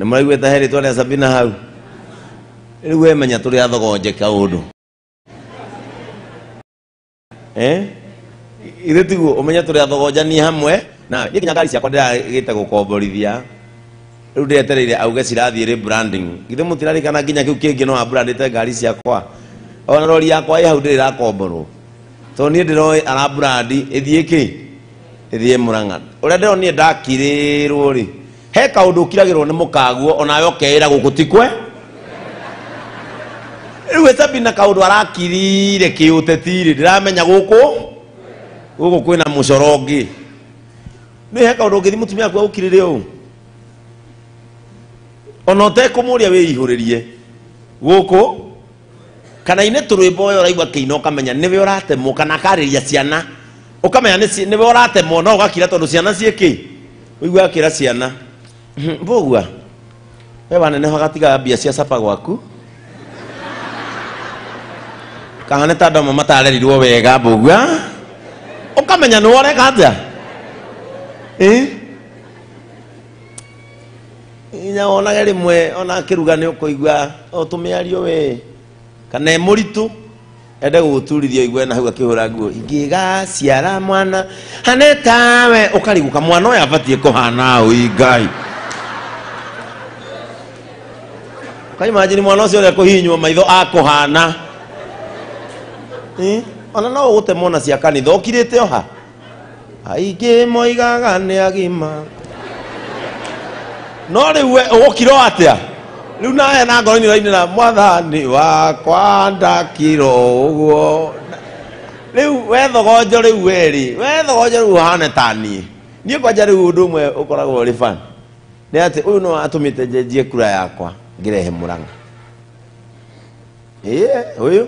Nĩ mũraiguĩte he rĩtwa rĩa Sabina hau? Rĩu we menya tũrĩ athogonje kaũndũ. Ithuĩ tiguo ũmenye tũrĩ athogonjanie hamwe na niĩ nginya ngari ciakwa ndĩragĩte gũkomborithia. Rĩu ndĩretereire auge cirathiĩ rebranding. Githĩ mũtirarikana nginya kĩu kĩngĩ no abrandĩte ngari ciakwa. Ona rori yakwa ĩ hau ndĩrĩ ĩrakomborwo. Tondũ niĩ ndĩroĩ arabrandi ĩthiĩ kĩ? Ĩthiĩ Murang'a. Ũrĩa ndĩronire ndakirĩrwo rĩ, he kaũndũ ũkiragĩrwo nĩ mũkaguo onawe ũkeĩra gũkũ ti kwe. Rĩu Sabina kaũndũ arakirire kĩũteti rĩ, ndĩramenya gũkũ gũkũ kwĩna mũcoro ũngĩ. Nĩ he kaũndũ ũngĩthiĩ mũtumia waku agũkirĩre ũũ, ona ũtekũmũria wĩihũrĩrie gũkũ kana inĩ tũrwĩmbo we ũraigua kĩina ũkamenya nĩwe ũratemwo, kana akarĩria ciana ũkamenya nĩwe ũratemwo, no ũgakira tondũ ciana ciĩ kĩ, ũigua akĩra ciana mbũgua we waneneha gatiga mbia cia capa gwaku kahane ta andũ amwe matarerirwo wega mbũgua ũkamenya nĩwe ũreka atĩa. Inya wonage rĩmwe ona akĩruga nĩ ũkũigua o tũmĩario we kana e mũritũ ende gũgũturithia ũigue na hau akĩhũra nguo ingĩgaciara mwana hane tawe ũkarigũka mwana ũyũ abatiĩ kũhana ũi Ngai. Ũkaimagine mwana ũcio ũrĩa kũhihinywo maitho akũhana. Ona no ũgũtemwo na cia kanitha ũkirĩte oha. Aingĩ moigaga nĩ agima. No rĩu we ũgũkira o atĩa? Rĩu nawe na ngoro-inĩ ũrainĩra mwathani wakwa ndakira ũguo. Rĩu we thogonjo rĩu we rĩ, we thogonjo rĩu ũhane ta niĩ. Niĩ kwanja rĩu ũndũ ũmwe ũkoragwo ũrĩ fun nĩ atĩ ũyũ no atũmĩte njenjie kura yakwa ngĩrehe Murang'a. Ũyũ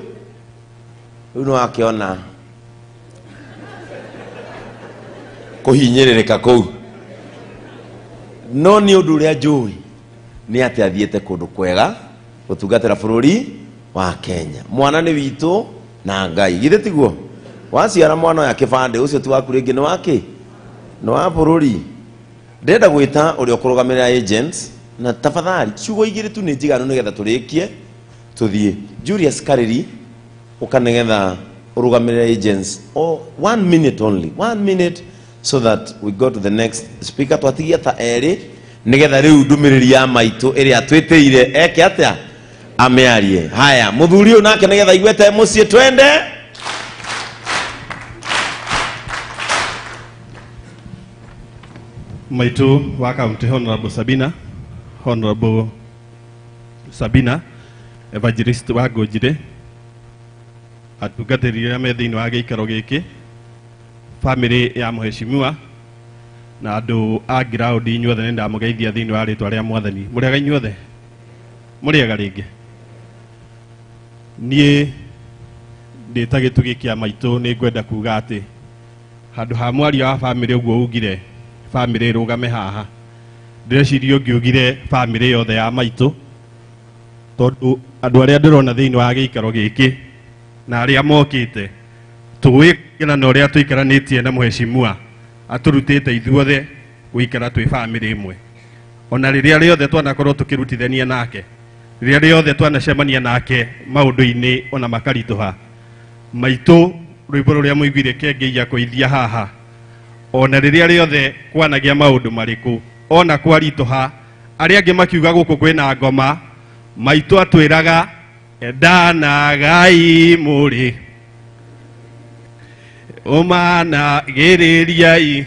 rĩu no akĩona kũhinyĩrĩrĩka kũu. No nĩ ũndũ ũrĩa njũĩ nĩ atĩ athiĩte kũndũ kwega gũtungatĩra bũrũri wa Kenya. Mwana nĩ witũ na Ngai. Githĩ tiguo? Waciara mwana ũyũ akĩbandĩ ũcio ti waku rĩngĩ nĩ wa kĩ? Nĩ wa bũrũri. Ndĩrenda gwĩta ũrĩa ũkũrũgamĩrĩra agents na tafadhali ciugo igĩrĩ tu nĩ njiganu nĩgetha tũrĩkie tũthiĩ. Julius Kariri ũka nĩgetha ũrũgamĩrĩre agents. Oh, 1 minute only. 1 minute so that we go to the next speaker. Twatigia ta erĩ nĩgetha rĩu ndũmĩrĩri ya maitũ ĩrĩa twĩtĩire eke atĩa amĩarie. Haya, mũthuri ũyũ nake nĩgetha aigue ta e mũciĩ, twende. Maitũ wa county Honorable Sabina, Honorable Sabina Evangelist wa Ngũnjirĩ, atungatĩri arĩa me thĩinĩ wa gĩikaro gĩkĩ, family ya mheshimiwa na andũ a ground inyuothe nĩ ndamũgeithia thĩinĩ wa rĩtwa rĩa Mwathani. Mũrĩega inyuothe? Mũrĩega rĩngĩ? Niĩ ndĩ ta gĩtugĩ kĩa maitũ nĩ ngwenda kuga atĩ handũ ha mwaria wa family ũguo ugire family ĩrũgame haha, ndĩreciria ũngiugire family yothe ya maitũ, tondũ andũ arĩa ndĩrona thĩinĩ wa gĩikaro gĩkĩ na arĩa mokĩte tũĩ na ũrĩa tũikaranĩtie na mheshimiwa atũrutĩte ithuothe gũikara twĩ family ĩmwe. Ona rĩrĩa rĩothe twanakorwo tũkĩrutithania nake, rĩrĩa rĩothe twanacemania nake maũndũ-inĩ ona makaritũha, maitũ rwĩmbo rũrĩa mũiguire kengei kũithia haha, ona rĩrĩa rĩothe kwanagia maũndũ marĩkũ, ona kwaritũha, arĩa angĩ makiuga gũkũ kwĩna ngoma, maitũ atwĩraga endanagai mũrĩ ũmanagĩrĩriai,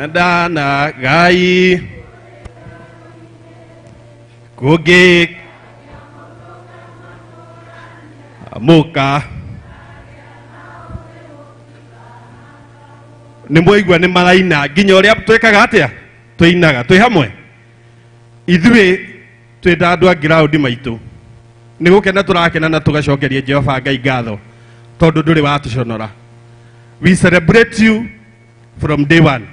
endanagai kũngĩ mũka. Nĩ mwaigua nĩ maraina nginya ũrĩa twĩkaga atĩa, tũinaga twĩ hamwe. Ithuĩ twĩ ta andũ a ground maitũ nĩ gũkena tũrakena na tũgacokeria Jehova Ngai ngatho tondũ ndũrĩ watũconora. We celebrate you from day one.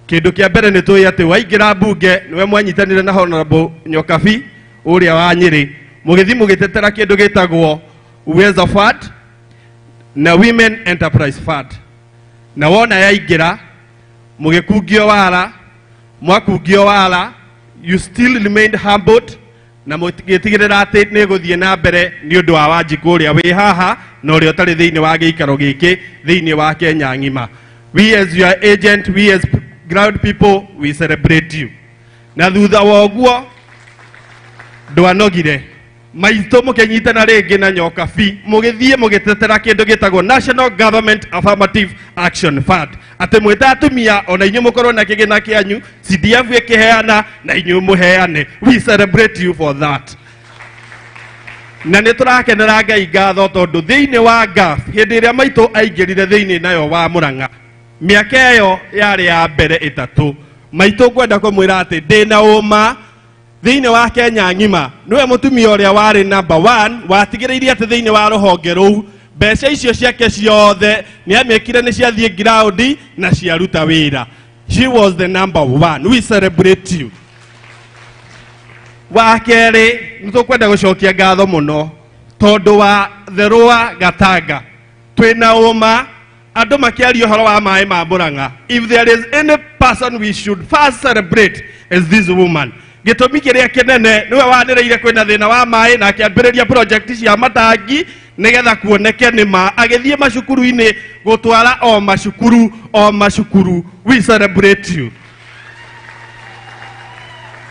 Kĩndũ kĩa mbere nĩ tũĩ atĩ waingĩra mbunge nĩwe mwanyitanire na Honorable Nyokabi ũrĩa wa Nyĩrĩ, mũgĩthiĩ mũgĩtetera kĩndũ gĩtagwo Uwezo Fund na Women Enterprise Fund, na wona yaingĩra mũgĩkungio wara, Mwakungio wala, you still remained humbled na mũgĩtigĩrĩra atĩ nĩ gũthiĩ na mbere nĩ ũndũ wa Wanjikũ ũrĩa wĩ haha na ũrĩa ũtarĩ thĩinĩ wa gĩikaro gĩkĩ thĩinĩ wa Kenya ng'ima. We as your agent, we as ground people, we celebrate you. Na thutha wa ũguo ndwanogire maitũ mũkĩnyitana rĩngĩ na nyoka bi mũgĩthiĩ mũgĩtetera kĩndũ gĩtagwo National Government Affirmative Action Fund, atĩ mwĩta atumia ona inyuĩ mũkorwo na kĩgĩna kĩanyu, CDF ĩkĩheana na inyuĩ mũheane. We celebrate you for that. Na nĩ tũrakenera Ngai ngatho tondũ thĩinĩ wa GAF hĩndĩ ĩrĩa maitũ aingĩrire thĩinĩ nayo wa Murang'a mĩaka ĩyo yarĩ ya mbere ĩtatũ, maitũ ngwenda kũmwĩra atĩ ndĩna ũma thĩinĩ wa Kenya ng'ima nĩwe mũtumia ũrĩa warĩ number 1 watigĩrĩire atĩ thĩinĩ wa rũhonge rũu mbeca icio ciake ciothe nĩamĩkire nĩ ciathiĩ ground na ciaruta wĩra. She was the number 1. We celebrate you. Wa kerĩ nĩ tũkwenda gũcokia ngatho mũno tondũ wa Therũa Gatanga twĩna ũma andũ makĩaria ũhoro wa maĩ ma Murang'a. If there is any person we should first celebrate is this woman. Gĩtũmi kĩrĩa kĩnene nĩwe wanĩrĩire kwĩna thĩna wa maĩ na akĩambĩrĩria project cia matangi nĩgetha kuoneke nĩ ma, agĩthiĩ macukuru-inĩ gũtwara o macukuru o macukuru. We celebrate you.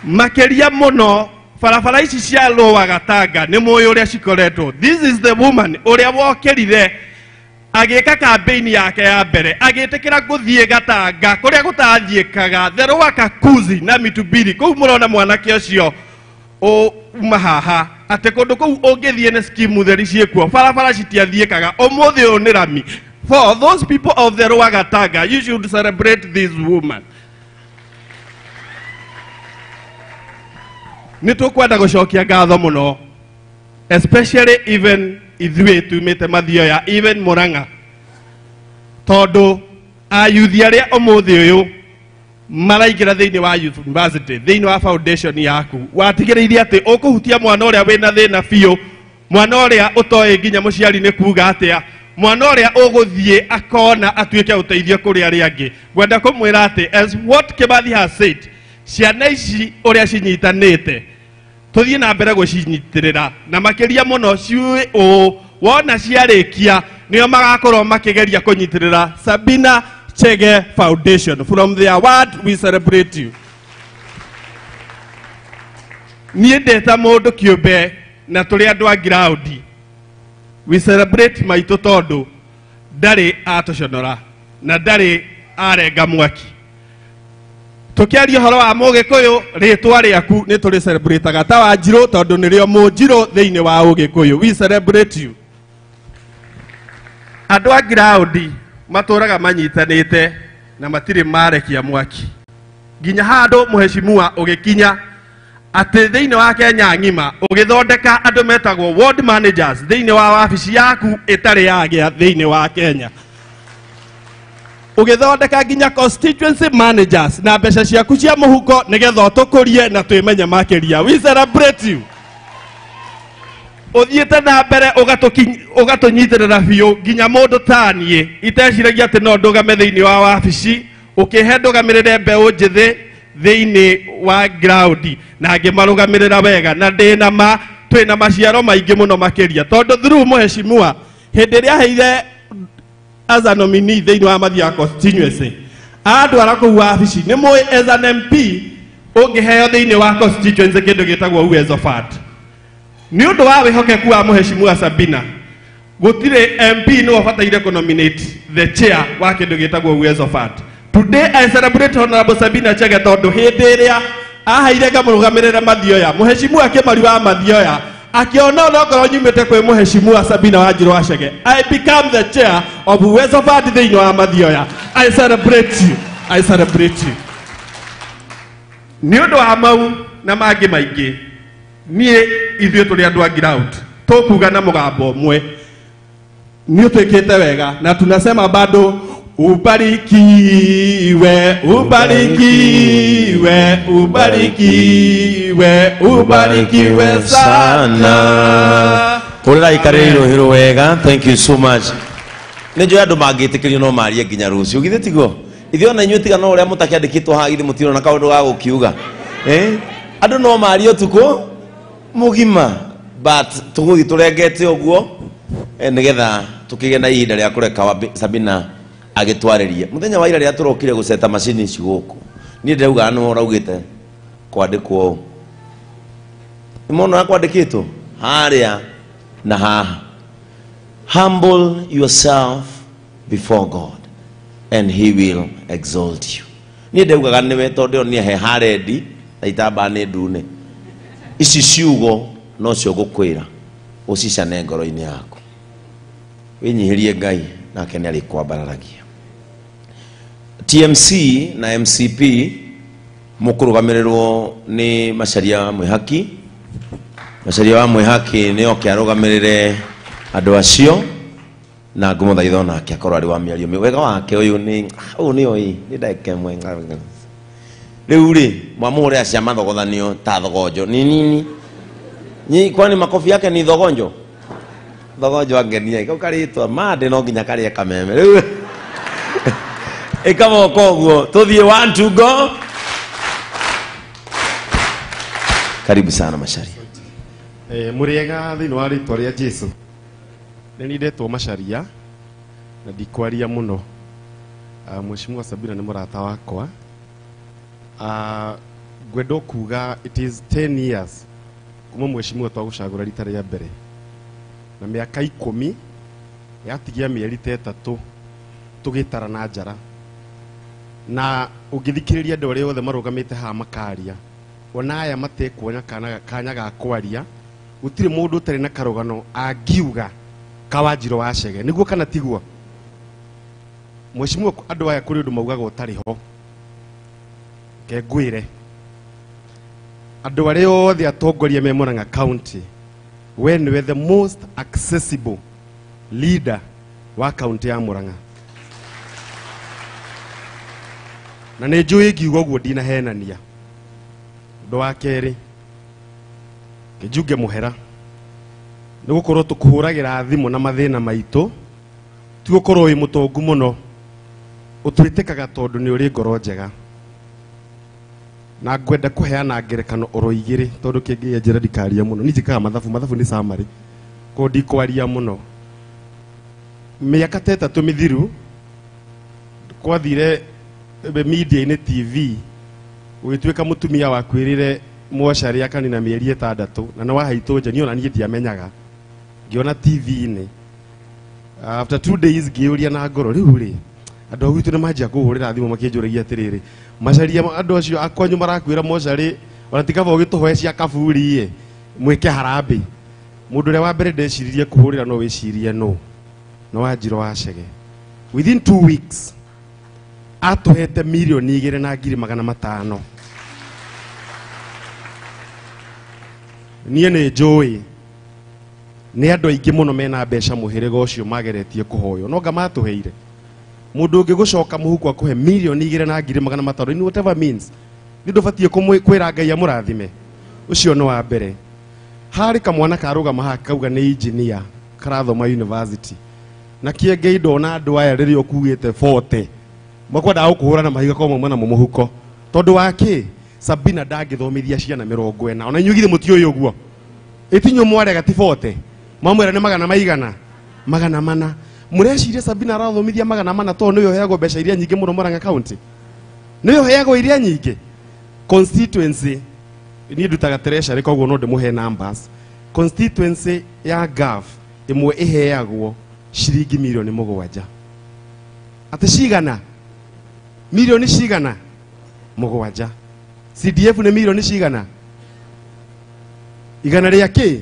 Makĩria mũno barabara ici cia Lower Gatanga nĩ mũĩ ũrĩa cikoretwo. This is the woman ũrĩa wokĩrire agĩka campaign yake ya mbere agĩtĩkĩra gũthiĩ Gatanga kũrĩa gũtathiĩkaga Therũa Kakuzi na Mitubiri kũu mũrona mwanake ũcio uma haha atĩ kũndũ kũu ũngĩthiĩ nĩ skimu theri ciĩkuo, barabara citiathiĩkaga, ũmũthĩ ũyũ nĩ rami. For those people of Therũa Gatanga, you should celebrate this woman. Nĩ tũkwenda gũcokia ngatho mũno especially even ithuĩ tumĩte Mathioya, even Murang'a, tondũ ayuthi arĩa ũmũthĩ ũyũ maraingĩra thĩinĩ wa youth university thĩinĩ wa foundation yaku watigĩrĩire atĩ ũkũhutia mwana ũrĩa wĩna thĩna biũ, mwana ũrĩa ũtoĩ nginya mũciari nĩ kuga atĩa, mwana ũrĩa ũgũthiĩ akona atuĩke ũteithio kũrĩ arĩa angĩ. Ngwenda kũmwĩra atĩ as what Kimathi has said, ciana ici ũrĩa cinyitanĩte tũthiĩ na mbere gũcinyitĩrĩra na makĩria mũno ciũĩ ũũ wona ciarĩkia nĩo magakorwo makĩgeria kũnyitĩrĩra Sabina Chege Foundation. From the award we celebrate you. Niĩ ndeta mũndũ kĩũmbe na tũrĩ andũ a ground, we celebrate maitũ tondũ ndarĩ atũconora na ndarĩ arenga mwaki. Tũkĩaria ũhoro wa Mũgĩkũyũ rĩtwa rĩaku nĩ tũrĩ celebrataga ta Wanjirũ tondũ nĩrĩo Mũnjirũ thĩinĩ wa Ũgĩkũyũ. We celebrate you. Andũ a ground matũraga manyitanĩte na matirĩ marekia mwaki nginya handũ mũheshimiwa ũgĩkinya atĩ thĩinĩ wa Kenya ng'ima ũgĩthondeka andũ metagwo ward managers thĩinĩ wa wabici yaku ĩtarĩ yagĩa thĩinĩ wa Kenya, ũgĩthondeka nginya constituency managers na mbeca ciaku cia mũhuko nĩgetha ũtũkũrie na twĩmenye makĩria. We celebrate you. Ũthiĩte na mbere ũgatũnyitĩrĩra biũ nginya mũndũ ta niĩ iteciragia atĩ no ndũgame thĩinĩ wa wabici, ũkĩhe ndũgamĩrĩre mbeũ njĩthĩ thĩinĩ wa ground na ngĩmarũgamĩrĩra wega na ndĩna ma twĩna maciaro maingĩ mũno makĩria tondũ through mũheshimiwa hĩndĩ ĩrĩa aheire as a nominee thĩinĩ wa Mathioya constituency andwara kũu wabici nĩ mũĩ as an MP ũngĩheo thĩinĩ wa constituency kĩndũ gĩtagwo Uwezo Fund. Nĩ ũndũ wa wĩhokeku wa mũheshimiwa Sabina gũtirĩ MP nĩwe ũbataire kũ-nominate the chair wa kĩndũ gĩtagwo Uwezo Fund. Today I celebrate Honorable Sabina Chege tondũ hĩndĩ ĩrĩa aheire ngamũrũgamĩrĩra Mathioya, mũheshimiwa Kĩmari wa Mathioya akiona onokorwo nyumĩte kwĩ mũheshimiwa Sabina Wanjirũ wa Chege, I become the chair of Uwezo Fund thĩinĩ wa Mathioya. I celebrate you. I celebrate you. Nĩ ũndũ wa mau na mangĩ maingĩ niĩ ithuĩ tũrĩ andũ a ground tũkuga na mũgambo ũmwe nĩ ũtwĩkĩte wega na tunasema bado ubarikiwe, ubarikiwe, ubarikiwe, ubarikiwe sana. Ũrĩra ikarĩire rũhĩ wega. Thank you so much. Nĩ njũĩ andũ mangĩtĩkĩrio no marie nginya rũciũ, githĩ tiguo? Ithuĩ ona inyuĩ tiga no ũrĩa mũtakĩandĩkĩtwo haha githĩ mũtirona kaũndũ ga gũkiuga. Andũ no marie ũtukũ mũgima, but tũgũthiĩ tũrengete ũguo nĩgetha tũkĩgĩe na ihinda rĩa kũreka Sabina agĩtwarĩrie. Mũthenya wa ira rĩrĩa tũrokire gũceta macini ici gũkũ, niĩ ndĩraugaga nĩwe ũraugĩte kwandĩkwo ũũ. Nĩmwona ũrĩa kwandĩkĩtwo harĩa na haha. Humble yourself before God and he will exalt you. Niĩ ndaugaga nĩwe tondũ ĩyo nĩ he harendi na itambaa nĩ ndune. Ici ciugo nocio ngũkwĩra ũcicane ngoro-inĩ yaku. Wĩnyihĩrie Ngai nake nĩ arĩkwambararagia. TMC na MCP mũkũrũgamĩrĩrwo nĩ Macharia Mwĩhaki. Macharia wa Mwĩhaki nĩ oke arũgamĩrĩre andũ acio na ngũmũthaitha onake akorwo arĩ wa mĩario. Wega wake ũyũ nĩ ũyũ nĩ oĩ nĩ ndagĩka ĩmwe. Rĩu rĩ mwamũhũrĩra cia mathogothanio ta thogonjo ni nini. Nyi kwani makofi yake ni thogonjo? Thogonjo angenia kau karĩtwa mande no nginya karĩe kameme. Rĩu ĩka moko ũguo tũthiĩ 1 2 go. Karibu sana Macharia. Mũrĩega thĩinĩ wa rĩtwa rĩa Jesu. Nĩ niĩ ndetwo Macharia na ndikwaria mũno. Mheshimiwa Sabina nĩ mũrata wakwa. Ngwenda kuga it is 10 years kuma mheshimiwa twagũcagũra rita rĩa mbere, na mĩaka 10 yatigia mĩeri ta 3 tũgĩtara na njara. Na ũngĩthikĩrĩria andũ arĩa othe marũgamĩte haha makaria, ona aya matekuona kanya ga kwaria, gũtirĩ mũndũ ũtarĩ na karũgano angiuga ka Wanjirũ wa Chege. Nĩguo kana tiguo? Mheshimiwa, andũ aya kũrĩ ũndũ maugaga ũtarĩ ho. Ke ngwĩre andũ arĩa othe atongoria me Murang'a County, we nĩwe the most accessible leader wa county ya Murang'a. Na nĩ njũĩ ngiuga ũguo ndinahenania. Ũndũ wa kerĩ, kĩnjunge mũhera nĩ gũkorwo tũkũhũragĩra thimũ na mathĩna maitũ, ti gũkorwo wĩ mũtongu mũno, ũtwĩtĩkaga tondũ nĩ ũrĩ ngoro njega. Na ngwenda kũheana ngerekano oro igĩrĩ tondũ kĩngĩ njĩra ndikaria mũno. Niĩ njĩkaga mathabu, mathabu nĩ summary, koguo ndikwaria mũno. Mĩaka ta 3 mĩthiru kwathire media-inĩ TV gũgĩtuĩka mũtumia wakuĩrĩre mocarĩ akanina mĩeri 6 na nĩ wahaitwo nja, niĩ ona niĩ ndiamenyaga, ngĩona TV-inĩ. After 2 days ngĩũria na ngoro, rĩu rĩ andũ a gwitũ nĩ manjia kũhũrĩra thimũ makĩnjũragia atĩrĩrĩ, Macharia andũ acio akwanyu marakwĩra mocarĩ ona ti kaba ũgĩtũhoe cia kaburi ĩ mwĩke harambĩ. Mũndũ ũrĩa wa mbere ndeciririe kũhũrĩra no wĩcirie no nĩ Wanjirũ wa Chege. Within 2 weeks atũhete mirioni 2,500,000. Niĩ nĩ njũĩ nĩ andũ aingĩ mũno mena mbeca mũhĩrĩga ũcio mageretie kũhoywo, no ngamatũheire. Mũndũ ũngĩ gũcoka mũhuko akũhe mirioni 2,500,000 in whatever means, nĩ ndũbatiĩ kwĩra Ngai amũrathime. Ũcio nĩ wa mbere. Harĩ kamwana karũgama haha kauga nĩ engineer karathoma university, na kĩenge ndona andũ aya rĩrĩa ũkuĩte 40 makwendaga gũkũhũra na mahiga kwa mauma namo mũhuko, tondũ wa kĩ? Sabina ndangĩthomithia ciana 40. Ona inyuĩ githĩ mũtiũĩ ũguo? Ĩtinyuĩ mwarega ti 40, mamwĩra nĩ magana maigana? 400. Mũreciria Sabina arathomithia 400 tondũ nĩwe ũheagwo mbeca iria nyingĩ mũno Murang'a County? Nĩwe ũheagwo iria nyingĩ? Constituency niĩ ndutaga treasury, koguo no ndĩmũhe numbers. Constituency ya GAF ĩmwe ĩheagwo ciringi mirioni 7. Atĩ cigana? Mirioni cigana? 7. CDF nĩ mirioni cigana? Igana rĩa kĩ?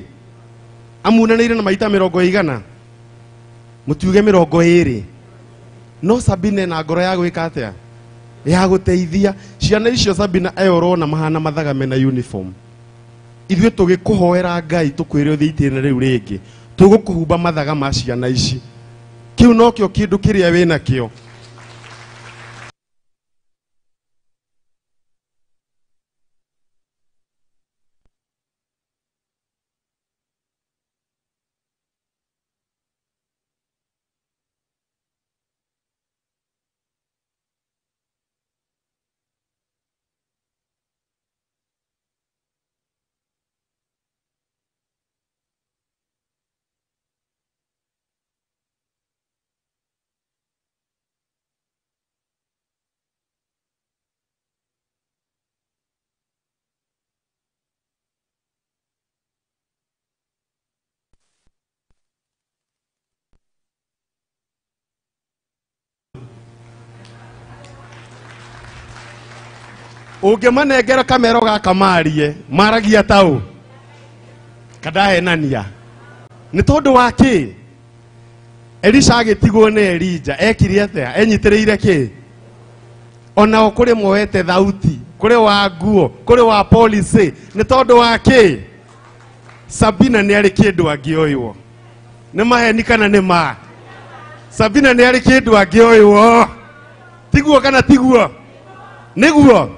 Amunanĩire na maita 100. Mũtiuge 20. No Sabina na ngoro ya gwĩka atĩa? Ya gũteithia ciana icio. Sabina ĩyo ũrona mahana mathaga mena uniform. Ithuĩ tũgĩkũhoera Ngai tũkwĩre ũthiĩ itĩna rĩu rĩngĩ, tũgũkũhumba mathaga ma ciana ici. Kĩu nokĩo kĩndũ kĩrĩa wĩnakĩo. Ũngĩmanengera kamero gaka marie maragia tau kadahenania nĩ tondũ wa kĩ? Elisha agĩtigwo nĩ Elija ekire atĩa? Enyitĩrĩire kĩ? Onao kũrĩ moete thauti, kũrĩ wa nguo, kũrĩ wa policy, nĩ tondũ wa kĩ? Sabina nĩ arĩ kĩndũ angĩoywo. Nĩ maheni kana nĩ ma? Sabina nĩ arĩ kĩndũ angĩoywo. Tiguo kana tiguo? Nĩguo.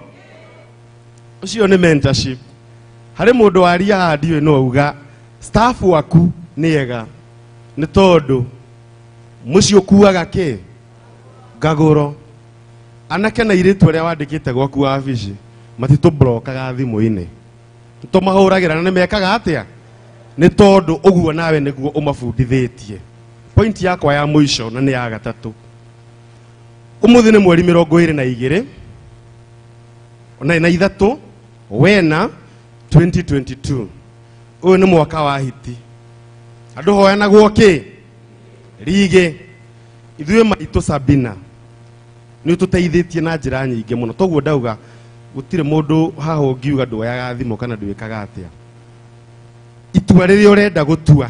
Ũcio nĩ mentorship. Harĩ mũndũ waria haha ndiũĩ no auga staff waku nĩ ega nĩ tondũ mũciĩ ũkuaga kĩ? Ngagũro. Anake na airĩtu arĩa wandĩkĩte gwaku wabici matitũblokaga thimũ-inĩ, tũmahũragĩra na nĩ mekaga atĩa? Nĩ tondũ ũguo nawe nĩguo ũmabundithĩtie. Point yakwa ya mũico na nĩ ya gatatũ, ũmũthĩ nĩ mweri 22 na 3 wena 2022. Ũyũ nĩ mwaka wa hiti. Andũ hoyanagwo kĩ? Rigĩ. Ithuĩ maitũ Sabina nĩ ũtũteithĩtie na njĩra nyingĩ mũno. Toguo ndauga gũtirĩ mũndũ haha ũngiuga nduoyaga thimũ kana ndwĩkaga atĩa. Itua rĩrĩa ũrenda gũtua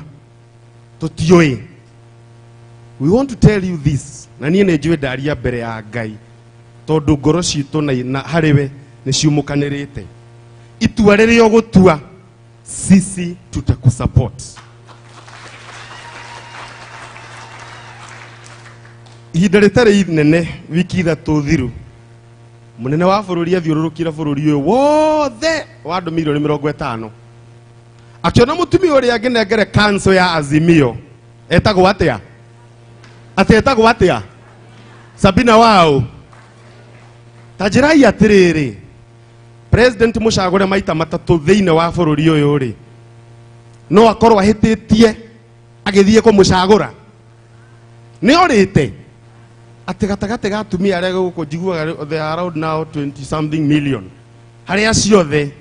tũtiũĩ. We want to tell you this, na niĩ nĩ njũĩ ndaria mbere ya Ngai tondũ ngoro citũ na harĩ we nĩ ciumũkanĩrĩte. Itua rĩrĩa ũgũtua sisi tutakusupport. Ihinda rĩtarĩ inene, wiki 3 thiru, mũnene wa bũrũri athiũrũrũkire bũrũri ũyũ wothe wa andũ mirioni 50 akĩona mũtumia ũrĩa angĩnengere council ya Azimio etagwo atĩa? Atĩ etagwo atĩa? Sabina wao. Ta njĩrai atĩrĩrĩ, president mũcagũre maita 3 thĩinĩ wa bũrũri ũyũ rĩ, no akorwo ahĩtĩtie agĩthiĩ kũmũcagũra? Nĩ orĩte atĩ gatagatĩ ga atumia arĩa gũkũ njiguaga they are around now 20 something million, harĩa ciothe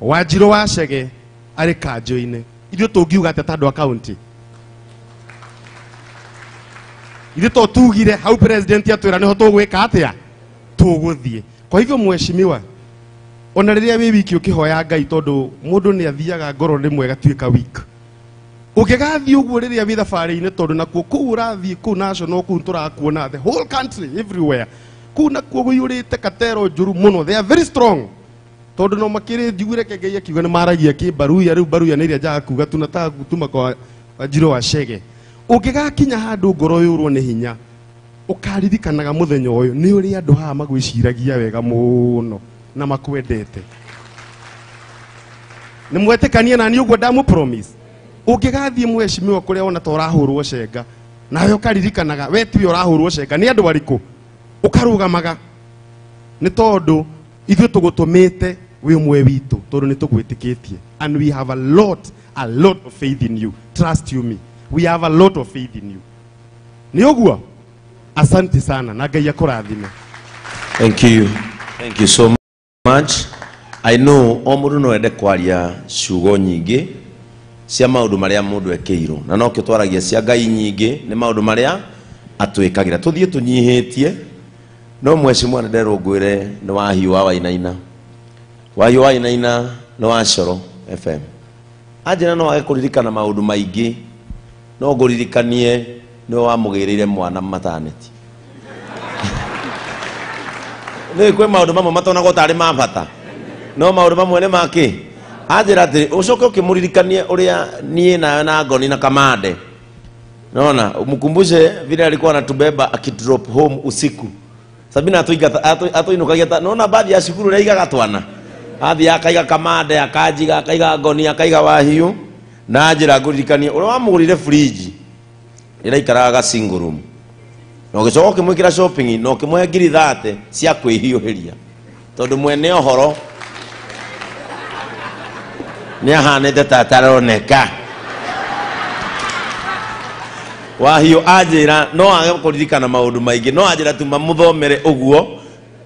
Wanjirũ wa Chege arĩ kanjũ-inĩ. Ithuĩ tũngiuga atĩa ta andũ a county? Ithuĩ to tugire hau president atwĩra nĩho tũgwĩka atĩa? Tũgũthiĩ. Kwa hivyo mheshimiwa, ona rĩrĩa wĩ wiki ũkĩhoya Ngai, tondũ mũndũ nĩ athiaga ngoro rĩmwe ĩgatuĩka weak, ũngĩgathiĩ ũguo rĩrĩa wĩ thabarĩ-inĩ, tondũ nakuo kũu ũrathiĩ kũu national kũu tũrakuona the whole country everywhere, kũu nakuo kũiyũrĩte katero njũru mũno. They are very strong, tondũ no makĩrĩ njiguire Ngai akiuga nĩ maragia kĩmbaruya. Rĩu mbaruya nĩ iria njaga kuga tunataka gũtuma kwa Wanjirũ wa Chege. Ũngĩgakinya handũ ngoro yũrwo nĩ hinya, ũkaririkanaga mũthenya ũyũ nĩ ũrĩa andũ haha magwĩciragia wega mũno na makwendete. Nĩ mwetĩkania na niĩ ũguo ndamũ promise? Ũngĩgathiĩ mheshimiwa kũrĩa wona ta ũrahũrwo cenga, nawe ũkaririkanaga we tiwe ũrahũrwo cenga, nĩ andũ arĩkũ ũkarũgamaga, nĩ tondũ ithuĩ tũgũtũmĩte wĩ ũmwe witũ, tondũ nĩ tũgwĩtĩkĩtie. And we have a lot of faith in you. Trust you me, we have a lot of faith in you. Nĩ ũguo? Asante sana na Ngai akũrathime. Thank you. Thank you so much. I know o mũndũ no ende kwaria ciugo nyingĩ cia maũndũ marĩa mũndũ ekĩirwo, na nokĩo twaragia cia Ngai nyingĩ nĩ maũndũ marĩa atwĩkagĩra. Tũthiĩ tũnyihĩtie, no mheshimiwa nĩ nderwo ngwĩre nĩ Wahiũ wa Wainaina. Wahiũ wa Wainaina nĩ wa Coro FM. Anjĩra no age kũririkana maũndũ maingĩ, no ngũririkanie nĩwe wamũgĩrĩire mwana maternity. Nĩ kwĩ maũndũ mamwe matonagwo tarĩ ma bata, no maũndũ mamwe nĩ makĩ. Anjĩra atĩrĩ, ũcoke ũkĩmũririkanie ũrĩa niĩ nawe na Ngoni na Kamande. Naona umkumbushe vile alikuwa anatubeba akidrop home usiku. Sabina atuinukagia ta naona baadhi ya cukuru rĩa igaga twana. Athiĩ akaiga Kamande, akanjiga, akaiga Ngoni, akaiga Wahiũ. Na njĩra ngũririkanie ũrĩa wamũgũrire fridge ĩraikaraga single room. Na ũgĩcoka ũkĩmwĩkĩra shopping na ũkĩmũhe ngiri 30 cia kwĩhiũhĩria, tondũ mwene ũhoro nĩ ahanĩte ta ataroneka. Wahiũ anjĩra no age kũririkana maũndũ maingĩ, no anjĩra tu mamũthomere ũguo,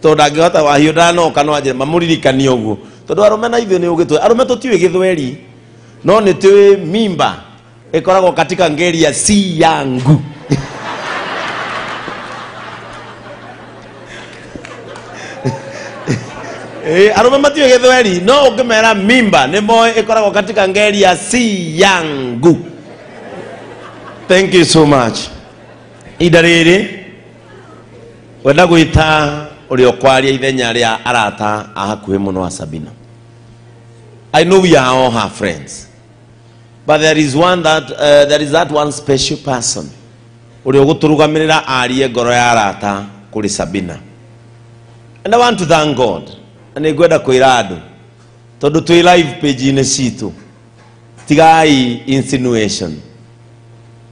tondũ ndangĩhota. Wahiũ ndanoka, no anjĩra mamũririkanie ũguo, tondũ arũme na ithuĩ nĩ ũgĩ arũme tũtiũĩ gĩthweri, no nĩ tũĩ mimba ĩkoragwo katika ngeri ya si yangu. Arũme matiũĩ gĩthweri no ũngĩmera mimba nĩ moĩ ĩkoragwo katika ngeri ya si yangu. Thank you so much. Ihinda rĩrĩ wenda gwĩta ũrĩa ũkwaria ithenya rĩa arata a hakuhĩ mũno a Sabina. I know we are all her friends, but there is one that there is that one special person ũrĩa ũgũtũrũgamĩrĩra arie ngoro ya arata kũrĩ Sabina. And I want to thank God. Na nĩ ngwenda kwĩra andũ tondũ twĩ live page-inĩ citũ, tigai insinuation.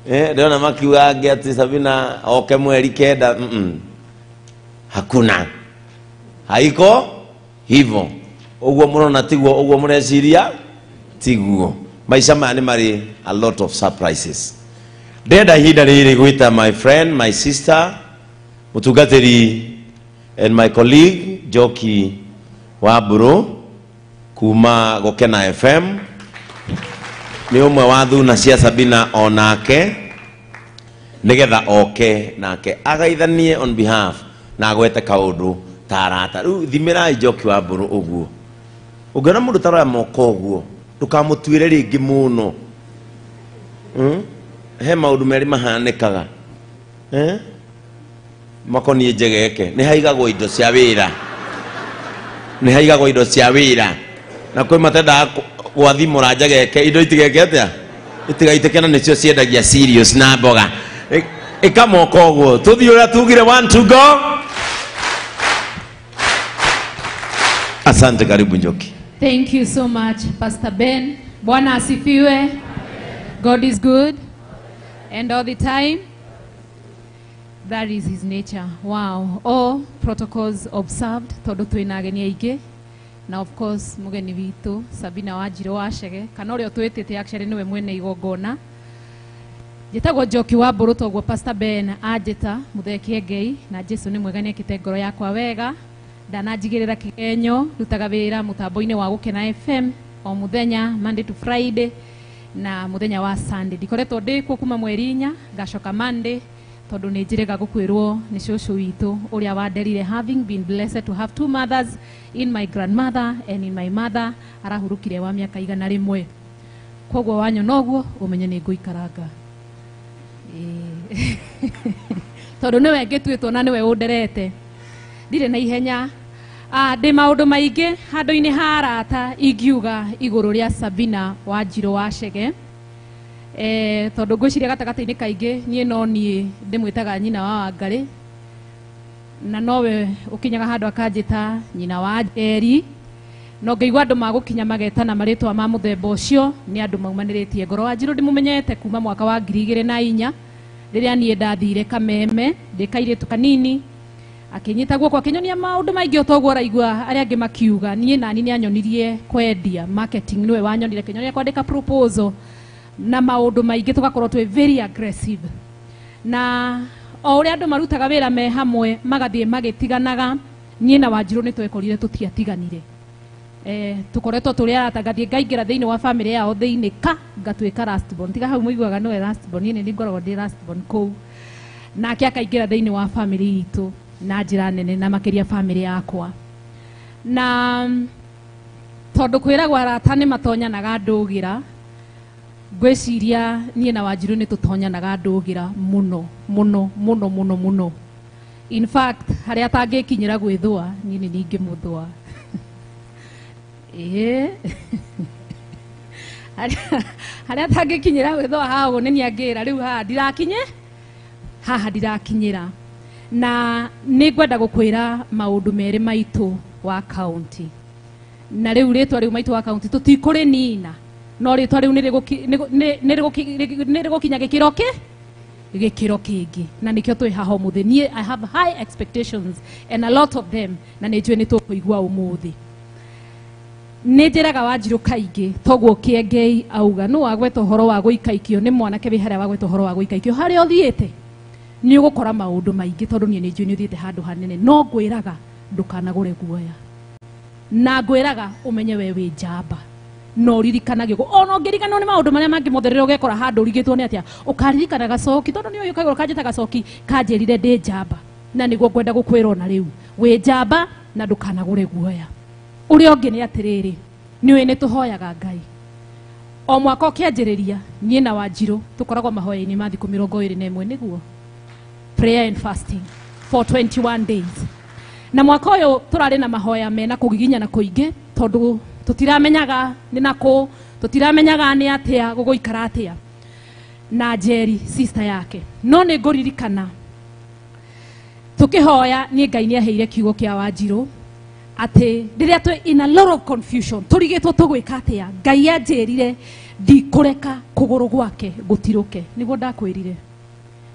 Ndĩrona makiuga angĩ atĩ Sabina oke mweri 9. Hakuna, haiko hivyo. Ũguo mũrona tiguo, ũguo mũreciria tiguo. Maica maya nĩ marĩ a lot of surprises. Ndĩrenda ihinda rĩrĩ gwĩta my friend, my sister, mũtungatĩri and my colleague Njoki wa Mbũrũ kuma Gũkena FM. Nĩ ũmwe wa thuna cia Sabina onake, nĩgetha oke nake agaithanie on behalf na agwete kaũndũ ta arata. Rĩu thimĩrai Njoki wa Mbũrũ ũguo. Ũngĩona mũndũ taroya moko ũguo ndũkamũtuĩre rĩngĩ mũno. He maũndũ merĩ mahanĩkaga makoniĩ njegeke. Nĩ haigagwo indo cia wĩra, nĩ haigagwo indo cia wĩra, na kwĩ matendaga gwathimũra njegeke indo itigeke atĩa, itigaitĩke, na nĩcio ciendagia serious na mboga. Ĩka moko ũguo tũthiĩ ũrĩa tugire. 1 2 go. Asante, karibu Njoki. Thank you so much, Pastor Ben. Bwana asifiwe. God is good and all the time. That is his nature. Wow. All protocols observed. Tondũ twĩna ageni aingĩ. Na of course mũgeni witũ Sabina Wanjirũ wa Chege, kana ũrĩa ũtwĩtĩte actually nĩwe mwene igongona. Njĩtagwo Njoki wa Mbũrũ toguo Pastor Ben anjĩta, Mũthee Kĩengei, na Jesu nĩ mwega nĩekĩte ngoro yakwa wega. Ndananjigĩrĩra kĩgenyo, rutaga wĩra mũtambo-inĩ wa Gũkena FM o mũthenya Monday to Friday na mũthenya wa Sunday. Ndikoretwo ndĩ kuo kuma mweri 4, ngacoka Monday tondũ nĩ njĩrĩga gũkwĩrwo nĩ cũcũ witũ ũrĩa wanderire, having been blessed to have two mothers, in my grandmother and in my mother, arahurũkire wa mĩaka 101. Koguo wanyona ũguo ũmenye nĩ ngũikaranga. Tondũ nĩwe ngĩtuĩtwo na nĩwe ũnderete. Ndirĩ na ihenya. Ndĩ maũndũ maingĩ handũ-inĩ ha arata ingiuga igũrũ rĩa Sabina Wanjirũ wa Chege. Tondũ ngwĩciria gatagatĩ-inĩ kaingĩ niĩ no niĩ ndĩmwĩtaga nyina wa Wangarĩ, na nowe ũkinyaga handũ akanjĩta nyina wa Njeri, no ngĩigua andũ magũkinya magetana marĩtwa ma mũthemba ũcio nĩ andũ maumanĩrĩtie ngoro. Wanjirũ ndĩmũmenyete kuma mwaka wa 2004 rĩrĩa niĩ ndathire Kameme ndĩ kairĩtu kanini, akĩnyita guoko akĩnyonia maũndũ maingĩ o toguo ũraigua arĩa angĩ makiuga. Niĩ nani nĩ anyonirie kwendia marketing, nĩwe wanyonire akĩnyonia kwandĩka proposal na maũndũ maingĩ, tũgakorwo twĩ very aggressive. Na o ũrĩa andũ marutaga wĩra me hamwe magathiĩ magĩtiganaga, niĩ na Wanjirũ nĩ twekorire tũtiatiganire. Tũkoretwo tũrĩ arata, ngathiĩ ngaingĩra thĩinĩ wa famĩlĩ yao thĩinĩ ka ngatuĩka last born. Tiga hau mũiguaga nĩwe last born, niĩ nĩ ngoragwo ndĩ last born kũu. Nake akaingĩra thĩinĩ wa famĩlĩ itũ na njĩra nene, na makĩria famĩlĩ yakwa. Na tondũ kwĩragwo arata nĩ matonyanaga ndũgĩra, ngwĩciria niĩ na Wanjirũ nĩ tũtonyanaga ndũgĩra mũno mũno mũno mũno mũno. In fact harĩa atangĩkinyĩra gwĩthũa niĩ nĩ ningĩmũthũa. Harĩa atangĩkinyĩra gwĩthũa haha ũguo nĩ niĩ angĩra rĩu haha ndirakinye, haha ndirakinyĩra. Na nĩ ngwenda gũkwĩra maũndũ merĩ maitũ wa county. Na rĩu rĩtwa rĩu maitũ wa county tũtikũrĩnina, no rĩtwa rĩu nĩ rĩgũkinya gĩkĩro kĩ gĩkĩro kĩngĩ, na nĩkĩo twĩ haha ũmũthĩ. Niĩ I have high expectations and a lot of them, na nĩ njũĩ nĩ tũkũigua ũmũthĩ. Nĩ njĩraga Wanjirũ kaingĩ toguo Kĩengei auga nũ wagweta ũhoro wa gũikaikio nĩ mwanake wĩ harĩa wagweta ũhoro wa gũikaikio, harĩa ũthiĩte nĩ ũgũkora maũndũ maingĩ tondũ niĩ nĩ njũĩ nĩ ũthiĩte handũ hanene, no ngwĩraga ndũkanagũre guoya, na ngwĩraga ũmenye we wĩ njamba, na ũririkanage ũguo. Ona ũngĩriganĩrwo nĩ maũndũ marĩa mangĩ mothe rĩrĩa ũgekora handũ ũrigĩtwo nĩ atĩa, ũkaririkana gacoki, tondũ nĩ ũyũ kaigũrũ kanjĩta gacoki kanjĩrire ndĩ njamba, na nĩguo ngwenda gũkwĩra ona rĩu wĩ njamba na ndũkanagũre guoya. Ũrĩa ũngĩ nĩ atĩrĩrĩ, nĩũĩ nĩ tũhoyaga Ngai o mwaka ũkĩanjĩrĩria. Niĩ na Wanjirũ tũkoragwo mahoya-inĩ ma thikũ 21, nĩguo prayer and fasting for 21 days. Na mwaka ũyũ tũrarĩ na mahoya mena kũgiginyana kũingĩ, tondũ tũtiramenyaga nĩ nakũ, tũtiramenyaga nĩ atĩa gũgũikara atĩa na Njeri sister yake. No nĩ ngũririkana tũkĩhoya, niĩ Ngai nĩ aheire kiugo kĩa Wanjirũ atĩ rĩrĩa twĩ in a lot of confusion, tũrigĩtwo tũgwĩka atĩa, Ngai anjĩrire ndikũreka kũgũrũ gwake gũtirũke. Nĩguo ndakwĩrire,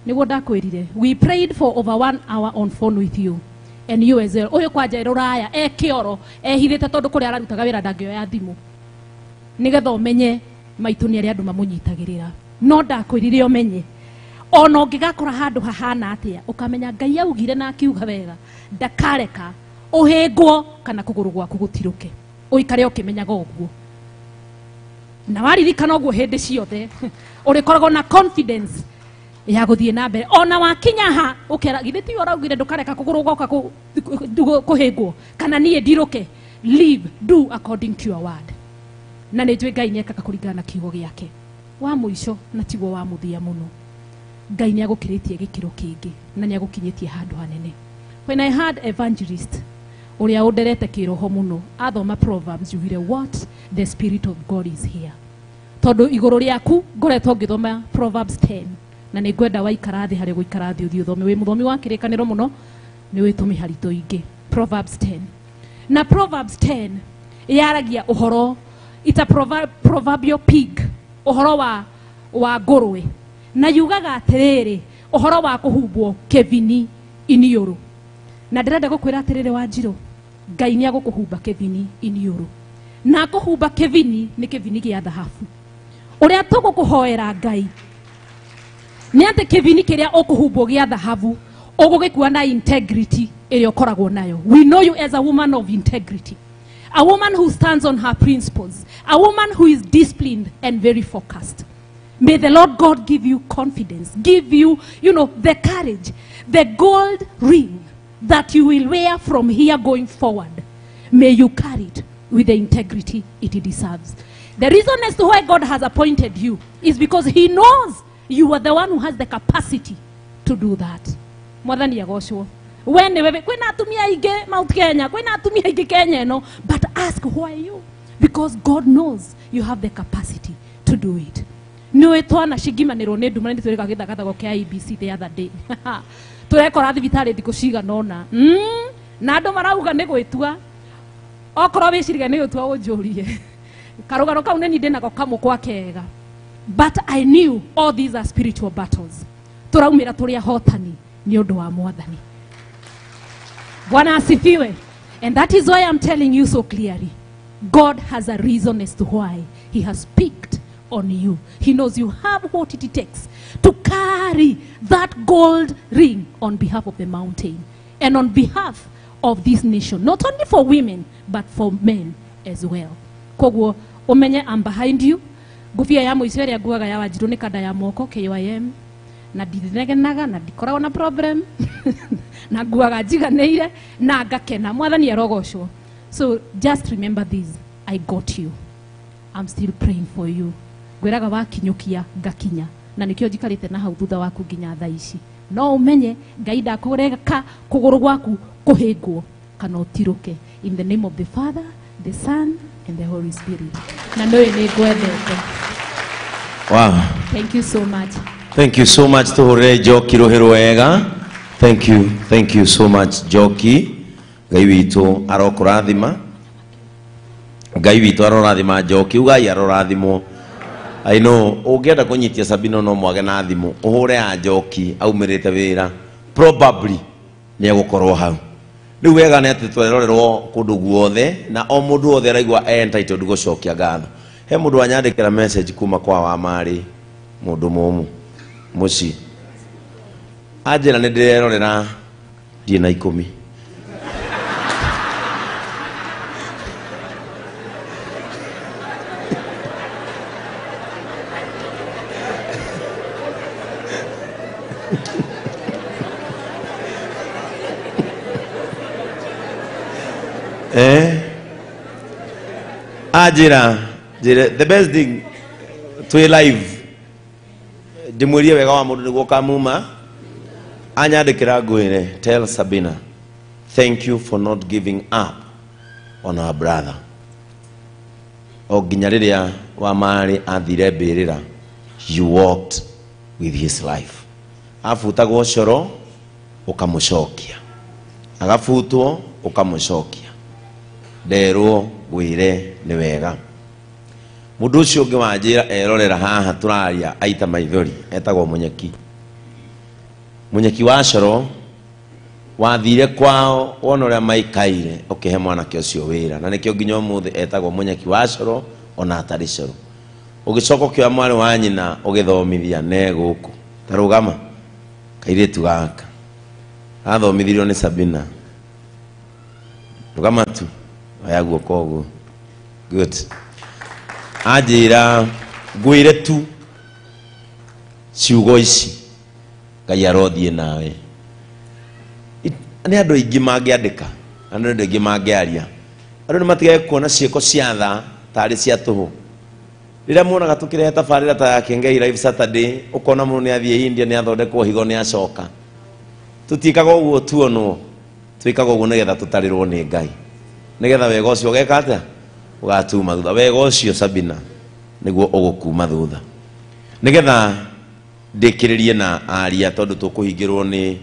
nĩguo ndakwĩrire. We prayed for over 1 hour on phone with you and you as well. Ũyũ kwanja rũraya e kĩoro ehithĩte, tondũ kũrĩa ararutaga wĩra ndangĩoya thimũ, nĩgetha ũmenye maitũ nĩ arĩa andũ mamũnyitagĩrĩra. No ndakwĩrire ũmenye ona ũngĩgakora handũ hahana atĩa, ũkamenya Ngai augire na akiuga wega ndakareka ũhĩngwo kana kũgũrũ gwaku gũtirũke. Ũikare ũkĩmenyaga ũguo, na waririkana ũguo hĩndĩ ciothe ũrĩkoragwo na confidence ya gũthiĩ na mbere. Ona wakinya ha ũkera, githĩ tiwe ũraugire ndũkareka kũgũrũ gwakwa kũhĩngwo kana niĩ ndirũke? Live, do according to your word. Na nĩ njũĩ Ngai nĩekaga kũringana na kiugo gĩake. Wa mũico na tiguo wa mũthia mũno, Ngai nĩ agũkĩrĩtie gĩkĩro kĩngĩ na nĩ agũkinyĩtie handũ hanene. When I had evangelist ũrĩa ũnderete kĩroho mũno athoma Proverbs, yugire what the spirit of God is here. Tondũ igũrũ rĩaku ngoretwo ngĩthoma Proverbs 10, na nĩ ngwenda waikara thĩ harĩ gũikara thĩ ũthiĩ ũthome. Wĩ mũthomi wa kĩrĩkanĩro mũno, nĩ wĩ tũmĩharitũ ingĩ. Proverbs 10, na Proverbs 10 yaragia ũhoro, it's a proverbial pig, ũhoro wa ngũrwe, na yugaga atĩrĩrĩ ũhoro wa kũhumbwo kĩbini iniũrũ. Na ndĩrenda gũkwĩra atĩrĩrĩ Wanjirũ, Ngai nĩ agũkũhumba kĩbini iniũrũ, na akũhumba kĩbini nĩ kĩbini gĩa thahabu. Ũrĩa tũgũkũhoera Ngai nĩ atĩ kĩbini kĩrĩa ũkũhumbwo gĩa thahabu ũgũgĩkua na integrity ĩrĩa ũkoragwo nayo. We know you as a woman of integrity, a woman who stands on her principles, a woman who is disciplined and very focused. May the Lord God give you confidence, give you, you know, the courage, the gold ring that you will wear from here going forward. May you carry it with the integrity it deserves. The reason as to why God has appointed you is because he knows you are the one who has the capacity to do that. Mwathani agocwo. We nĩwe kwĩna atumia aingĩ Mount Kenya, kwĩna atumia aingĩ Kenya ĩno, but ask why you? Because God knows you have the capacity to do it. Nĩũĩ twanacingimanĩrwo nĩ nduma, nĩ twĩrĩga gĩthagathago kĩa ABC the other day. Tũrekora thibitarĩ thikũ cigana ũna. Na andũ marauga nĩ gwĩtua. Okorwo wĩciriga nĩ gwĩtua ũnjũrie. Karũgano kau nĩ niĩ ndĩnako kamũkwa kega. But I knew all these are spiritual battles. Tũraumĩra tũrĩ ahotani nĩ ũndũ wa Mwathani. Bwana asifiwe. And that is why I'm telling you so clearly. God has a reason as to why he has picked on you. He knows you have what it takes to carry that gold ring on behalf of the mountain and on behalf of this nation, not only for women, but for men as well. Koguo, umenye I'm behind you. Ngubia ya mũico ĩrĩa nguaga ya Wanjirũ nĩ kanda ya moko KYM, na ndinegenaga na ndikoragwo na problem na nguaga njiganĩire na ngakena. Mwathani arogocwo. So just remember this, I got you. I'm still praying for you. Ngwĩraga wakinyũkia ngakinya, na nĩkĩo njikarĩte na hau thutha waku nginya thaa ici. No ũmenye Ngai ndakũreka kũgũrũ gwaku kũhĩngwo kana ũtirũke. In the name of the Father, the Son, and the Holy Spirit. Na nĩũĩ nĩ ngwendete. Wow. Thank you so much. Thank you so much tuhurire Njoki rũhĩ rwega. Thank you. Thank you so much Njoki. Ngai witũ arokũrathima. Ngai witũ arorathima Njoki. Ugai arorathimwo. I know ũngĩenda kũnyitia Sabina no mwage na thimũ, ũhũre ya Njoki aumĩrĩte wĩra, probably nĩ egũkorwo hau. Rĩu wega nĩ atĩ twerorerwo kũndũ guothe na o mũndũ wothe araigua entitled gũcokia ngatho. He mũndũ wanyandĩkĩra message kuma kwa Wamari, mũndũ mũmũ mũciĩ, anjĩra nĩ ndĩrerorera ndirĩ na 10. Anjĩra njĩre the best thing twĩ live ndĩmwĩrie wega wa mũndũ nĩguo ũkamuma. Anyandĩkĩra ngwĩre, tell Sabina thank you for not giving up on our brother. O nginya rĩrĩa wa marĩ athire mbĩrĩra, you walked with his life. Abutagwo coro ũkamũcokia, agabutwo ũkamũcokia, nderwo ngwĩre nĩ wega. Mũndũ ũcio ũngĩ wanjĩra erorera haha tũraria aita maithori, etagwo Mũnyeki. Mũnyeki wa coro wathire kwao wona ũrĩa maikaire ũkĩhe mwanake ũcio wĩra, na nĩkĩo nginya ũmũthĩ etagwo Mũnyeki wa coro ona atarĩ coro. Ũgĩcoka ũkĩoya mwarĩ wa nyina ũgĩthomithia ne gũkũ ta rũgama kairĩtu gaka athomithirio nĩ Sabina. Rũgama tu oya guoko ũguo. Good. Anjĩra ngwĩre tu ciugo ici, Ngai arothiĩ nawe. Nĩ andũ aingĩ mangĩandĩka, na nĩ andũ aingĩ mangĩaria. Andũ nĩ matigage kuona ciĩko cia tha tarĩ cia tũhũ. Rĩrĩa muonaga tũkĩrehe tabarĩra ta ya Kengei Live Saturday, ũkona mũndũ nĩ athiĩ India nĩ athondekwo higo nĩ acoka. Tũtiĩkaga ũguo tuonwo, twĩkaga ũguo nĩgetha tũtarĩrwo nĩ Ngai, nĩgetha wega ũcio ũgeka atĩa? Ũgatuma thutha. Wega ũcio Sabina nĩguo ũgũkuma thutha. Nĩgetha ndĩkĩrĩrie na aria tondũ tũkũhingĩrwo nĩ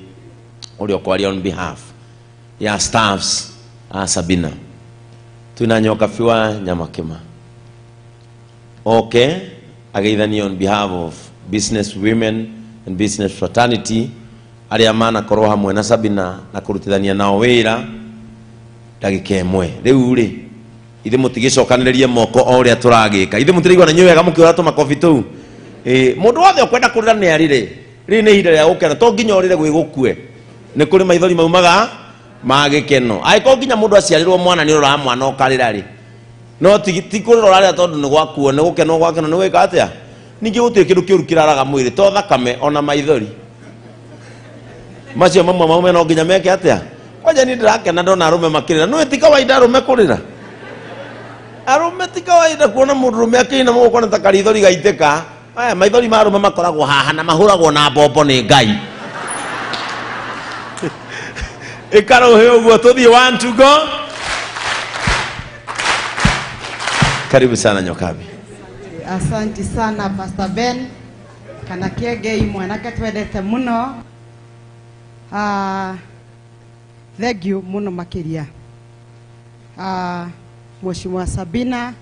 ũrĩa ũkwaria on behalf ya staffs a Sabina. Twĩna Nyokabi wa Nyamakĩma oke ageithanie on behalf of business women and business fraternity arĩa manakorwo hamwe na Sabina na kũrutithania nao wĩra ndagĩka ĩmwe. Rĩu rĩ ithe mũtigĩcokanĩrĩrie moko o ũrĩa tũragĩka, ithe mũtiraigua na inyuĩ wega mũkĩhũra tũmakobi tũu. Mũndũ wothe ũkwenda kũrĩra nĩ arĩre. Rĩrĩ nĩ ihinda rĩa gũkena, to nginya ũrĩre gwĩ gũkue, nĩ kũrĩ maithori maumaga ma gĩkeno. Angĩkorwo nginya mũndũ aciarĩrwo mwana nĩ ũroraga mwana ũkarĩra rĩ, no ti kũrĩra ũrarĩra tondũ nĩ gwakuo, nĩ gũkena gwakena, nĩ gwĩka atĩa? Ningĩ gũtirĩ kĩndũ kĩũru kĩraraga mwĩrĩ to thakame ona maithori macio mamwe maume no nginya meke atĩa? Kwanja niĩ ndĩrakena ndona arũme makĩrĩra. Nĩũĩ ti kawaida arũme kũrĩra? Arũme ti kawaida kuona mũndũrũme akĩina mũgũkona ta karithori gaitĩka. Aya maithori ma arũme makoragwo haha na mahũragwo na mbombo nĩ Ngai. Ĩkarũhĩ ũguo tũthiĩ, one to go. Karibu sana Nyokabi. Asante sana Pastor Ben kana Kiengei mwanake twendete muno. Thank you muno makiria. Mheshimiwa Sabina,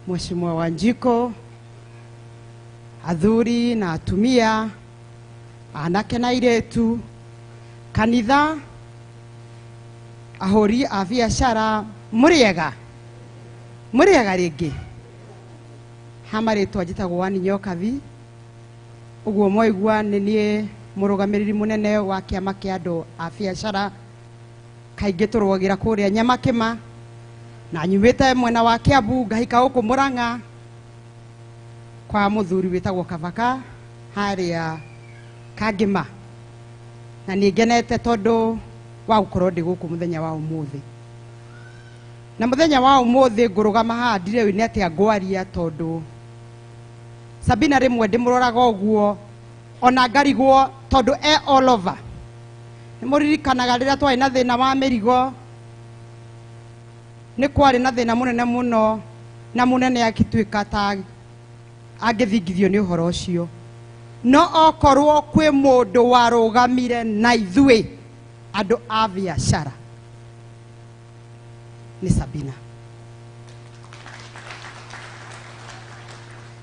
Mheshimiwa Wanjiko, athuri na atumia, anake na airĩtu, kanitha, ahũri a biacara, mũrĩega mũrĩega rĩngĩ. Ha marĩtwa njĩtagwo Wani Nyokabi, ũguo mwaigua nĩ niĩ mũrũgamĩrĩri mũnene wa kĩama kĩa andũ a biacara. Kaingĩ tũrũagĩra kũrĩa Nyamakĩma, na nyumĩte mwena wa Kiambu ngahika gũkũ Mũrang'a kwa mũthuri wĩtagwo Kabaka harĩa Kangĩma, na nĩ ngenete tondũ wa gũkorwo ndĩ gũkũ mũthenya wa ũmũthĩ. Na mũthenya wa ũmũthĩ ngũrũgama haha ndirĩũĩ nĩ atĩa ngwaria, tondũ Sabina rĩmwe ndĩmũroraga ũguo ona ngarigwo tondũ e all over. Nĩ mũririkanaga rĩrĩa twarĩ na thĩna wa mĩrigo, nĩ kwarĩ na thĩna mũnene mũno, na mũnene agĩtuĩka ta angĩthingithio nĩ ũhoro ũcio. No okorwo kwĩ mũndũ warũgamire na ithuĩ andũ a biacara nĩ Sabina.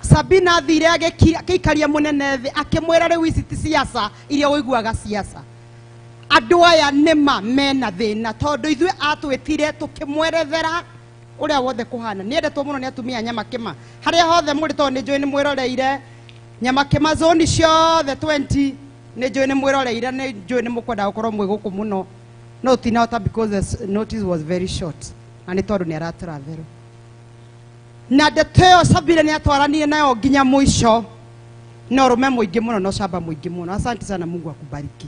Sabina athire agĩikaria mũnene thĩ akĩmwĩra rĩu ici ti siasa iria ũiguaga siasa, andũ aya nĩma mena thĩna, tondũ ithuĩ atwĩtire tũkĩmwerethera ũrĩa wothe kũhana. Nĩendetwo mũno nĩ atumia a Nyamakĩma harĩa hothe mũrĩ, tondũ nĩ njũĩ nĩ mwĩroreire Nyamakĩma zoni ciothe 20, nĩ njũĩ nĩ mwĩroreire, nĩ njũĩ nĩ mũkwenda gũkorwo mwĩ gũkũ mũno, no tinahota because the notice was very short, na nĩ tondũ nĩ aratravel. Na ndeto ĩyo Sabina nĩ atwaranire nayo nginya mũico, na ũrũme mũingĩ mũno na ũcamba mũingĩ mũno. Asante sana, Mungu akubariki.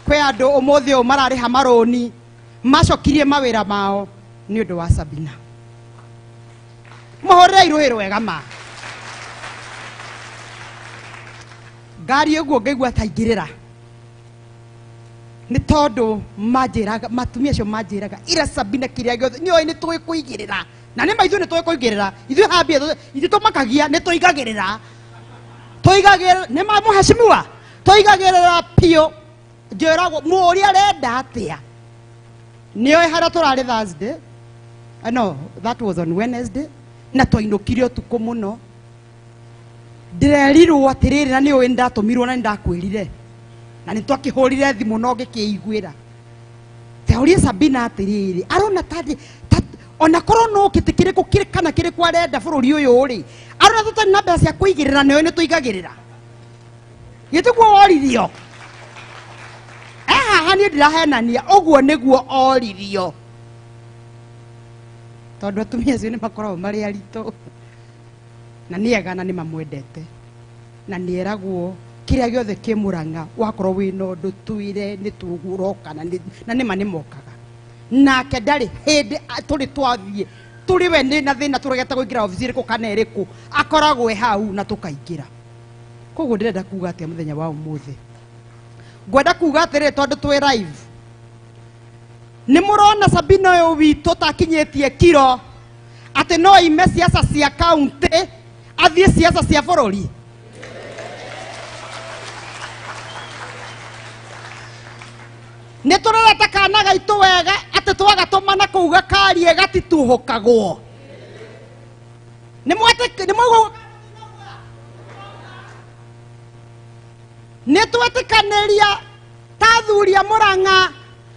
Kwĩ andũ ũmũthĩ ũyũ mararĩha marũni macokirie mawĩra mao Nĩ ũndũ wa Sabina. Mũhũrĩre irũhĩ rwega ma. Ngari ũguo ngaigua taingĩrĩra. Nĩ tondũ manjĩraga matumia acio manjĩraga ira Sabina kĩrĩa gĩothe nĩoĩ nĩ tũĩ kũigĩrĩra. Na nĩ ma ithuĩ nĩ tũĩ kũigĩrĩra. Ithuĩ hambia ithuĩ tũmakagia nĩ tũigagĩrĩra. Tũigagĩrĩra nĩ ma mũheshimiwa. Tũigagĩrĩra piũ. Njĩragwo mũũria arenda atĩa. Nĩoĩ harĩa tũrarĩ Thursday. No, that was on Wednesday. Na twainũkire ũtukũ mũno. Ndĩrerirwo atĩrĩrĩ na nĩũĩ nĩndatũmirwo na nĩndakwĩrire. Na nĩtwakĩhũrire thimũ no ngĩkĩiguĩra. Teorie Sabina atĩrĩrĩ, arona tarĩ ona korwo no kĩtĩ kĩrĩkũ kĩrĩ kana kĩrĩkũ arenda bũrũri ũyũ rĩ, arona tũtarĩ na mbeca cia kũigĩrĩra nĩoĩ nĩtũigagĩrĩra. Gĩtĩguo woririo. Haha niĩ ndirahenania, ũguo nĩguo oririo. Tondũ atumia acio nĩmakoragwo marĩ aritũ. Na nĩ ega na nĩmamwendete. Na nĩeragwo kĩrĩa gĩothe kĩ Mũrang'a wakorwo wĩna ũndũ twĩre nĩtũgũroka na nĩma nĩmokaga. Nake ndarĩ hĩndĩ tũrĩ twathiĩ tũrĩ we nĩ na thĩna tũregete kũingĩra obici ĩrĩkũ kana ĩrĩkũ akoragwo e hau na tũkaingĩra. Koguo ndĩrenda kuga atĩa mũthenya wa ũmũthĩ. Ngwenda kuga atĩrĩrĩ tondũ twĩ live. Nĩ mũrona Sabina ũyũ witũ takinyĩtie kiro atĩ no ime siasa cia kaunti athiĩ siasa cia bũrũri. Nĩ tũrorete kana gaitũ wega atĩ twagatũmana kũu gakarie gatituhũkagwo. Nĩ mwaigua nĩ twetĩkanĩria ta athuri a Mũrang'a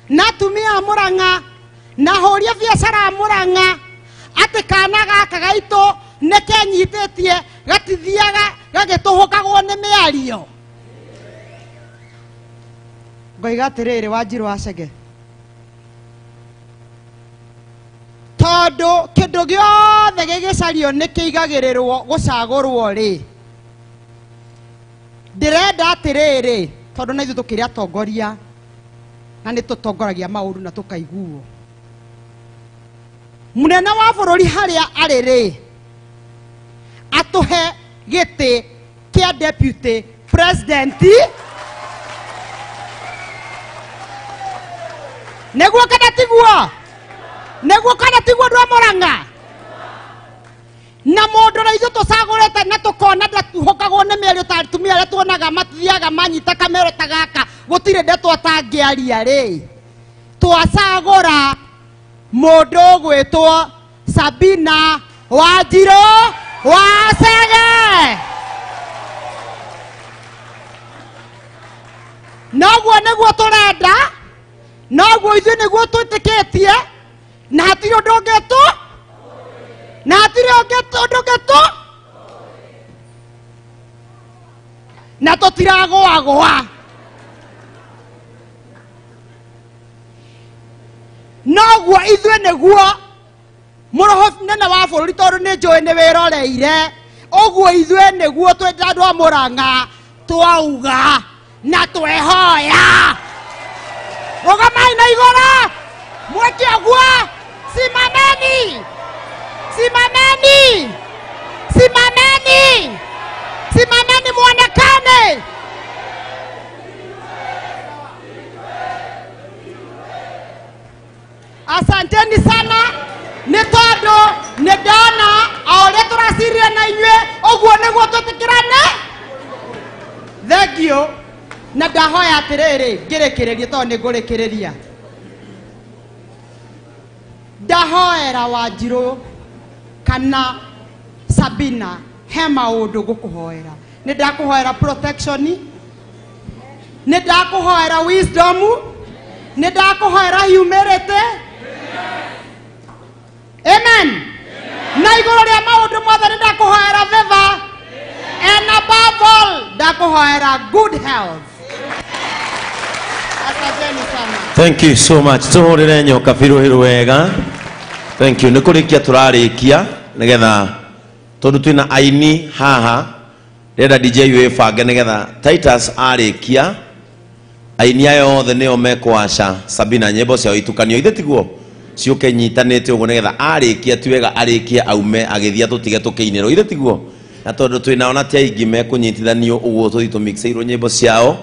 na atumia a Mũrang'a na ahũri a biacara a Mũrang'a atĩ kana gaka gaitũ nĩ kenyitĩtie gatithiaga gagĩtũhũkagwo nĩ mĩario. Ngoiga atĩrĩrĩ Wanjirũ wa Chege, tondũ kĩndũ gĩothe gĩgĩcario nĩ kĩigagĩrĩrwo gũcagũrwo rĩ, ndĩrenda atĩrĩrĩ tondũ na ithuĩ tũkĩrĩ atongoria na nĩ tũtongoragia maũndũ na tũkaiguo. Mũnene wa bũrũri harĩa arĩ rĩ, atũhe gĩtĩ kĩa deputy president nĩguo kana tiguo? Nĩguo kana tiguo andũ a Mũrang'a? Na mũndũ ũrĩa ithuĩ tũcagũrĩte na tũkona ndatuhũkagwo nĩ mĩario ta atumia arĩa tuonaga mathiaga manyita kamero ta gaka gũtirĩ ndeto atangĩaria rĩ, twacagũra mũndũ ũgwĩtwo Sabina Wanjirũ wa Chege. Noguo nĩguo tũrenda, noguo ithuĩ nĩguo twĩtĩkĩtie, na hatirĩ ũndũ ũngĩtũ, na hatirĩ ũndũ ũngĩtũ, na tũtiragũagũa. Noguo ithuĩ nĩguo mũroho nene wa bũrũri tondũ nĩ njũĩ nĩ wĩroreire, ũguo ithuĩ nĩguo twĩ andũ a Mũrang'a twauga na twehoya. Rũgamai na igũrũ mwĩke ũguo, simameni, simameni, simameni, simameni muonekane. Asanteni sana nĩ tondũ nĩ ndona o ũrĩa tũracirire na inyuĩ ũguo nĩguo twĩtĩkĩrane. Thank you. Na ndahoya atĩrĩrĩ ngĩrĩkĩrĩrie tondũ nĩ ngũrĩkĩrĩria. Ndahoera Wanjirũ kana Sabina he maũndũ ngũkũhoera. Nĩ ndakũhoera protection, nĩ ndakũhoera wisdom, nĩ ndakũhoera humility. Amen. Na igũrũ rĩa maũndũ mothe nĩ ndakũhoera favor, and above all ndakũhoera good health. Asanteni sana. Thank you so much. Tũhũrĩre nyoka biũ wega. Thank you. Nĩ kũrĩkia tũrarĩkia nĩgetha tondũ twĩna aini haha ndĩrenda DJ wĩbange nĩgetha Titus arĩkia aini aya othe nĩo mekwaca Sabina nyĩmbo ciao itukanio ithe tiguo. Ciũke nyitanĩte ũguo nĩgetha arĩkia ti wega arĩkie aume agĩthiĩ tũtige tũkĩinĩrwo ithe tiguo na tondũ twĩnao na ti aingĩ mekũnyitithanio ũguo tũthiĩ tũmixĩirwo nyĩmbo ciao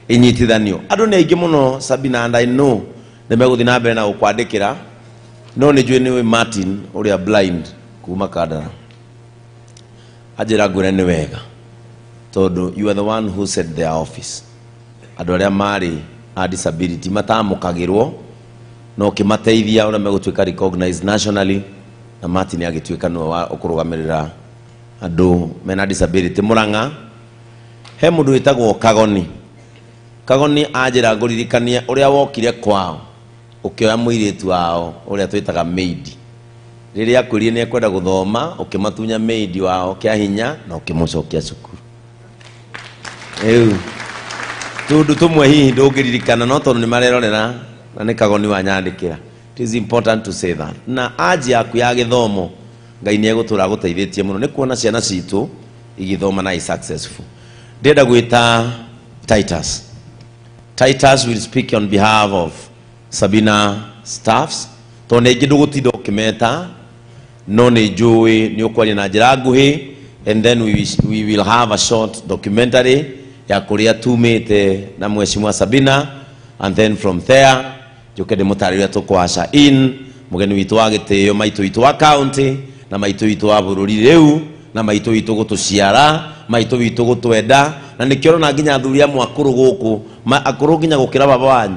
inyitithanio. Andũ nĩ aingĩ mũno Sabina, and I know nĩ megũthiĩ na mbere na gũkwandĩkĩra, no nĩ njũĩ nĩ Martin ũrĩa blind kuma Kandara anjĩra ngwĩre nĩ wega tondũ you are the one who set their office. Andũ arĩa marĩ a disability matamũkagĩrwo no ũkĩmateithia ũrĩa megũtuĩka recognized nationally, na Martin agĩtuĩka nĩwe wa ũkũrũgamĩrĩra andũ mena disability Murang'a. He mũndũ wĩtagwo Kagoni. Kagoni anjĩra ngũririkanie ũrĩa wokire kwao ũkĩoya mũirĩtu wao ũrĩa twĩtaga maid. Rĩrĩa akwĩrire nĩ ekwenda gũthoma ũkĩmatunya maid wao kĩa hinya na ũkĩmũcokia cukuru. Rĩu tũndũ tũmwe hihi ndũngĩririkana no tondũ nĩ marerorera na nĩ Kagoni wanyandĩkĩra. It is important to say that. Na anji yaku ya gĩthomo Ngai nĩ egũtũra agũteithĩtie mũno nĩ kuona ciana citũ igĩthoma na i successful. Ndĩrenda gwĩta Titus. Titus will speak on behalf of Sabina staffs. Tondũ nĩ aingĩ ndũgũtinda ũkĩmeta no nĩ njũĩ nĩ ũkwaria na njĩra nguhĩ, and then we will have a short documentary ya kũrĩa tumĩte na mheshimiwa Sabina, and then from there njoke ndĩmũtarĩrie tũkwaca in mũgeni witũ wa gĩtĩo maitũ witũ wa county na maitũ witũ wa bũrũri rĩu na maitũ witũ gũtũciara maitũ witũ gũtwenda, na nĩkĩo ũrona nginya athuri amwe akũrũ gũkũ akũrũ nginya gũkĩra baba wanyu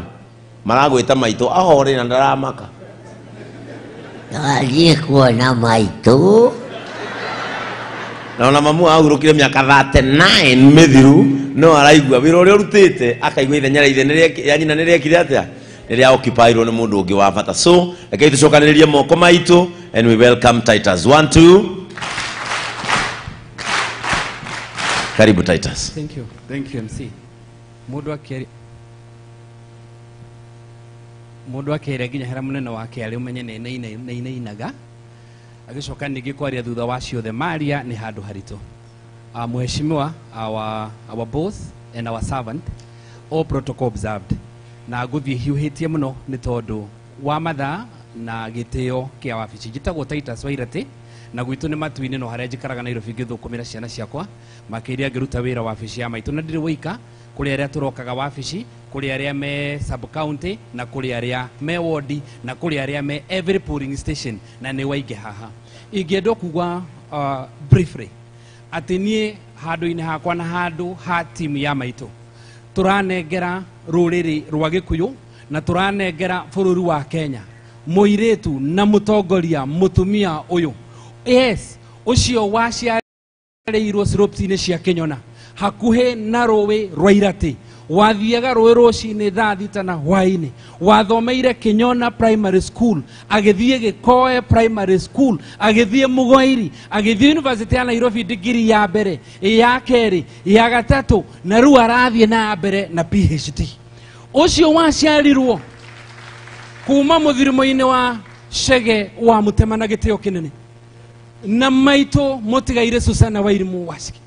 maragwĩta maitũ ahore na ndaramaka. Ndathiĩ kuona maitũ. Na ona mamu ahurũkire mĩaka 39 mĩthiru no araigua wĩra ũrĩa ũrutĩte akaigua ithenya rĩa ithe ya nyina nĩ rĩekire atĩa nĩ rĩa occupyirwo nĩ mũndũ ũngĩ wa bata. So rekei tũcokanĩrĩrie moko maitũ and we welcome Titus. 1 2. Karibu Titus. Thank you. Thank you MC. Mũndũ akĩaria nginya hera mũnene wake arĩ ũmenye nĩ inainaga agĩcoka ningĩ kwaria thutha wa ciothe maria nĩ handũ haritũ. Mheshimiwa, our boss and our servant, all protocol observed. Na ngũthiĩ hiũhĩtie mũno nĩ tondũ wa mathaa na gĩtĩo kĩa wabici. Njĩtagwo Titus Wairati na gwitũ nĩ matu-inĩ no harĩa njikaraga Nairobi ngĩthũkũmĩra ciana ciakwa makĩria ngĩruta wĩra wabici ya maitũ na ndirĩ wũika kũrĩ arĩa tũrokaga wabici, kũrĩ arĩa me sub county na kũrĩ arĩa me ward na kũrĩ arĩa me every polling station na nĩ waingĩ haha. Ingĩenda kuga briefly atĩ niĩ handũ-inĩ hakwa na handũ ha timu ya maitũ tũranengera rũrĩrĩ rwa Gĩkũyũ na tũranengera bũrũri wa Kenya mũirĩtu na mũtongoria mũtumia ũyũ. Yes, ũcio waciarĩirwo slopes-inĩ cia Kĩnyona hakuhĩ na rũĩ rwa Irati, wathiaga rũĩ rũcinĩ thaa thita na hwaĩ-inĩ, wathomeire Kĩnyona Primary School, agĩthiĩ Gĩkoe Primary School, agĩthiĩ Mũgoiri, agĩthiĩ University ya Nairobi digiri ya mbere, ya kerĩ, ya gatatũ, na rĩu arathiĩ na mbere na PhD. Ũcio waciarirwo kuma mũthirimo-inĩ wa Chege wa Mũtema na gĩtĩo kĩnene na maitũ mũtigaire Susana Wairimu Wacigi.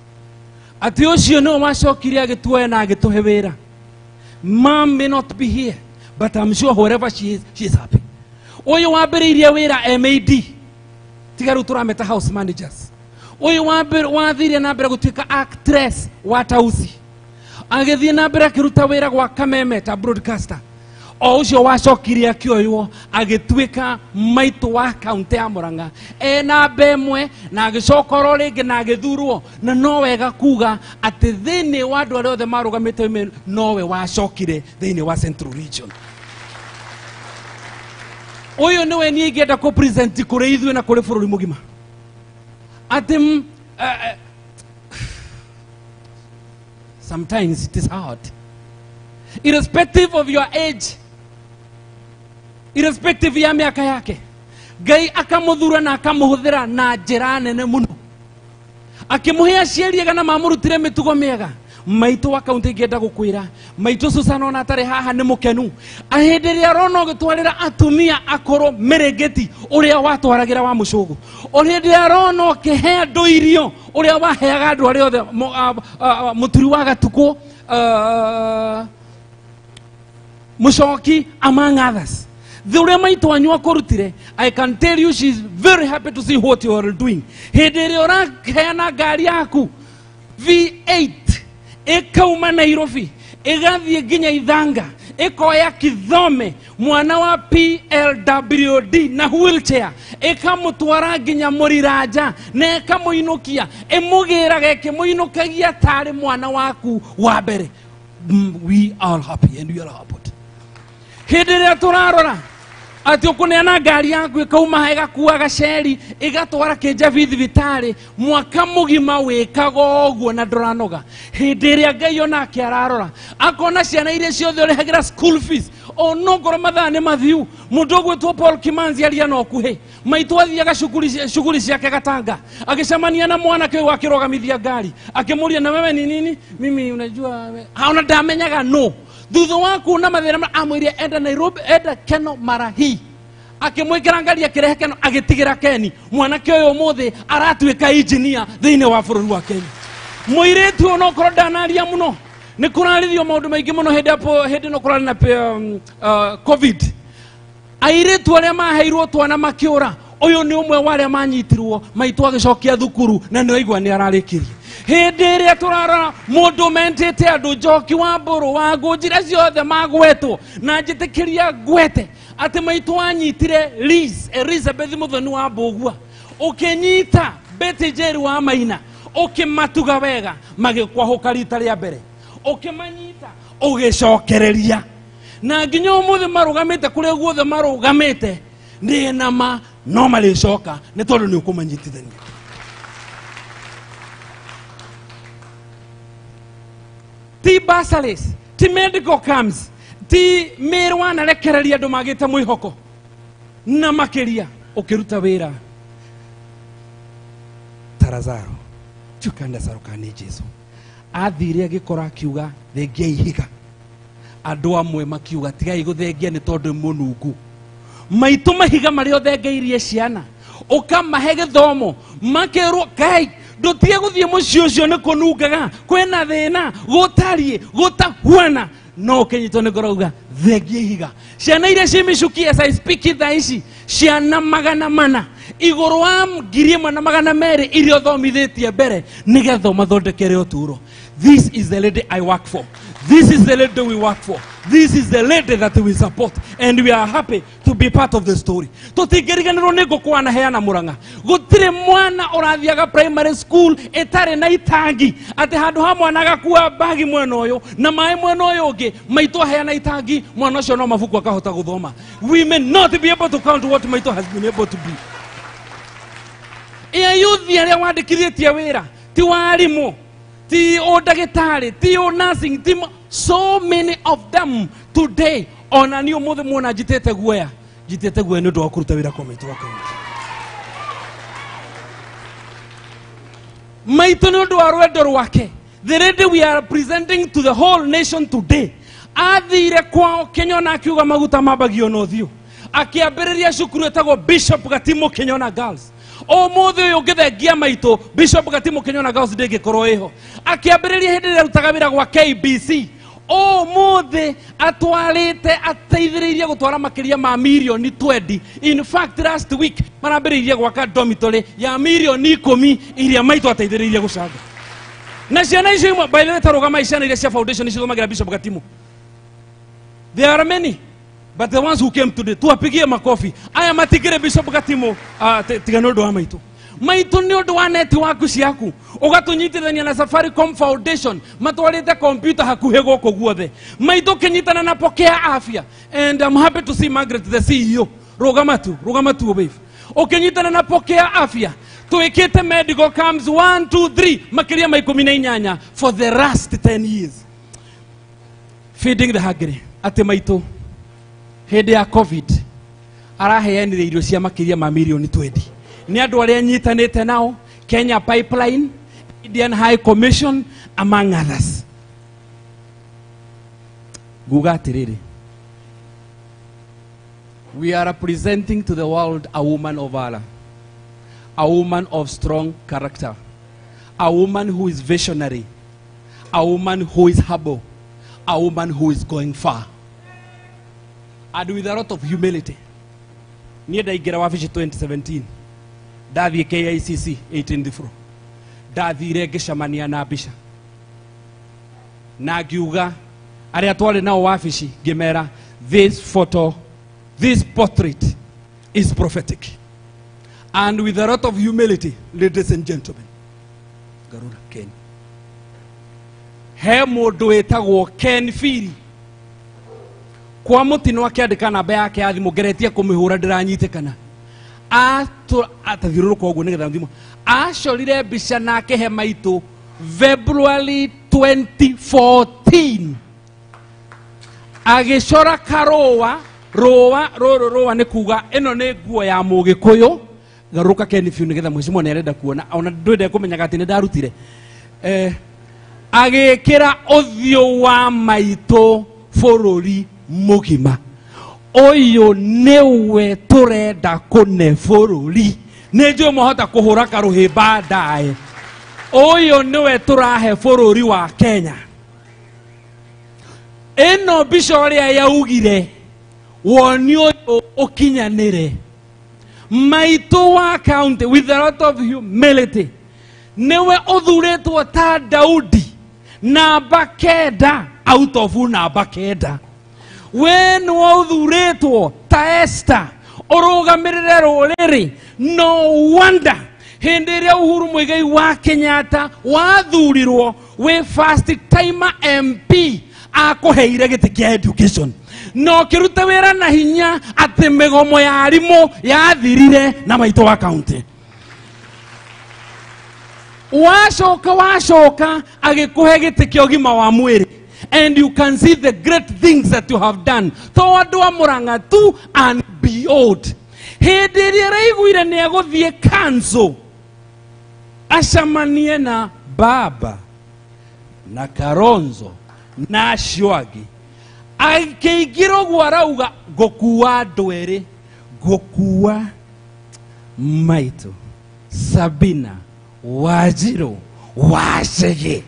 Atĩ ũcio nĩwe wacokire agĩtuoya na agĩtũhe wĩra. Mom may not be here, but I'm sure wherever she is happy. Ũyũ wambĩrĩirie wĩra MAD, tiga rĩu tũrameta house managers. Ũyũ wathire na mbere gũtuĩka actress wa Tausi, agĩthiĩ na mbere akĩruta wĩra gwa Kameme ta broadcaster. O ũcio wacokire akĩoywo agĩtuĩka maitũ wa kaunti ya Murang'a ena mbemwe na agĩcoka oro rĩngĩ na agĩthurwo, na no wega kuga atĩ thĩinĩ wa andũ arĩa othe marũgamĩte nowe wacokire thĩinĩ wa Central Region. Ũyũ nĩwe niĩ ingĩenda kũ present kũrĩ ithuĩ na kũrĩ bũrũri mũgima atĩ sometimes it is hard irrespective of your age, irrespective ya miaka yake, Ngai akamuthura na akamuhuthira na njira nene muno, akimuhe aciari ega na mamurutire mitugo miega. Maitũ wa kaunti ingĩenda gũkwĩra maitũ Susana ona atarĩ haha nĩ mũkenu hĩndĩ ĩrĩa arona ũgĩtwarĩra atumia akũrũ mĩrĩngĩti ũrĩa watwaragĩra wa mũcũgũ, o hĩndĩ ĩrĩa arona ũkĩhe andũ irio ũrĩa waheaga andũ arĩa othe mũturi wa gatukũ Mushoki among others. Thĩ ũrĩa maitũ wanyu akũrutire, I can tell you she is very happy to see what you are doing. Hĩndĩ ĩrĩa ũraheana ngari yaku V8 ĩkauma Nairobi ĩgathiĩ nginya Ithanga ĩkoya Kithome mwana wa PLWD na wheelchair ĩkamũtwara nginya Mũriranja na ĩkamũinũkia ĩmũgĩraga ĩkĩmũinũkagia tarĩ mwana waku wa mbere. We are happy and we are happy. Hĩndĩ ĩrĩa tũrarora atĩ ũkũneana ngari yaku ĩkauma ĩgakua gaceri ĩgatwara Kĩnjabi thibitarĩ mwaka mũgima wĩkaga ũguo na ndũranoga. Hĩndĩ ĩrĩa Ngai onake ararora akona ciana iria ciothe ũrĩhagĩra school fees onongorwo mathaa nĩ mathiu. Mũndũ ũgwĩtwo Paul Kimanzi aria na ũkuhĩ maitũ athiaga shughuli ciake Gatanga agĩcemania na mwanake ũyũ akĩrũgamithia ngari akĩmũria na wewe ni nini? Mimi unajua ona ndamenyaga no. Thutha wa kuona mathĩna amwĩrire enda Nairobi, enda Keno mara hii. Akĩmwĩkĩra ngari akĩrehe Keno agĩtigĩra Keni. Mwanake ũyũ ũmũthĩ aratuĩka engineer thĩinĩ wa bũrũri wa Kenya. Mũirĩtu ũyũ onokorwo ndanaria mũno nĩ kũrarĩrio maũndũ maingĩ mũno hĩndĩ hĩndĩ ĩno kũrarĩ na COVID. Airĩtu arĩa maheirwo twana makĩũra, ũyũ nĩ ũmwe wa arĩa manyitirwo maitũ agĩcokia thukuru na nĩ waigua nĩ ararĩkirie. Hĩndĩ ĩrĩa tũrarora mũndũ mentĩte andũ Njoki wa Mbũrũ wa Ngũnjira ciothe magwetwo na njĩtĩkĩria ngwete atĩ maitũ anyitire Liz Elizabeth Mũthoni wa Mbũgua, ũkĩnyita Betty Njeri wa Maina ũkĩmatuga wega magĩkwahũka rita rĩa mbere, ũkĩmanyita ũgĩcokereria na nginya ũmũthĩ marũgamĩte kũrĩa guothe marũgamĩte nĩ nama no marĩcoka nĩ tondũ nĩ ũkũmanyitithania. Ti bursaries, ti medical camps, ti mĩĩrĩ wanarekereria andũ magĩte mwĩhoko na makĩria ũkĩruta wĩra ta Lazaro tukanda sarukani Jesu athire agĩkora akiuga thengia ihiga. Andũ amwe makiuga tigai gũthengia nĩ tondũ mũnungu. Maitũ mahiga marĩa ũthengeirie ciana ũkamahe gĩthomo makerwo kai ndũtige gũthiĩ mũciĩ ũcio nĩ kũnungaga kwĩna thĩna gũtariĩ gũtahuana no ũkĩnyitwo nĩ ngoro uga thengia ihiga. Ciana iria ciĩ mĩcuki as I speak thaa ici ciana 400 igũrũ wa 1200 iria ũthomithĩtie mbere nĩgetha ũmathondekere ũtũũro. This is the lady I work for. This is the lady we work for. This is the lady that we support. And we are happy to be part of the story. Tũtingĩriganĩrwo nĩ ngũkũ wanaheana Mũrang'a. Gũtirĩ mwana ũrathiaga primary school ĩtarĩ na itangi atĩ handũ ha mwana agakua bagi mwena ũyũ na maĩ mwena ũyũ ũngĩ maitũ aheana itangi mwana ũcio no mabuku akahota gũthoma. We may not be able to count what maitũ has been able to be. Ĩa yuthi arĩa wandĩkithĩtie wĩra ti warimũ ti o ndagĩtarĩ ti o nursing ti so many of them today ona niĩ ũmũthĩ muona njitĩte guoya nĩ ũndũ wa kũruta wĩra kwa maitũ wa kaunti. Maitũ nĩ ũndũ wa rwendo rwake, the lady we are presenting to the whole nation today athire kwao Kĩnyona akiuga maguta mambagio na ũthiũ akĩambĩrĩria cukuru ĩtagwo Bishop Gatimo Kĩnyona Girls. Ũmũthĩ ũyũ ũngĩthengia maitũ Bishop Gatimo Kĩnyona Girls ndĩngĩkorwo ĩho. Akĩambĩrĩria hĩndĩ ĩrĩa arutaga wĩra gwa KBC. Ũmũthĩ atwarĩte ateithĩrĩirie gũtwara makĩria ma mirioni 20. In fact last week marambĩrĩirie gwaka dormitory ya mirioni 10 iria maitũ ateithĩrĩirie gũcanga. Na ciana icio imwe by the way tarũgama ciana iria cia foundation icithomagĩra Bishop Gatimo. There are many. But the ones who came today, tuwapigie makofi. Aya matigire Bishop Gatimo tiga nĩ ũndũ wa maitũ. Maitũ nĩ ũndũ wa network ciaku. Ũgatũnyitithania na Safaricom Foundation, matwarĩte computer hakuhĩ gũkũ guothe. Maitũ kĩnyitana na Pokea Afya. And I'm happy to see Margaret the CEO. Rũgama tu wave. Ũkĩnyitana na Pokea Afya. Twĩkĩte medical camps 1 2 3 makĩria ma 18 for the last 10 years. Feeding the hungry. Atĩ maitũ hĩndĩ ya COVID araheanire irio cia makĩria ma mirioni 20 nĩ andũ arĩa nyitanĩte nao Kenya Pipeline, Indian High Commission among others. Nguga atĩrĩrĩ, we are presenting to the world a woman of valor, a woman of strong character, a woman who is visionary, a woman who is humble, a woman who is going far. And with a lot of humility, niĩ ndaingĩra wabici 2017, ndathiĩ KICC 18th floor, ndathire ngĩcemania na mbica na ngiuga arĩa twarĩ nao wabici, ngĩmera, "This photo, this portrait is prophetic." And with a lot of humility, ladies and gentlemen, garura Ken, he mũndũ wĩtagwo Ken Phiri kwa mũtino akĩandĩka namba yake ya thimũ, ngeretie kũmĩhũra ndĩranyitĩkana, atathiũrũrũka ũguo nĩgetha thimũ acorire mbica na akĩhe maitũ February 2014, agĩcora karũa rũa rũrũ. Rũa nĩ kuga ĩno nĩ nguo ya mũgĩkũyũ. Garũrũka Ken biũ nĩgetha mheshimiwa nĩ arenda kuona ona ndwende kũmenyaga atĩ nĩ ndarutire. Agĩkĩra ũthiũ wa maitũ bũrũri mũgima. Ũyũ nĩwe tũrenda kũne bũrũri. Nĩ njũĩ mwahota kũhũra karũhĩ baadaye. Ũyũ nĩwe tũrahe bũrũri wa Kenya. Ĩno mbica ũrĩa yaugire woni ũyũ ũkinyanĩre. Maitũ wa county, with a lot of humility, nĩwe ũthurĩtwo ta Daudi, namba 9 out of namba 9. We nĩwe ũthurĩtwo ta Esther ũrũgamĩrĩre rũrĩrĩ. No wonder hĩndĩ ĩrĩa Uhuru Muigai wa Kenyatta wathurirwo wĩ first timer MP, akũheire gĩtĩ kĩa education na ũkĩruta wĩra na hinya atĩ mĩgomo ya arimũ yathirire na maitũ wa county. Wacoka agĩkũhe gĩtĩ kĩa ũgima wa mwĩrĩ, and you can see the great things that you have done to andũ a Murang'a tu and beyond. Hĩndĩ ĩrĩa araiguire nĩ egũthiĩ council acemanie na baba na Kalonzo na acio angĩ, akĩingĩra ũguo arauga, "Ngũkua andũ erĩ, ngũkua maitũ Sabina Wanjiru Wacege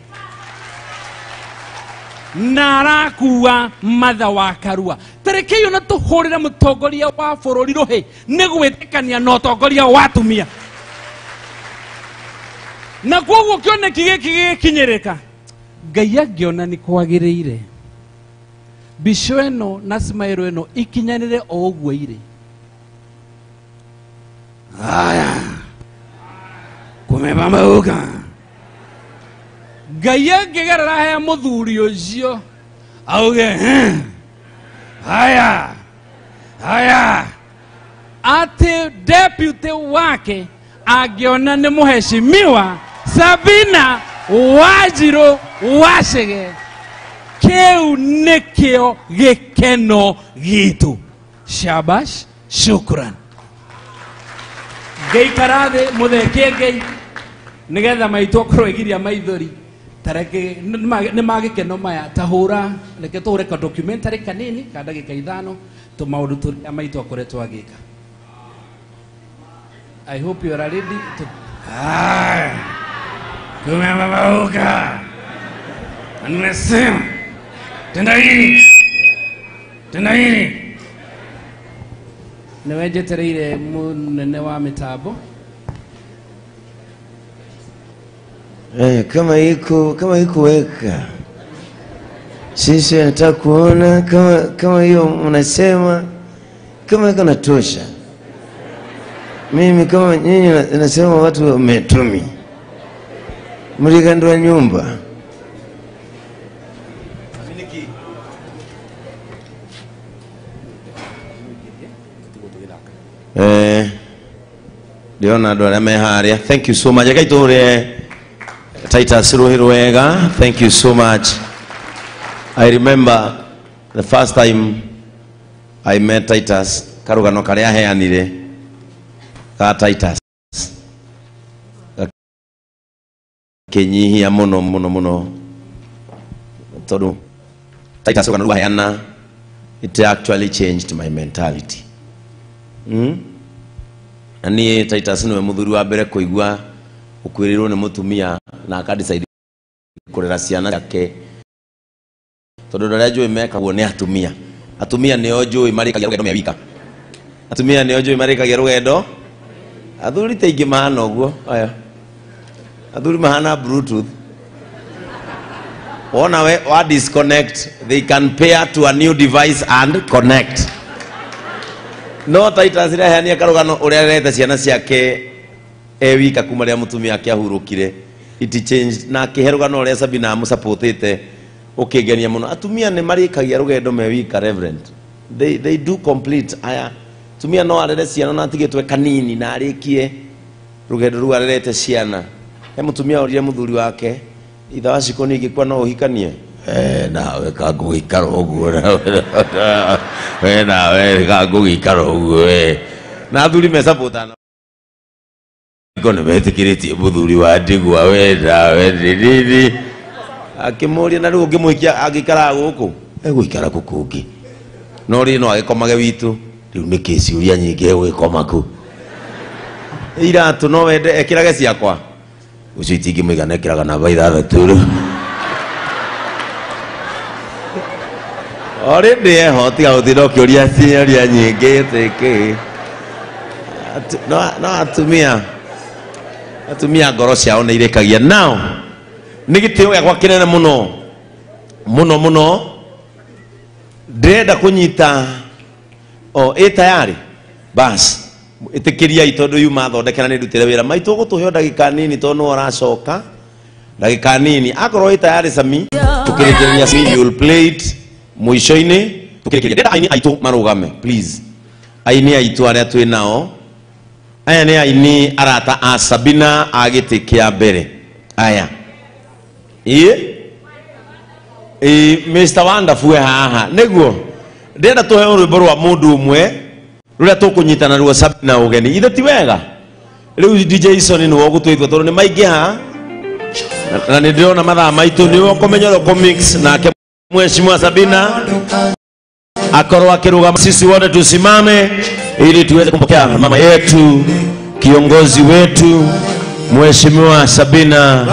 na arakua Matha wa Karua." Tareke iyo na tũhũrĩre mũtongoria wa bũrũri rũhĩ nĩ gwĩtĩkania na ũtongoria wa atumia. Na koguo kĩoneki gĩkĩ gĩgĩkinyĩrĩka, Ngai angĩona nĩ kwagĩrĩire, mbica ĩno na smile ĩno ikinyanĩre o ũguo irĩ. Haya, kumepambauka. Ngai angĩgerera he mũthuri ũcio auge, "Haya haya," atĩ deputy wake angĩona nĩ mũheshimiwa Sabina Wanjiru Wacege, kĩu nĩkĩo gĩkeno gitũ. Shabash, shukran. Ngĩikara thĩ mũthekie Ngai nĩgetha maitũ akorwo igiria maithori tareke nĩ magĩkeno maya. Tahũra, reke tũhũre ka documentary kanini ka ndagĩka 5, tũmaũndũ tũrĩa maitũ akoretwo agĩka. I hope you are ready to. Kumepambauka. Nimesema tenda hili, tenda hili. Nĩwe njetereire mũnene wa mĩtambo. Kama iko weka, sisi nataka kuona kama hiyo mnasema kama iko natosha. Mimi kama nyinyi nasema watu wametumi mligandwa nyumba. Ndĩrona andũ arĩa me harĩa. Thank you so much. Reke tũhũre Titus rũhĩ rwega. Thank you so much. I remember the first time I met Titus, karũgano karĩa aheanire ka Titus gakĩnyihia mũno mũno mũno, tondũ Titus rũgano rũu aheana, it actually changed my mentality. Na niĩ Titus nĩwe mũthuri wa mbere kũigua ũkuĩrĩirwo nĩ mũtumia na akadecide kũrera ciana ciake, tondũ andũ arĩa njũĩ mekagwo nĩ atumia. Atumia nĩo njũĩ marĩkagia rũgendo me wika. Atumia nĩo njũĩ marĩkagia rũgendo. Athuri ta ingĩ mahana ũguo. Aya. Athuri mahana Bluetooth. Wona we wa disconnect, they can pair to a new device and connect. No Titus ĩraheania karũgano ũrĩa arerete ciana ciake e wika kuma rĩrĩa mũtumia ake ahurũkire. It changed na akĩhe rũgano ũrĩa Sabina amũsupportĩte ũkĩngenia mũno. Atumia nĩ marĩkagia rũgendo me wika, Reverend. They do complete. Aya atumia no arere ciana na atigĩtwe kanini na arĩkie rũgendo rũu arerete ciana. He mũtumia orire mũthuri wake, itha wa Shiko nĩ ingĩkua no ũhikanie? Nawe kangũgĩikara ũguo we nawe kangũgĩikara ũguo we. Na athuri mesapotana ko nĩ metĩkĩrĩtie mũthuri wa ndigwa we nawe nini. Akĩmũria na rĩu ũngĩmũhikia angĩikaraga gũkũ? Egũikara kũ kũngĩ. No rĩ no agĩkomage witũ. Rĩu nĩkĩ ciũria nyingĩ egũgĩkoma kũ? Iratũ no wende ekĩrage ciakwa? Ũcio itingĩmũigana ekĩraga namba 6 rĩu. Already eho tiga gũtinda ũkĩũria ciũria nyingĩ tĩkĩ. No atumia ngoro ciao nĩ irĩkagia. Now nĩ gĩtĩo gĩakwa kĩnene mũno mũno mũno, ndĩrenda kũnyita o ĩ tayari bas ĩtĩkĩriai tondũ yuma thondekera nĩ ndutĩre wĩra maitũ gũtũhe ndagĩka nini tondũ nĩwe ũracoka ndagĩka nini. Akorwo ĩ tayari Sami, tũkĩrĩkĩrĩria Sami, you will play it mũico-inĩ tũkĩrĩkĩrĩria. Ndĩrenda aini aitũ marũgame please. Aini aitũ arĩa twĩ nao aya nĩ aini arata a Sabina a gĩtĩ kĩa mbere. Aya ĩ Mr. Wonderful haha nĩguo ndĩrenda tũheo rwĩmbo rwa mũndũ ũmwe rũrĩa tũkũnyitana ruo Sabina ũgeni. Ithe ti wega rĩu DJ Sony nĩwe ũgũtũithua tondũ nĩ maingĩha na nĩ ndĩrona mathaa maitũ nĩwe ũkũmenya ũrĩa ũkũmix nake Mheshimiwa Sabina akorwo akĩrũgama. Sisi wote tusimame ili tuweze kumpokea mama yetu, kiongozi wetu Mheshimiwa Sabina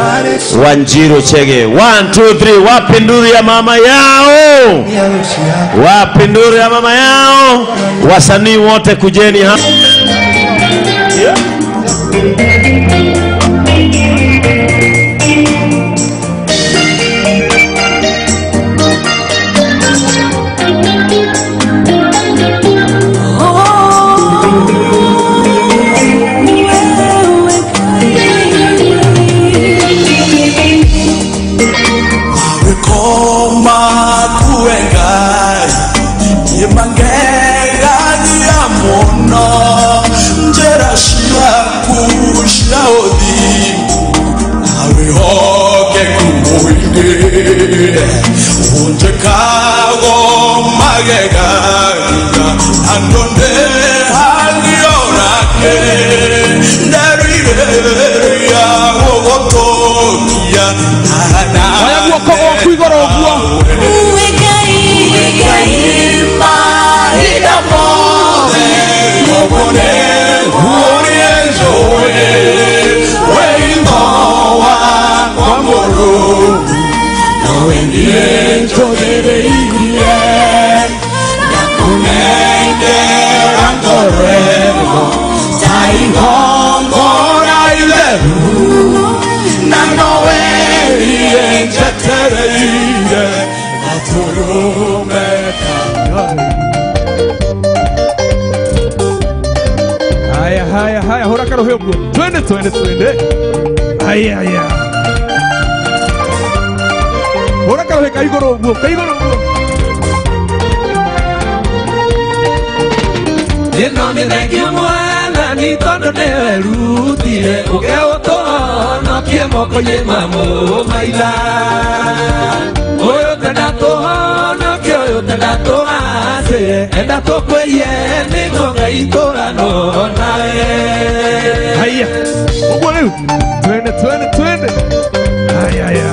Wanjiru Chege. 1 2 3, wapi nduru ya mama yao? Wapi nduru ya mama yao? Wasanii wote kujeni hapa. Haya haya haya, hora karohe uguo. Twende twende twende. Haya haya. Hora karohe kaigoro uguo, kaigoro uguo. Ĩno nĩ thengiũ mwathani tondũ nĩwerutire ũkeũtũhonokie moko-inĩ ma mũmaitha. Ũyũ tenda tũhonokie, ũyũ tenda tũgacĩre, enda tũkwĩrie nĩguo Ngai tũranwo nawe. Haya, ũguo rĩu. Twende twende twende. Haya haya.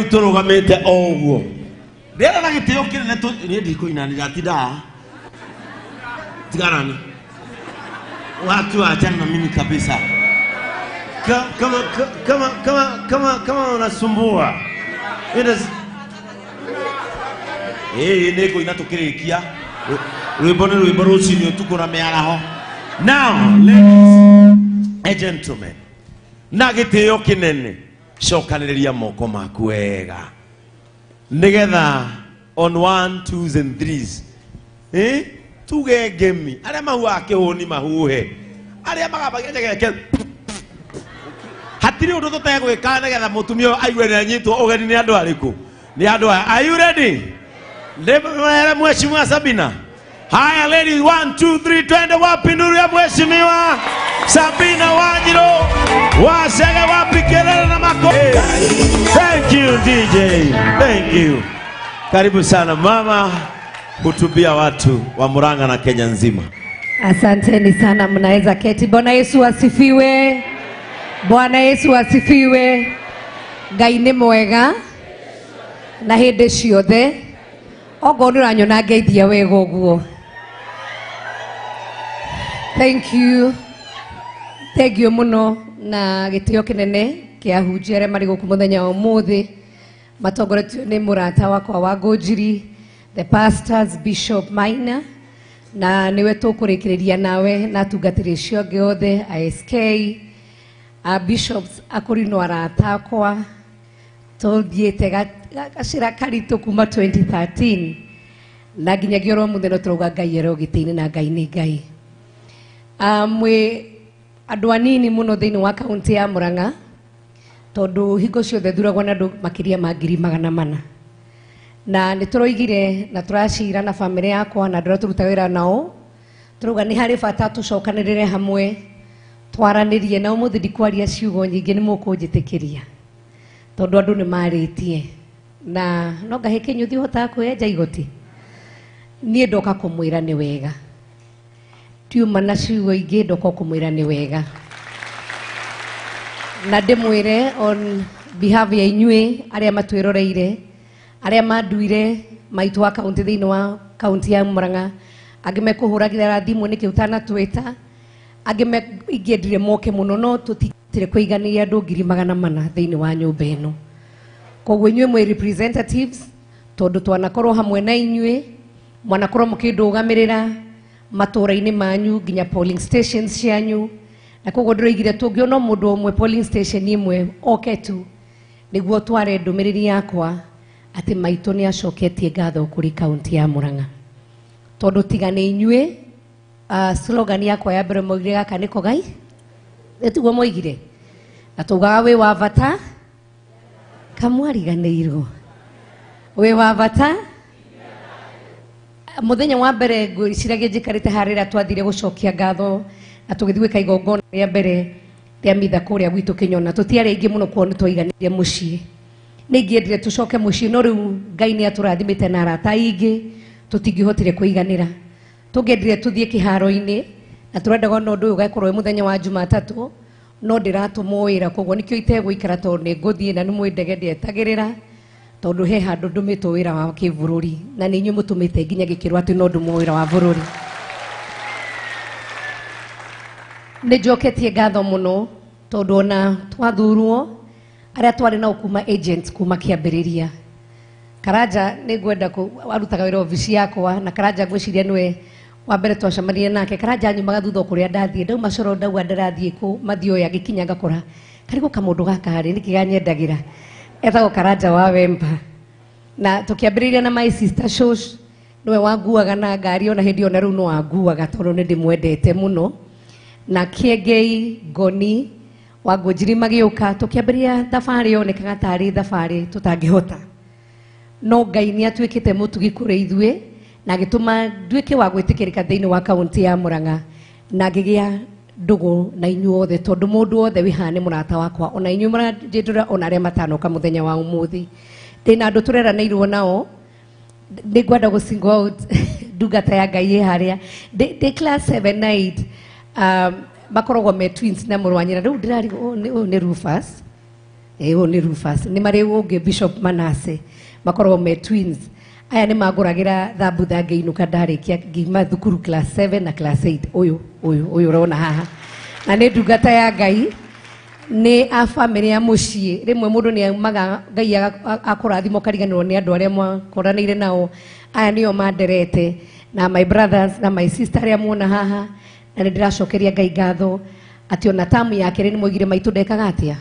Rĩu tũrũgamĩte o ũguo. Rĩera na gĩtĩo kĩnene niĩ ndikũina ndiratinda. Tigana ni. Watu waachana na mimi kabisa. Kama unasumbua. Nĩngũina tũkĩrĩkia. Rwĩmbo nĩ rwĩmbo rũcinĩ ũtukũ na mĩaraho. Now, ladies and gentlemen, na gĩtĩo kĩnene, cokanĩrĩria moko maku wega. Nĩgetha on 1, 2 and 3s. Tuge ngemi. Arĩa mahuhaga kĩhũni mahuhe. Arĩa magambagia njegeke. Hatirĩ ũndũ tũtegwĩka nĩgetha mũtumia ũyũ aigue nĩanyitwo ũgeni nĩ andũ arĩkũ. Nĩ andũ aya. Are you ready? Mheshimiwa Sabina. Haya ladies, 1, 2, 3, twende wapi nuru ya Mheshimiwa Sabina Wanjiru. Wasege wapi kelele na makofi. Thank you DJ. Thank you. Karibu sana mama hutubia watu wa Murang'a na Kenya nzima. Asanteni sana, mnaweza keti. Bwana Yesu asifiwe. Bwana Yesu asifiwe. Ngai nĩ mwega na hĩndĩ ciothe. Okorwo nĩ ũranyona ngeithia wega ũguo. Thank you. Thank you mũno na gĩtĩo kĩnene kĩa ahunjia arĩa marĩ gũkũ mũthenya wa ũmũthĩ matongoretio nĩ mũrata wakwa wa Ngũnjiri, the pastors Bishop Maina, na nĩwe tũkũrĩkĩrĩria nawe na atungatĩri acio angĩ othe ISK, a bishops akũrinwo arata akwa tũthiĩte gacĩra karitũ kuma 2013 na nginyagia oro mũthenya no tũrauga Ngai ero gĩtĩ-inĩ na Ngai nĩ Ngai. Mwĩ andũ anini mũno thĩinĩ wa kaunti ya Murang'a tondũ hingo ciothe thuragwo na andũ makĩria ma 400,000 na nĩ tũroigire na tũracira na bamĩrĩ yakwa na andũ arĩa tũrutaga wĩra nao tũrauga nĩ harĩ bata tũcokanĩrĩre hamwe twaranĩrie na ũmũthĩ ndikwaria ciugo nyingĩ nĩ mũkũnjĩtĩkĩria tondũ andũ nĩ marĩtie na no ngahe kĩnyũthi ũhotaga kwĩenja igoti. Niĩ ndoka kũmwĩra nĩ wega, tiuma na ciugo ingĩ, ndoka kũmwĩra nĩ wega na ndĩmwĩre on behalf ya inyuĩ arĩa matwĩroreire, arĩa manduire maitũ wa kaunti thĩinĩ wa kaunti ya Murang'a, angĩ mekũhũragĩra thimũ nĩkĩ ũtanatwĩta, angĩ ingĩendire moke mũno no tũtingĩhotire kũiganĩria andũ 400,000 thĩinĩ wa nyũmba ĩno. Koguo inyuĩ mwĩ representatives tondũ twanakorwo hamwe na inyuĩ, mwanakorwo mũkĩndũgamĩrĩra matũũra-inĩ manyu nginya polling stations cianyu, na koguo ndĩroigire tũngĩona mũndũ ũmwe polling station ĩmwe oke tu nĩguo tware ndũmĩrĩri yakwa atĩ maitũ nĩ acoketie ngatho kũrĩ kaunti ya Murang'a tondũ tiga nĩ inyuĩ. Slogan yakwa ya mbere moigire gaka nĩko Ngai ĩtiguo moigire na tugaga wĩ wa bata kamwariganĩirwo wĩ wa bata. Mũthenya wa mbere ngwĩciragia njikarĩte harĩa twathire gũcokia ngatho na tũgĩthiĩ gwĩka igongona rĩa mbere rĩa mitha kũrĩa gwitũ Kĩnyona, tũtiarĩ aingĩ mũno kuo nĩ twaiganĩire mũciĩ. Nĩ ingĩendire tũcoke mũciĩ no rĩu Ngai nĩ atũrathimĩte na arata aingĩ tũtingĩhotire kũiganĩra. Tũngĩendire tũthiĩ kĩharo-inĩ na tũrendaga ona ũndũ ũyũ ũgakorwo wĩ mũthenya wa Jumatatũ no ndĩratũmwo wĩra koguo nĩkĩo itegũikara tondũ nĩ ngũthiĩ na nĩ mwĩ ndege ndĩetagĩrĩra tondũ he handũ ndũmĩtwo wĩra wa kĩbũrũri na nĩ inyuĩ mũtũmĩte nginya gĩkĩrwo atĩ no ndũmwo wĩra wa bũrũri. Nĩ njoketie ngatho mũno tondũ ona twathurwo arĩa twarĩ nao kuma agents kuma kĩambĩrĩria. Karanja nĩ ngwenda arutaga wĩra obici yakwa na Karanja ngwĩciria nĩwe wa mbere twacemanirie nake. Karanja nyumaga thutha kũrĩa ndathiĩ ndauma coro ndauga ndĩrathiĩ kũ mathioya ngĩkinya ngakora karigũ kamũndũ gaka rĩ nĩkĩ ganyendagĩra, etagwo Karanja wa Wemba. Na tũkĩambĩrĩria na my sister Shosh nĩwe wanguaga na ngari ona hĩndĩ ĩyo na rĩu no wanguaga tondũ nĩ ndĩmwendete mũno, na Kĩengei Ngoni wa Ngũnjiri magĩũka tũkĩambĩrĩria thabarĩ yonekaga tarĩ thabarĩ tũtangĩhota, no Ngai nĩ atuĩkĩte mũtugi kũrĩ ithuĩ na agĩtũma nduĩke wa gwĩtĩkĩrĩka thĩinĩ wa kaunti ya Murang'a na ngĩgĩa ndũgũ na inyuĩ othe tondũ mũndũ wothe wĩ haha nĩ mũrata wakwa ona inyuĩ mũranjĩndũra ona arĩa matanoka mũthenya wa ũmũthĩ. Ndĩna andũ tũreranĩirwo nao nĩ ngwenda gũ single out ndungata ya Ngai ĩ harĩa ndĩ class 7 na 8 makoragwo me twins na mũrũ wa nyina. Rĩu ndĩrarigwo ũyũ nĩ Rufus Ũyũ nĩ Rufus. Nĩ marĩ ũngĩ Bishop Manase, makoragwo me twins. Aya nĩ mangũragĩra thambutha ngĩinũka ndarĩkia ngiuma thukuru class 7 na class 8. Ũyũ ũyũ ũyũ ũrona haha na nĩ ndungata ya Ngai, nĩ a bamĩrĩ ya mũciĩ. Rĩmwe mũndũ nĩ aumaga Ngai akũrathima ũkariganĩrwo nĩ andũ arĩa mwakoranĩire nao. Aya nĩo manderete na my brothers na my sister arĩa muona haha, na nĩ ndĩracokeria Ngai ngatho atĩ ona tamu ya kerĩ nĩ mwaigire maitũ ndekaga atĩa,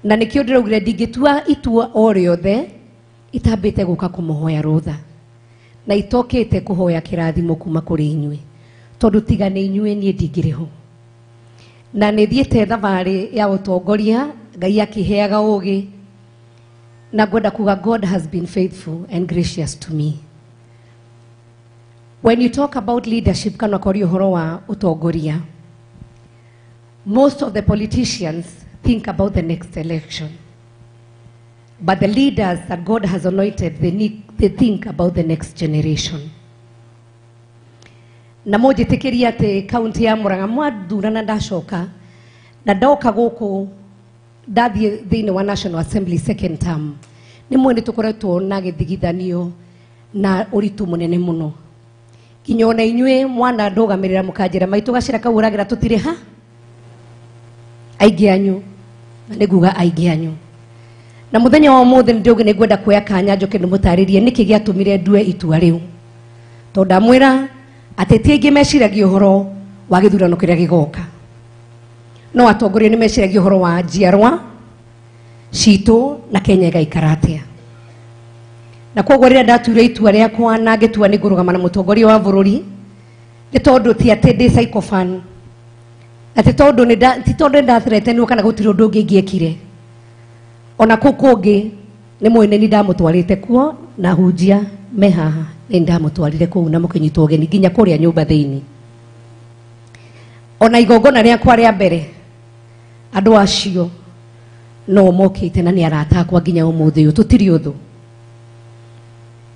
na nĩkĩo ndĩraugire ndingĩtua itua o rĩothe itambĩte gũka kũmũhoya rũtha na itokĩte kũhoya kĩrathimo kuma kũrĩ inyuĩ, tondũ tiga nĩ inyuĩ niĩ ndingĩrĩ ho. Na nĩ thiĩte thabarĩ ya ũtongoria, Ngai akĩheaga ũgĩ, na ngwenda kuga God has been faithful and gracious to me. When you talk about leadership kana kwaria ũhoro wa ũtongoria, most of the politicians think about the next election. But the leaders that God has anointed, they think about the next generation. Na mũnjĩtĩkĩrie atĩ kaunti ya Murang'a mwathurana ndacoka na ndoka gũkũ ndathiĩ thĩinĩ wa National Assembly second term, nĩ mwĩ nĩ tũkoretwo na gĩthigithanio na ũritũ mũnene mũno, nginya ona inyuĩ mwana ndũgamĩrĩra mũkanjĩra maitũ gacĩra kau ũragĩra tũtirĩ ha aingĩ anyu, na nĩ nguga aingĩ anyu. Na mũthenya wa ũmũthĩ nĩ ndĩũgĩ nĩ ngwenda kuoya kanya njoke ndĩmũtarĩrie nĩkĩ gĩatũmire ndue itua rĩu, tondũ ndamwĩra atĩ ti aingĩ meciragia ũhoro wa gĩthurano kĩrĩa gĩgoka, no atongoria nĩ meciragia ũhoro wa njiarwa citũ na Kenya ĩgaikara atĩa. Na koguo rĩrĩa ndatuire itua rĩakwa na ngĩtua nĩ ngũrũgama na mũtongoria wa bũrũri, nĩ tondũ ti atĩ ndĩ sycophant, na ti tondũ nĩ ndathreatenirwo kana gũtirĩ ũndũ ũngĩ ingĩekire. Ona kũu kũngĩ nĩ mũĩ nĩ ndamũtwarĩte kuo na hunjia me haha, nĩ ndamũtwarire kũu na mũkĩnyitwo ũgeni nginya kũrĩa nyũmba thĩinĩ. Ona igongona rĩakwa rĩa mbere andũ acio no mokĩte na nĩ arata akwa nginya ũmũthĩ ũyũ, tũtirĩ ũthũ.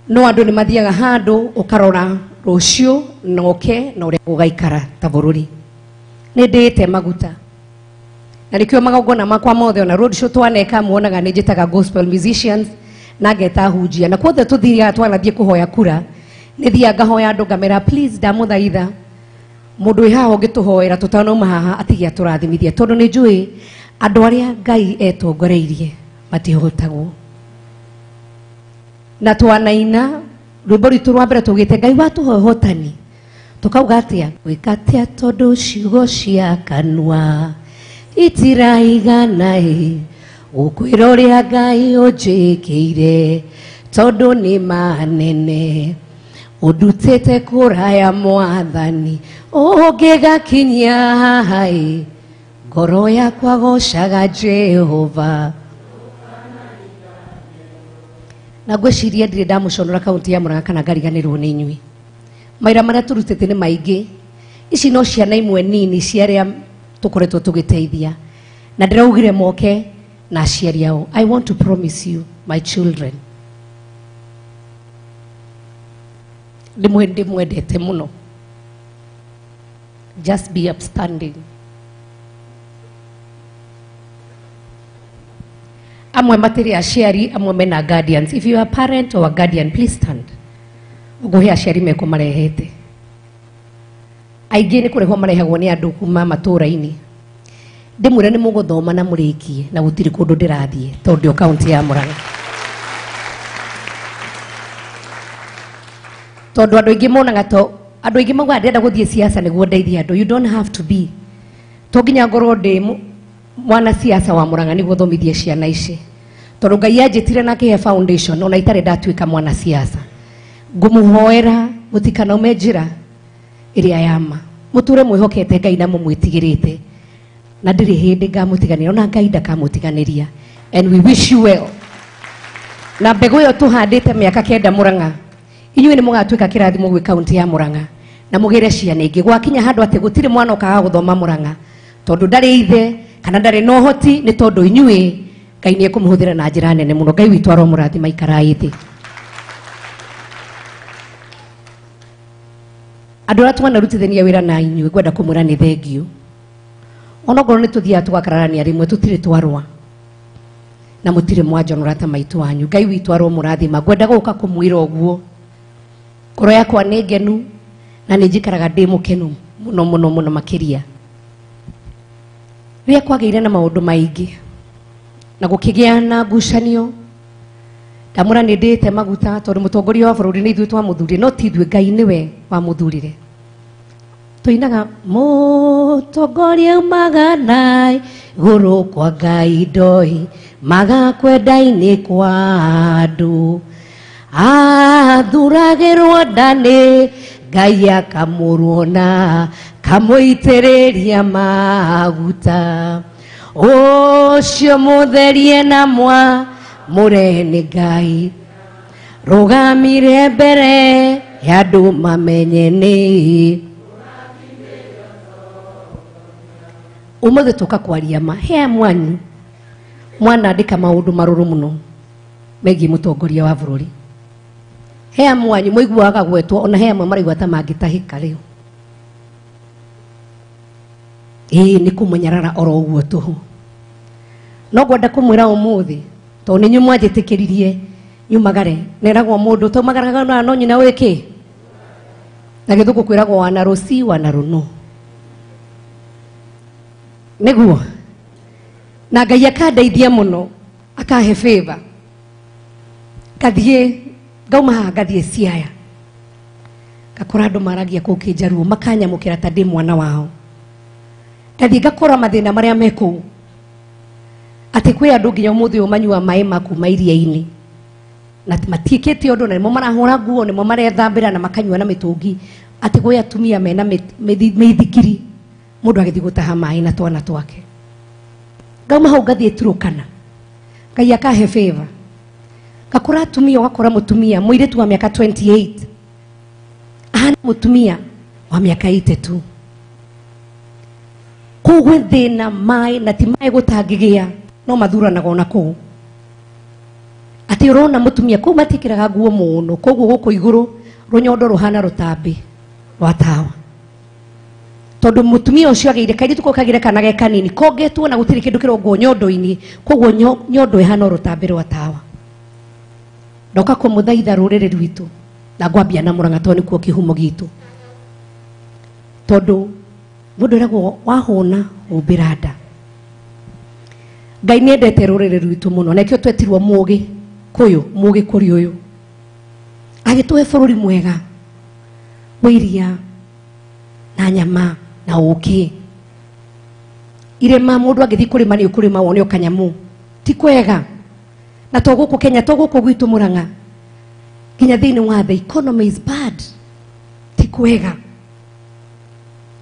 No andũ nĩ mathiaga handũ ũkarora rũciũ na ũke na ũrĩa gũgaikara ta bũrũri. Nĩ ndĩĩte maguta na nĩkĩo magongona makwa mothe ona road show twaneka muonaga nĩ njĩtaga gospel musicians na ngeta hunjia, na kuothe tũthiaga twanathiĩ kũhoya kura nĩ thiaga ngahoya andũ ngamera please ndamũthaitha mũndũ wĩ haha ũngĩtũhoera tũtanauma haha atige atũrathimithie, tondũ nĩ njũĩ andũ arĩa Ngai etongoreirie matihotagwo. Na twanaina rwĩmbo rwitũ rwa mbere tũgĩte Ngai watũhe ũhotani, tũkauga atĩa gwĩka atĩa tondũ ciugo cia kanua itiraigana ĩ gũkwĩra ũrĩa Ngai ũnjĩkĩire, tondũ nĩ manene ũndutĩte kũraya mwathani ũngĩgakinyia haha ĩ ngoro yakwa gocaga Jehova. Na ngwĩciria ndirĩ ndamũconora kaunti ya Murang'a kana ngariganĩrwo nĩ inyuĩ. Maira marĩa tũrutĩte nĩ maingĩ, ici no ciana imwe nini cia arĩa tũkoretwo tũgĩteithia, na ndĩraugire moke na aciari ao. I want to promise you my children, ndĩmwendete mũno. Just be upstanding. Amwe matirĩ aciari, amwe mena guardians. If you are a parent or a guardian, please stand. Ngũhe aciari meko marehete. Aingĩ nĩ kũrehwo marehagwo nĩ andũ kuma matũũra-inĩ. Ndĩmwĩre nĩ mũgũthoma na mũrĩkie na gũtirĩ kũndũ ndĩrathiĩ tondũ ndĩ o kaunti ya Murang'a. Tondũ andũ aingĩ monaga to andũ aingĩ maugaga ndĩrenda gũthiĩ siasa nĩguo ndeithie andũ. You don't have to be. To nginya ngorwo ndĩ mwana siasa wa Murang'a nĩguo thomithie ciana ici, tondũ Ngai anjĩtire na akĩhe foundation ona itarĩ ndatuĩka mwana siasa. Ngũmũhoera mũtikanaume njĩra ĩrĩa ya ma, mũtũre mwĩhokete Ngai na mũmwĩtigĩrĩte, na ndirĩ hĩndĩ ngamũtiganĩria ona Ngai ndakamũtiganĩria. And we wish you well. Na mbegũ ĩyo tũhandĩte mĩaka 9 Murang'a, inyuĩ nĩ mũgatuĩka kĩrathimo gwĩ kaunti ya Murang'a na mũgĩre ciana ingĩ. Gwakinya handũ atĩ gũtirĩ mwana ũkaga gũthoma Murang'a tondũ ndarĩ ithe kana ndarĩ na ũhoti, nĩ tondũ inyuĩ Ngai nĩ ekũmũhũthĩra na njĩra nene mũno. Ngai witũ aromũrathima ikarai thĩ. Andũ arĩa twanarutithania wĩra na inyuĩ ngwenda kũmwĩra nĩ thengiũ, onokorwo nĩ tũthiaga tũgakararania rĩmwe, tũtirĩ twarũa. Na mũtirĩ mwanjonora ta maitũ wanyu. Ngai witũ aromũrathima. Ngwenda gũka kũmwĩra ũguo. Ngoro yakwa nĩ ngenu na nĩ njikaraga ndĩ mũkenu mũno mũno mũno makĩria. Rĩrĩa kwagĩire na maũndũ maingĩ na gũkĩgĩa na ngucanio, ndamũra nĩ ndĩte maguta tondũ mũtongoria wa bũrũri nĩ ithuĩ twamũthurire, no ti ithuĩ, Ngai nĩwe wamũthurire. Tũinaga mũtongoria umaga na igũrũ kwa Ngai ndoi magakwenda-inĩ kwa andũ, athuragĩrwo nda nĩ Ngai akamũrwo na kamũitĩrĩria maguta, ũcio mũtherie na mwamũre nĩ Ngai, rũgamire mbere ya andũ mamenye nĩ. Ũmũthĩ tũka kwaria ma he mwanyu mwanandĩka maũndũ marũrũ mũno megiĩ mũtongoria wa bũrũri. He mwanyu mũiguaga gwetwo ona he amwe maraigua ta mangĩtahĩka rĩu. Ĩĩ nĩ kũmũnyarara oro ũguo tũhũ. No ngwenda kũmwĩra ũmũthĩ tondũ nĩ inyuĩ mwanjĩtĩkĩririe nyumagare, neragwo mũndũ taumagaraga no nyina wĩkĩ, na gĩthũngũ kwĩragwo wana rũci wana rũno. Nĩguo na Ngai akandeithia mũno, akahe favor, ngathiĩ ngauma haha ngathiĩ Siaya, ngakora andũ maragia kũu Kĩnjaruo makanyamũkĩra ta ndĩ mwana wao. Ngathiĩ ngakora mathĩna marĩa me kũu, atĩ kwĩ andũ nginya ũmũthĩ ũyũ manyua maĩ ma kuma iria-inĩ na matiĩkĩte ũndũ, na nĩmo marahũra nguo, nĩmo marethambĩra na makanyua na mĩtũngi, atĩ gwĩ atumia mena mĩithikiri, mũndũ agĩthiĩ gũtaha maĩ na twana twake. Ngauma hau ngathiĩ Turukana, Ngai akahe favor, ngakora atumia, ũgakora mũtumia mũirĩtu wa mĩaka 28 ahana mũtumia wa mĩaka 82. Kũu gwĩ thĩna maĩ, na ti maĩ gũtangĩgĩa, no mathuranaga ona kũu. Atĩ ũrona mũtumia kũu matiĩkĩraga nguo mũno, koguo gũkũ igũrũ rũnyondo rũhana rũtambĩ rwa tawa, tondũ mũtumia ũcio agĩire kairĩtu kau kagĩre kana ge kanini kongetwo na gũtirĩ kĩndũ kĩrongwo nyondo-inĩ, koguo nyondo ĩhana rũtambĩ rwa tawa. Ndoka kũmũthaitha rũrĩrĩ rwitũ na ngwambia na Mũrang'a tondũ nĩkuo kĩhumo gitũ, tondũ mũndũ eragwo wahũna humbĩra nda. Ngai nĩendete rũrĩrĩ rwitũ mũno, na nĩkĩo twetirwo mũgĩ kũyũ mũgĩ kũrĩ ũyũ, agĩtũhe bũrũri mwega wa iria na nyama na ũkĩ. Irĩma mũndũ angĩthiĩ kũrĩma nĩ ũkũrĩma wone o kanyamũ, ti kwega. Na to gũkũ Kenya, to gũkũ gwitũ Mũrang'a, nginya thĩinĩ wa the economy is bad, ti kwega.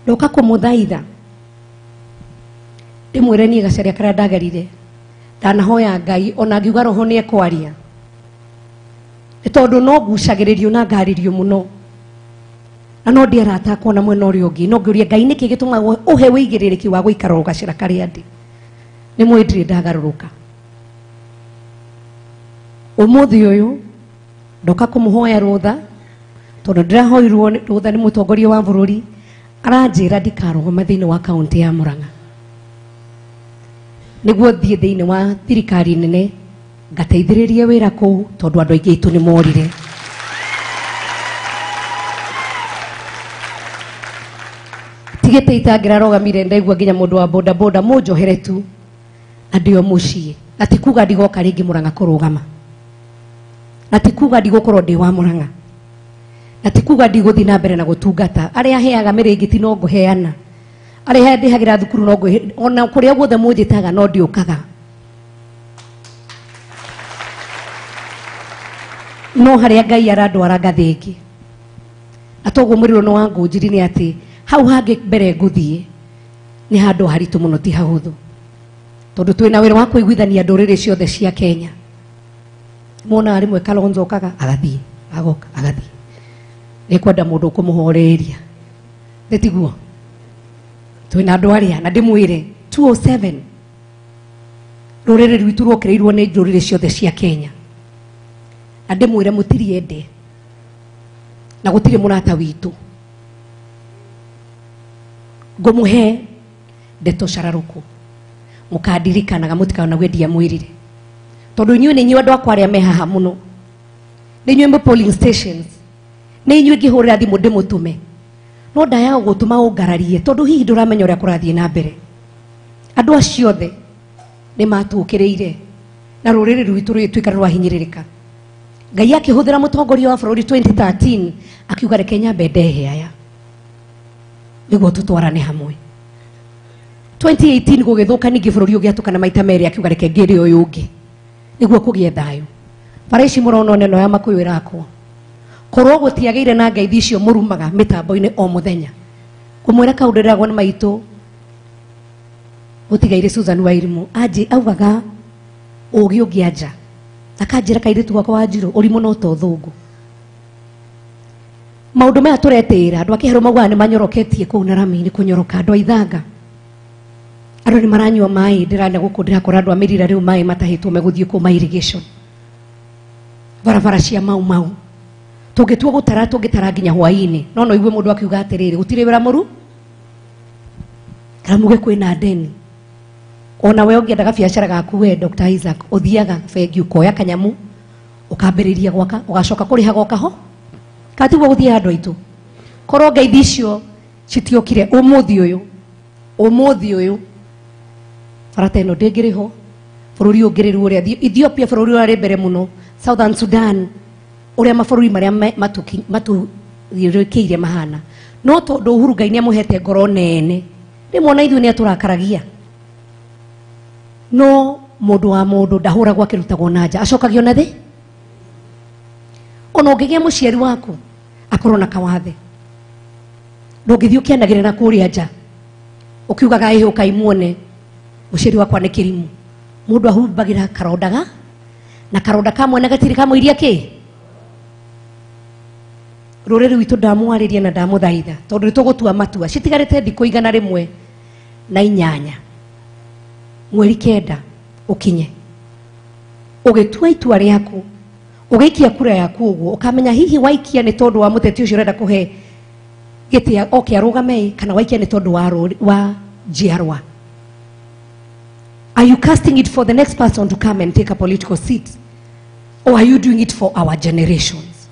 Ndoka kũmũthaitha ndĩmwĩre niĩ gacaria karĩa ndagerire, ndanahoya Ngai ona ngiuga roho nĩ ekwaria, nĩ tondũ no ngucagĩrĩrio na ngarĩrio mũno, na no ndĩ arata akwa na mwena ũrĩa ũngĩ, no ngĩũria Ngai nĩkĩ gĩtũmaga ũhe wĩigĩrĩrĩki wa gũikara o gacĩra karĩa ndĩ. Nĩ mũĩ ndirĩ ndagarũrũka. Ũmũthĩ ũyũ ndoka kũmũhoya rũtha, tondũ ndĩrahoirwo rũtha nĩ mũtongoria wa bũrũri, aranjĩra ndikarũgama thĩinĩ wa kaũntĩ ya Mũrang'a, nĩguo thiĩ thĩinĩ wa thirikari nene ngateithĩrĩrie wĩra kũu, tondũ andũ aingĩ aitũ nĩ morire. Tigĩte itangĩrarũgamire ndaigua nginya mũndũ wa boda boda mũnjohere tu na ndĩ o mũciĩ, na ti kuga ndigoka rĩngĩ Mũrang'a kũrũgama, na ti kuga ndigũkorwo ndĩ wa Mũrang'a, na ti kuga ndigũthiĩ na mbere na gũtungata. Arĩa heaga mĩrĩngĩti no ngũheana, arĩa ndĩhagĩra thukuru no ngũhe, ona kũrĩa guothe mũnjĩtaga no ndiũkaga. No harĩa Ngai arandwara ngathĩ ĩngĩ, na toguo mũrĩro nĩ wa ngũnjiri nĩ atĩ hau hangĩ mbere ngũthiĩ nĩ handũ haritũ mũno, ti hahũthũ, tondũ twĩna wĩra wa kũiguithania ndũrĩrĩ ciothe cia Kenya. Monaga rĩmwe Kalonzo okaga agathiĩ, agoka agathiĩ, nĩ kwenda mũndũ ũkũmũhoreria, nĩ tiguo? Twĩna andũ arĩa, na ndĩmwĩre 207 rũrĩrĩ rwitũ rwokĩrĩirwo nĩ ndũrĩrĩ ciothe cia Kenya, na ndĩmwĩre mũtirĩ ende na gũtirĩ mũrata witũ. Ngũmũhe ndeto cararũkũ mũkandirikanaga mũtikanague ndiamwĩrire. Tondu inyuĩ nĩ inyuĩ andũ akwa arĩa me haha mũno, nĩ inyuĩ mwĩ polling stations, nĩ inyuĩ ngĩhũrĩra thimũ ndĩmũtũme, no ndayaga gũtũma ũngararie tondu hihi ndũramenya ũrĩa kũrathiĩ na mbere. Andũ acio othe nĩ matũũkĩrĩire na rũrĩrĩ rwitũ rũgĩtuĩka rwahinyĩrĩrĩka. Ngai akĩhũthĩra mũtongoria wa bũrũri 2013 akiuga reke nyambe ndehe aya nĩguo tũtwarane hamwe. 2018 gũgĩthũka ningĩ bũrũri ũgĩatũkana maita merĩ, akiuga reke ngĩre ũyũ ũngĩ nĩguo kũgĩe thayũ. Bara ici mũrona neno ya Makũyũ ĩrakwo, korwo gũtiagĩire na ngeithi icio mũrumaga mĩtambo-inĩ o mũthenya. Kũmwĩra kaũndũ ndĩragwo nĩ maitũ gũtigaire Susan Wairimu anji augaga ũgĩ ũngĩanja akanjĩra kairĩtu gakwa Wanjirũ ũrimũ no ta ũthũngũ. Maũndũ maya tũretĩĩra andũ a Kĩharũ maugaga nĩ manyoroketie kũu na rami-inĩ kũnyoroka, andũ a ithanga andũ nĩ maranyua maĩ. Ndĩrana gũkũ ndĩrakora andũ a Mĩrira rĩu maĩ matahĩtwo megũthiĩ kũu ma irrigation, barabara cia Mau Mau tũngĩtua gũtara tũngĩtara nginya hwaĩ-inĩ, no no igue mũndũ akiuga atĩrĩrĩ gũtirĩ wĩra mũru kana muge kwĩna ndeni. Ona we ũngĩenda gabiacara gaku we Dr. Isaac ũthiaga bengi ũkoya kanyamu ũkambĩrĩria gwaka ũgacoka kũrĩhaga o kaho katiguo gũthiaga andũ aitũ. Korwo ngeithi icio citiokire ũmũthĩ ũyũ bara ta ĩno ndĩngĩrĩ ho, bũrũri ũngĩrĩ ũrĩa Ethiopia bũrũri ũrarĩ mbere mũno, Southern Sudan ũrĩa mabũrũri marĩa matũthiũrũrũkĩirie mahana. No tondũ Uhuru Ngai nĩamũhete ngoro nene, rĩmwe ona ithuĩ nĩatũrakaragia, no mũndũ wa mũndũ ndahũragwo akĩrutagwo na nja, acokagio na thĩ. Ona ũngĩgĩa mũciari waku akorwo na kawathe, ndũngĩthiĩ ũkĩanagĩrĩra kũrĩa nja ũkiugaga ĩhĩ ũkai muone mũciari wakwa nĩ kĩrimũ. Mũndũ ahumbagĩra karondaga na karonda kamwe na gatirĩ kamũiria kĩ. Rũrĩrĩ rwitũ ndamwarĩria na ndamũthaitha tondũ nĩ tũgũtua matua. Citigarĩte thikũ 108 mweri 9 ũkinye ũgĩtua itua rĩaku, ũgĩikia kura yaku ũguo ũkamenya hihi waikia nĩ tondũ wa mũteti ũcio ũrenda kũhe gĩtĩ oke arũgame kana waikia nĩ tondũ wa njiarwa. Are you casting it for the next person to come and take a political seat, or are you doing it for our generations?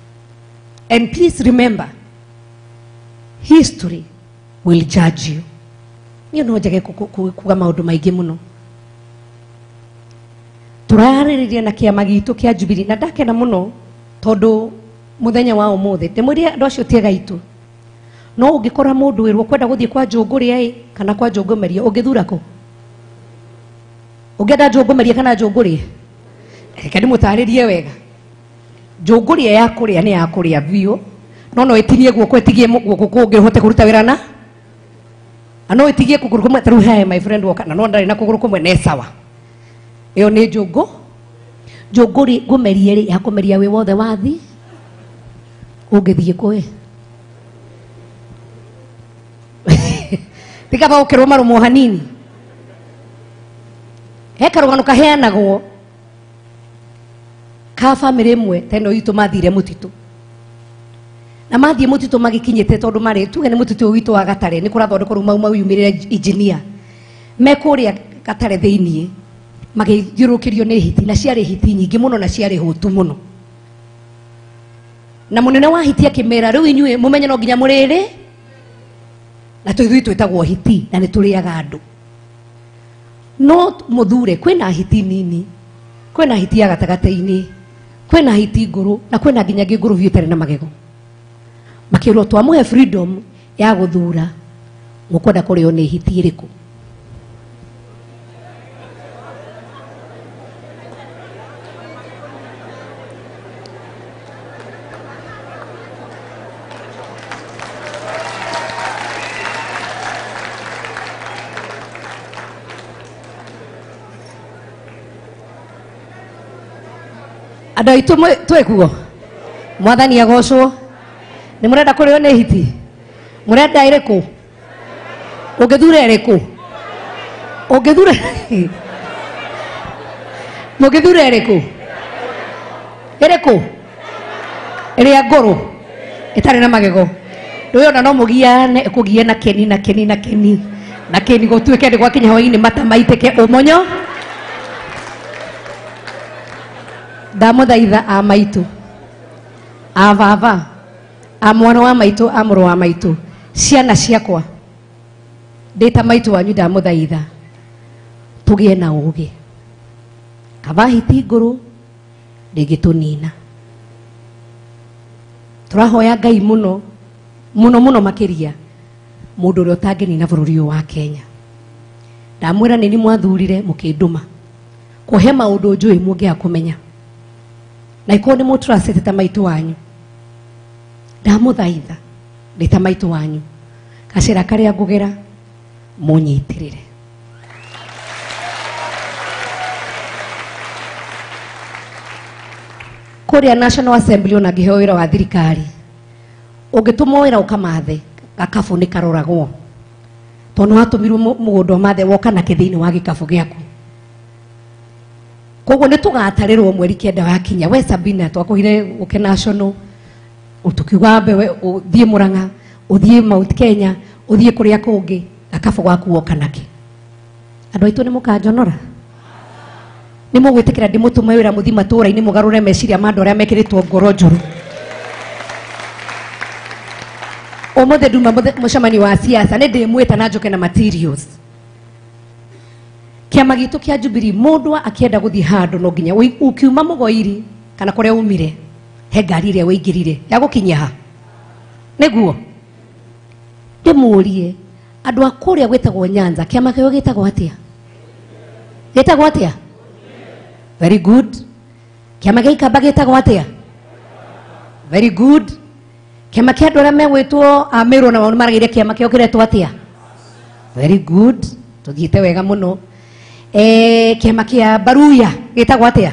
And please remember, history will judge you. Niĩ no njage kuga maũndũ maingĩ mũno. Tũrarĩrĩria na kĩama gitũ kĩa Jubilee na ndakena mũno tondũ mũthenya wa ũmũthĩ ndĩmwĩre andũ acio ti ega aitũ. No ũngĩkora mũndũ wĩrwo kwenda gũthiĩ kwa Njũngũrĩa kana kwa Njũngũmeria, ũngĩthura kũ? Ũngĩenda Njũngũmeria kana Njũngũrĩa? Reke ndĩmũtarĩrie wega. Njũngũrĩa ya kũrĩa nĩ ya kũrĩa biũ, no no ĩtinie guoko ĩtigie guoko kũngĩ ũhote kũruta wĩra na no ĩtigie kũgũrũ kũmwe. Ta rĩu he my friend woka na no ndarĩ na kũgũrũ kũmwe nĩ sawa. Ĩyo nĩ njũngũ. Njũngũrĩ ngũmerie rĩ ya kũmeria wĩ wothe wathi ũngĩthiĩ kũ? Tikaba ũkĩrwo marũmwo hanini. He karũgano kaheanagwo ka bamĩrĩ ĩmwe ta ĩno itũ mathire mũtitũ na mathiĩ mũtitũ magĩkinyĩte tondũ marĩ tuge nĩ mũtitũ ũyũ witũ wa Gatare nĩ kũrathondekwo rĩu mau maumĩrĩre engineer me kũrĩa Gatare thĩiniĩ magĩthiũrũrũkĩrio nĩ hiti, na ciarĩ hiti nyingĩ mũno na ciarĩ hũtu mũno. Na mũnene wa hiti akĩmera rĩu inyuĩ mũmenye no nginya mũrĩrĩ na ithuĩ twĩtagwo hiti na nĩ tũrĩaga andũ. No mũthure kwĩna hiti nini, kwĩna hiti ya gatagatĩ-inĩ, kwĩna hiti ngũrũ na kwĩna nginya ĩngĩ ngũrũ biũ ĩtarĩ na magego. Makĩrwo twamũhe freedom ya gũthura mũkwenda kũrĩo nĩ hiti ĩrĩkũ. Andũ aitũ twĩkuo mwathani agocwo. Nĩ mũrenda kũrĩo nĩ hiti? Mũrenda ĩrĩkũ? Ũngĩthura ĩrĩkũ? Ũngĩthura mũngĩthura ĩrĩkũ? Ĩrĩkũ? Ĩrĩa ngũrũ ĩtarĩ na magego. Ndũĩ ona no mũgiane ĩkũgie na keni na keni na keni na keni gũtuĩke nĩ gwakinya hwaĩ-inĩ mata maitĩke ũmonyo. Ndamũthaitha a maitũ, a baba, a mwana wa maitũ, a mũrũ wa maitũ, ciana ciakwa, ndĩ ta maitũ wanyu ndamũthaitha tũgĩe na ũũgĩ. Kaba hiti ngũrũ ndĩngĩtũnina. Tũrahoya Ngai mũno mũno mũno makĩria mũndũ ũrĩa ũtangĩnina bũrũri ũyũ wa Kenya. Ndamwĩra nĩ niĩ mwathurire mũkĩndũma kũhe maũndũ njũĩ mũngĩaga kũmenya, na ikorwo nĩ mũtracĩte ta maitũ wanyu, ndamũthaitha ndĩ ta maitũ wanyu, gacĩra karĩa ngũgera mũnyitĩrĩre. Kũrĩa National Assembly ona ngĩheo wĩra wa thirikari, ũngĩtũmwo wĩra ũkamathe gakabũ nĩ karoragwo, tondũ watũmirwo mũgũnda ũmathe woka nakĩ thĩinĩ wa gĩkabũ gĩaku. Koguo nĩ tũgatarĩrwo mweri 9 wakinya. We Sabina twakũhire ũke National, tũkiuga ambe we ũthiĩ Murang'a, ũthiĩ Mount Kenya, ũthiĩ kũrĩa kũngĩ, gakabũ gaku woka nakĩ. Andũ aitũ nĩ mũkanjonora, nĩ mũgwĩtĩkĩra ndĩmũtũme wĩra mũthiĩ matũũra-inĩ mũgarũre meciria ma andũ arĩa mekĩrĩtwo ngoro njũru. Ũmũthĩ nduma mũcemanio wa siasa nĩ ndĩmwĩta na njoke na materials. Kĩama gitũ kĩa Jubilee, mũndũ akĩenda gũthiĩ handũ no nginya ũkiuma Mũgoiri kana kũrĩa umire, he ngari ĩrĩa wĩingĩrire ya gũkinyia ha. Nĩguo ndĩmũrie andũ a kũrĩa gwĩtagwo Nyanza, kĩama kĩo gĩtagwo atĩa? Gĩtagwo atĩa? Very good. Kĩama gĩa Ikamba gĩtagwo atĩa? Very good. Kĩama kĩa andũ arĩa megwĩtwo a Meru na maragĩire kĩama kĩo kĩretwo atĩa? Very good. Tũthiĩte wega mũno. Kĩama kĩa Baruya gĩtagwo atĩa?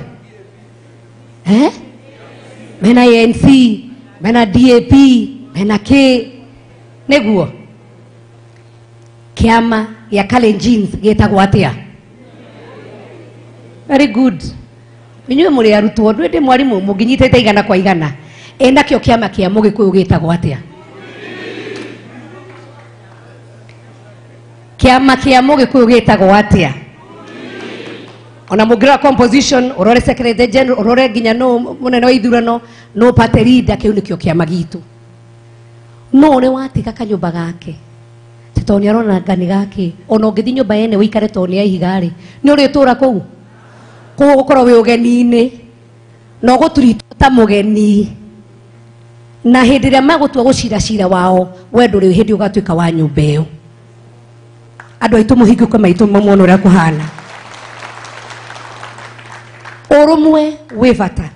Mena ANC, mena DAP, mena K. Nĩguo kĩama gĩa Kalenjins gĩtagwo atĩa? Very good. Inyuĩ mũrĩ arutwo, ndũĩ ndĩ mwarimũ, mũngĩnyitĩte 100 kwa 100. Nakĩo kĩama kĩa Mũgĩkũyũ gĩtagwo atĩa? Kĩama kĩa Mũgĩkũyũ gĩtagwo atĩa? Ona mũngĩrora composition, ũrore secretary general, ũrore nginya no mũnene wa ithurano, no party leader, kĩu nĩkĩo kĩama gitũ. No ũrĩ watiga kanyũmba gake, ti tondũ nĩ arona ngani gake, ona ũngĩthiĩ nyũmba yene ũikare tondũ nĩ ya ihiga rĩ, nĩ ũrĩtũra kũu. Kũu ũgũkorwo wĩ ũgeni-inĩ, na ũgũturitwo ta mũgeni. Na hĩndĩ ĩrĩa megũtua gũcira cira wao, we ndũrĩ hĩndĩ ũgatuĩka wa nyũmba ĩyo. Andũ aitũ mũhingũke maitũ muone ũrĩa kũhana. Ũrũmwe wĩ bata,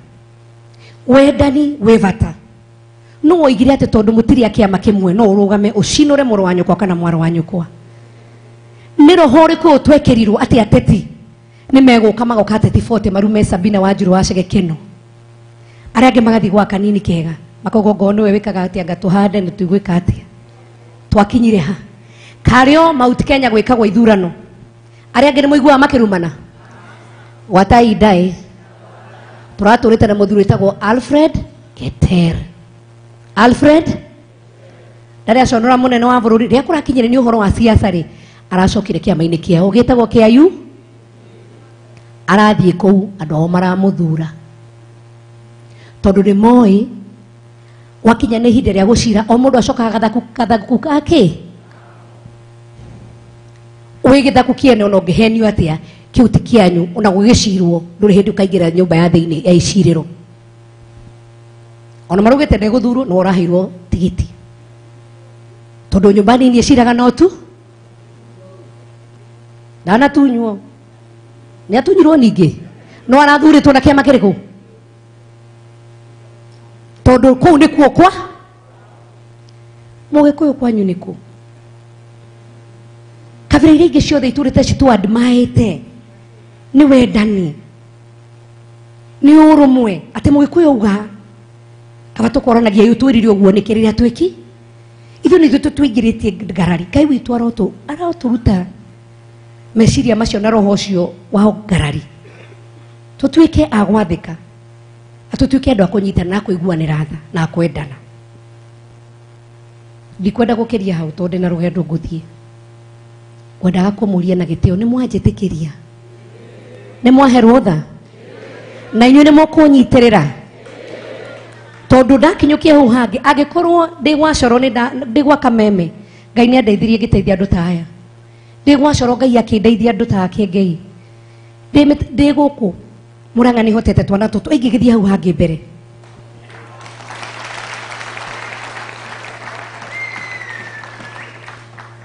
wendani wĩ bata. No woigire atĩ tondũ mũtirĩ a kĩama kĩmwe no ũrũgame ũcinũre mũrũ wa nyũkwa kana mwarĩ wa nyũkwa. Nĩ roho ũrĩkũ twekĩrirwo atĩ ateti nĩ megũka magoka ateti 40 marume Sabina Wanjiru wa Chege Keno, arĩa angĩ magathiĩ gwa kanini kega makauga ngoo nĩwe wĩkaga atĩa, anga tũhande nĩ tũigwĩka atĩa. Twakinyire ha karĩo Mount Kenya gwĩkagwo ithurano, arĩa angĩ nĩ mũiguaga makĩrumana gwatai ndaĩ. Tũratũrĩte na mũthuri wĩtagwo Alfred Keter. Alfred ndarĩ aconora mũnene wa bũrũri, rĩrĩa kũrakinyire nĩ ũhoro wa siasa rĩ, aracokire kĩama-inĩ kĩao gĩtagwo KIU, arathiĩ kũu andũ ao maramũthura tondũ nĩ moĩ gwakinya nĩ ihinda rĩa gũcira, o mũndũ acokaga gathaku gake. Wĩ gĩthaku kĩene ona ũngĩhenio atĩa, kĩu ti kĩanyu, ona gũgĩcirwo ndũrĩ hĩndĩ ũkaingĩra nyũmba ya thĩinĩ ya icirĩro. Ona marugĩte ndegũthurwo no ũraheirwo tigiti, tondũ nyũmba nini ĩciraga no tu ndanatunywo, nĩ atunyirwo ningĩ, no arathurĩtwo na kĩama kĩrĩkũ? Tondũ kũu nĩkuo kwa Mũgĩkũyũ kwanyu nĩkũ? Kabira iria ingĩ ciothe itũrĩte citũ-admire-ĩte nĩ wendani, nĩ ũrũmwe, atĩ Mũgĩkũyũ auga kaba tũkoranagia ĩ twĩrire ũguo nĩkĩ rĩrĩa twĩki ithuĩ nĩ ithuĩ tũingĩrĩtie ngarari. Ngai witũ arotũruta meciria macio na roho ũcio wa ngarari, tũtuĩke a gwathĩka, tũtuĩke andũ a kũnyitana na kũiguanĩra tha na kwendana. Ndikwenda gũkĩria hau tondũ ndĩna rũgendo ngũthiĩ. Ngwendaga kũmũria na gĩtĩo, nĩ mwanjĩtĩkĩria? Nĩ mwahe rũtha? Na inyuĩ nĩ mũkũnyitĩrĩra tondũ ndakinyũkia hau hangĩ angĩkorwo ndĩ gwa Coro ndĩ gwa Kameme Ngai nĩ andeithirie ngĩteithia andũ ta aya ndĩ gwa Coro Ngai akĩndeithia andũ ta Akĩngei ndĩ gũkũ Murang'a nĩ hotete twana tũtũ ingĩgĩthiĩ hau hangĩ mbere.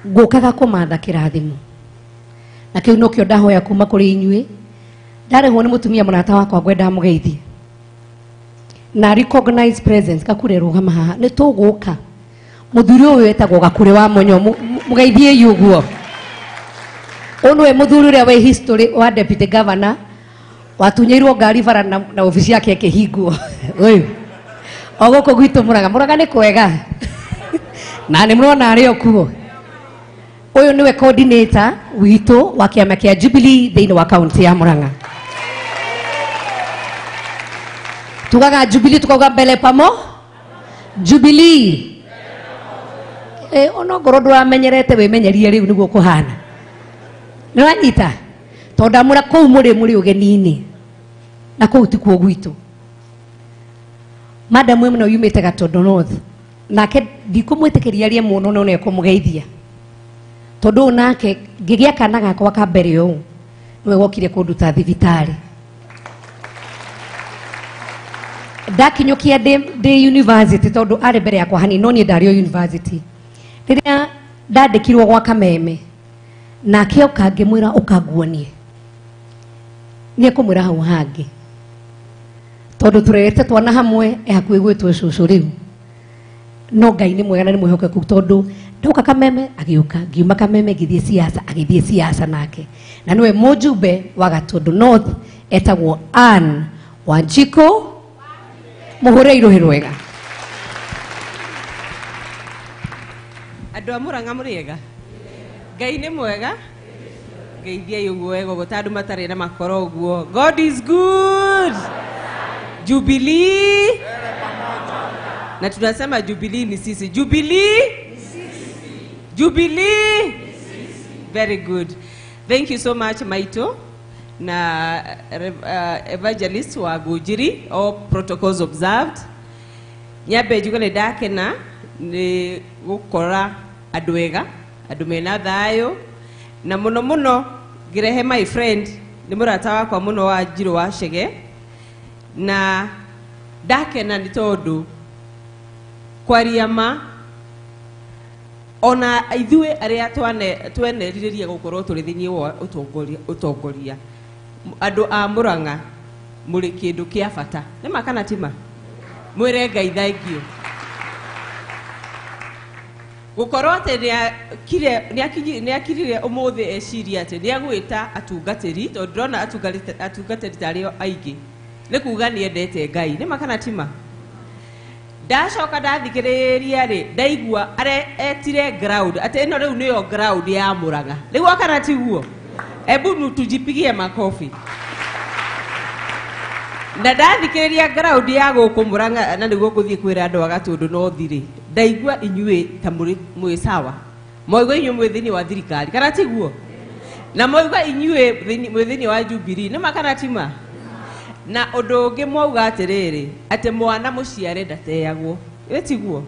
Ngũkaga kũmatha kĩrathimo na kĩu nokĩo ndahoya kuma kũrĩ inyuĩ. Ndarehwo nĩ mũtumia mũrata wakwa ngwenda mũgeithie na recognize presence Gakure rũgama haha nĩ tũgũka. Mũthuri ũyũ wetagwo Gakure wa Monyo mũgeithie ũguo. Ũyũ nĩwe mũthuri ũrĩa wĩ history wa deputy governor watunyĩirwo ngari bara na obici yake ĩkĩhingwo. Ũyũ o gũkũ gwitũ Murang'a. Murang'a nĩ kwega na nĩ mũrona arĩ o kuo. Ũyũ nĩwe coordinator witũ wa kĩama kĩa Jubilee thĩinĩ wa kaunti ya Murang'a. Tugaga Jubilee tukauga mbele pamo Jubilee. Onongorwo ndũramenyerete wĩmenyerie rĩu nĩguo kũhana. Nĩwanyita? Tondũ ndamũra kũu mũrĩ ũgeni-inĩ na kũu tikuo gwitũ. Madam ĩno yumĩte Gatondo North nake ndikũmwĩtĩkĩria arie mũno no nĩekũmũgeithia tondũ ũyũ nake ngĩgĩa kana gakwa ka mbere ũũ nĩwe wokire kũnduta thibitarĩ. Ndakinyũkia ndĩ university tondũ arĩ mbere yakwa hanini no niĩ ndarĩ o university. Rĩrĩa ndandĩkirwo gwa Kameme nake oka ngĩmwĩra ũkanguonie nĩekũmwĩra hau hangĩ tondũ tũrerete twana hamwe e hakuhĩ gwĩtwo cũcũ rĩu. No Ngai nĩ mwega na nĩ mwĩhokeku tondũ ndoka Kameme agĩũka, ngiuma Kameme ngĩthiĩ siasa agĩthiĩ siasa nake na nĩwe mũjumbe wa Gatondo North etagwo Ann Wanjikũ. Mũhũre irũhĩ rwega. Andũ a Murang'a mũrĩega? Ngai nĩ mwega? Ngeithiai ũguo wega ũguo ta andũ matarĩ na makoro ũguo. God is good. Jubilee. Na tunasema Jubilee ni sisi. Jubilee? Jubilee? Very good. Thank you so much Maito na evangelist wa Gujiri, all protocols observed. Nyambe njuge nĩ ndakena nĩ gũkora andũ ega, andũ mena thayũ na mũno mũno ngĩrehe my friend nĩ mũrata wakwa mũno wa Njirũ wa Chege na ndakena nĩ tondũ kwaria ma ona ithuĩ arĩa twenerirĩria gũkorwo tũrĩ thĩinĩ wa ũtongoria andũ a Murang'a mũrĩ kĩndũ kĩa bata. Nĩ ma kana ti ma? Mwĩre Ngai thank you. Gũkorwo atĩ nĩakirire ũmũthĩ eciria atĩ nĩagwĩta atungatĩri tondũ ndĩrona atungatĩri tarĩ o aingĩ nĩ kuga nĩendete Ngai. Nĩ ma kana ti ma? Ndacoka ndathikĩrĩria rĩ ndaigua etire ground atĩ ĩno rĩu nĩyo ground ya Murang'a. Nĩguo kana tiguo? Ebu tujipigie makofi. Na ndathikĩrĩria ground ya gũkũ Murang'a na nĩguo ngũthiĩ kwĩra andũ a Gatũndũ North rĩ ndaigua inyuĩ ta mwĩ sawa. Mwaigua inyuĩ mwĩ thĩinĩ wa thirikari kana tiguo? Na mwaigua inyuĩ mwĩ thĩinĩ wa Jubilee. Nĩ ma kana ti ma? Na ũndũ ũngĩ mwauga atĩrĩrĩ atĩ mwana mũciare ndateagwo. Ĩ tiguo?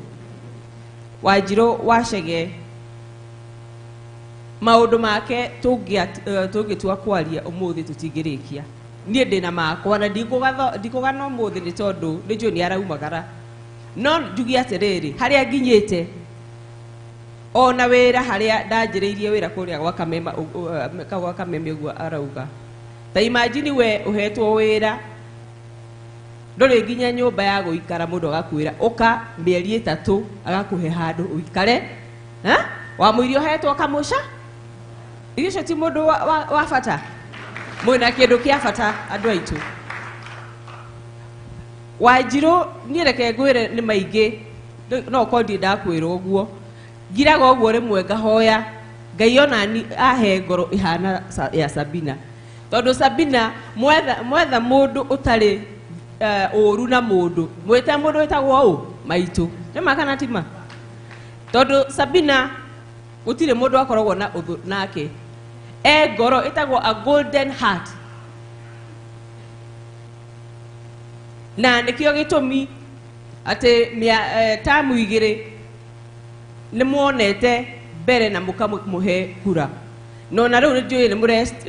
Wanjirũ wa Chege maũndũ make tũngĩtua kwaria ũmũthĩ tũtingĩrĩkia. Niĩ ndĩna makwa na ndikũgana ũmũthĩ nĩ tondũ nĩ njũĩ nĩ araumagara. No njuge atĩrĩrĩ harĩa nginyĩte ona wĩra harĩa ndanjĩrĩirie wĩra kũrĩa gwa Kameme ũguo arauga. Ta imagine we ũhetwo wĩra ndũrĩ nginya nyũmba ya gũikara mũndũ agakwĩra ũka mĩeri 3 agakũhe handũ ũikare. Wamũirie ũhetwo kamũca irio icio ti mũndũ wa bata. Mwĩna kĩndũ kĩa bata andũ aitũ. Wanjirũ niĩ reke ngwĩre nĩ maingĩ no ũkorwo ndirĩ ndakwĩra ũguo ngiraga ũguo rĩmwe ngahoya Ngai ona ahe ngoro ĩhana ya Sabina tondũ Sabina mwetha mũndũ ũtarĩ ũru na mũndũ mwĩte mũndũ wĩtagwo ũ Maitũ. Nĩ ma kana ti ma? Tondũ Sabina gũtirĩ mũndũ akoragwo na ũthũ nake e ngoro ĩtagwo a golden heart. Na nĩkĩo gĩtũmi atĩ tamu igĩrĩ nĩ muonete mbere na mũkamũhe kura. No na rĩu nĩnjũĩ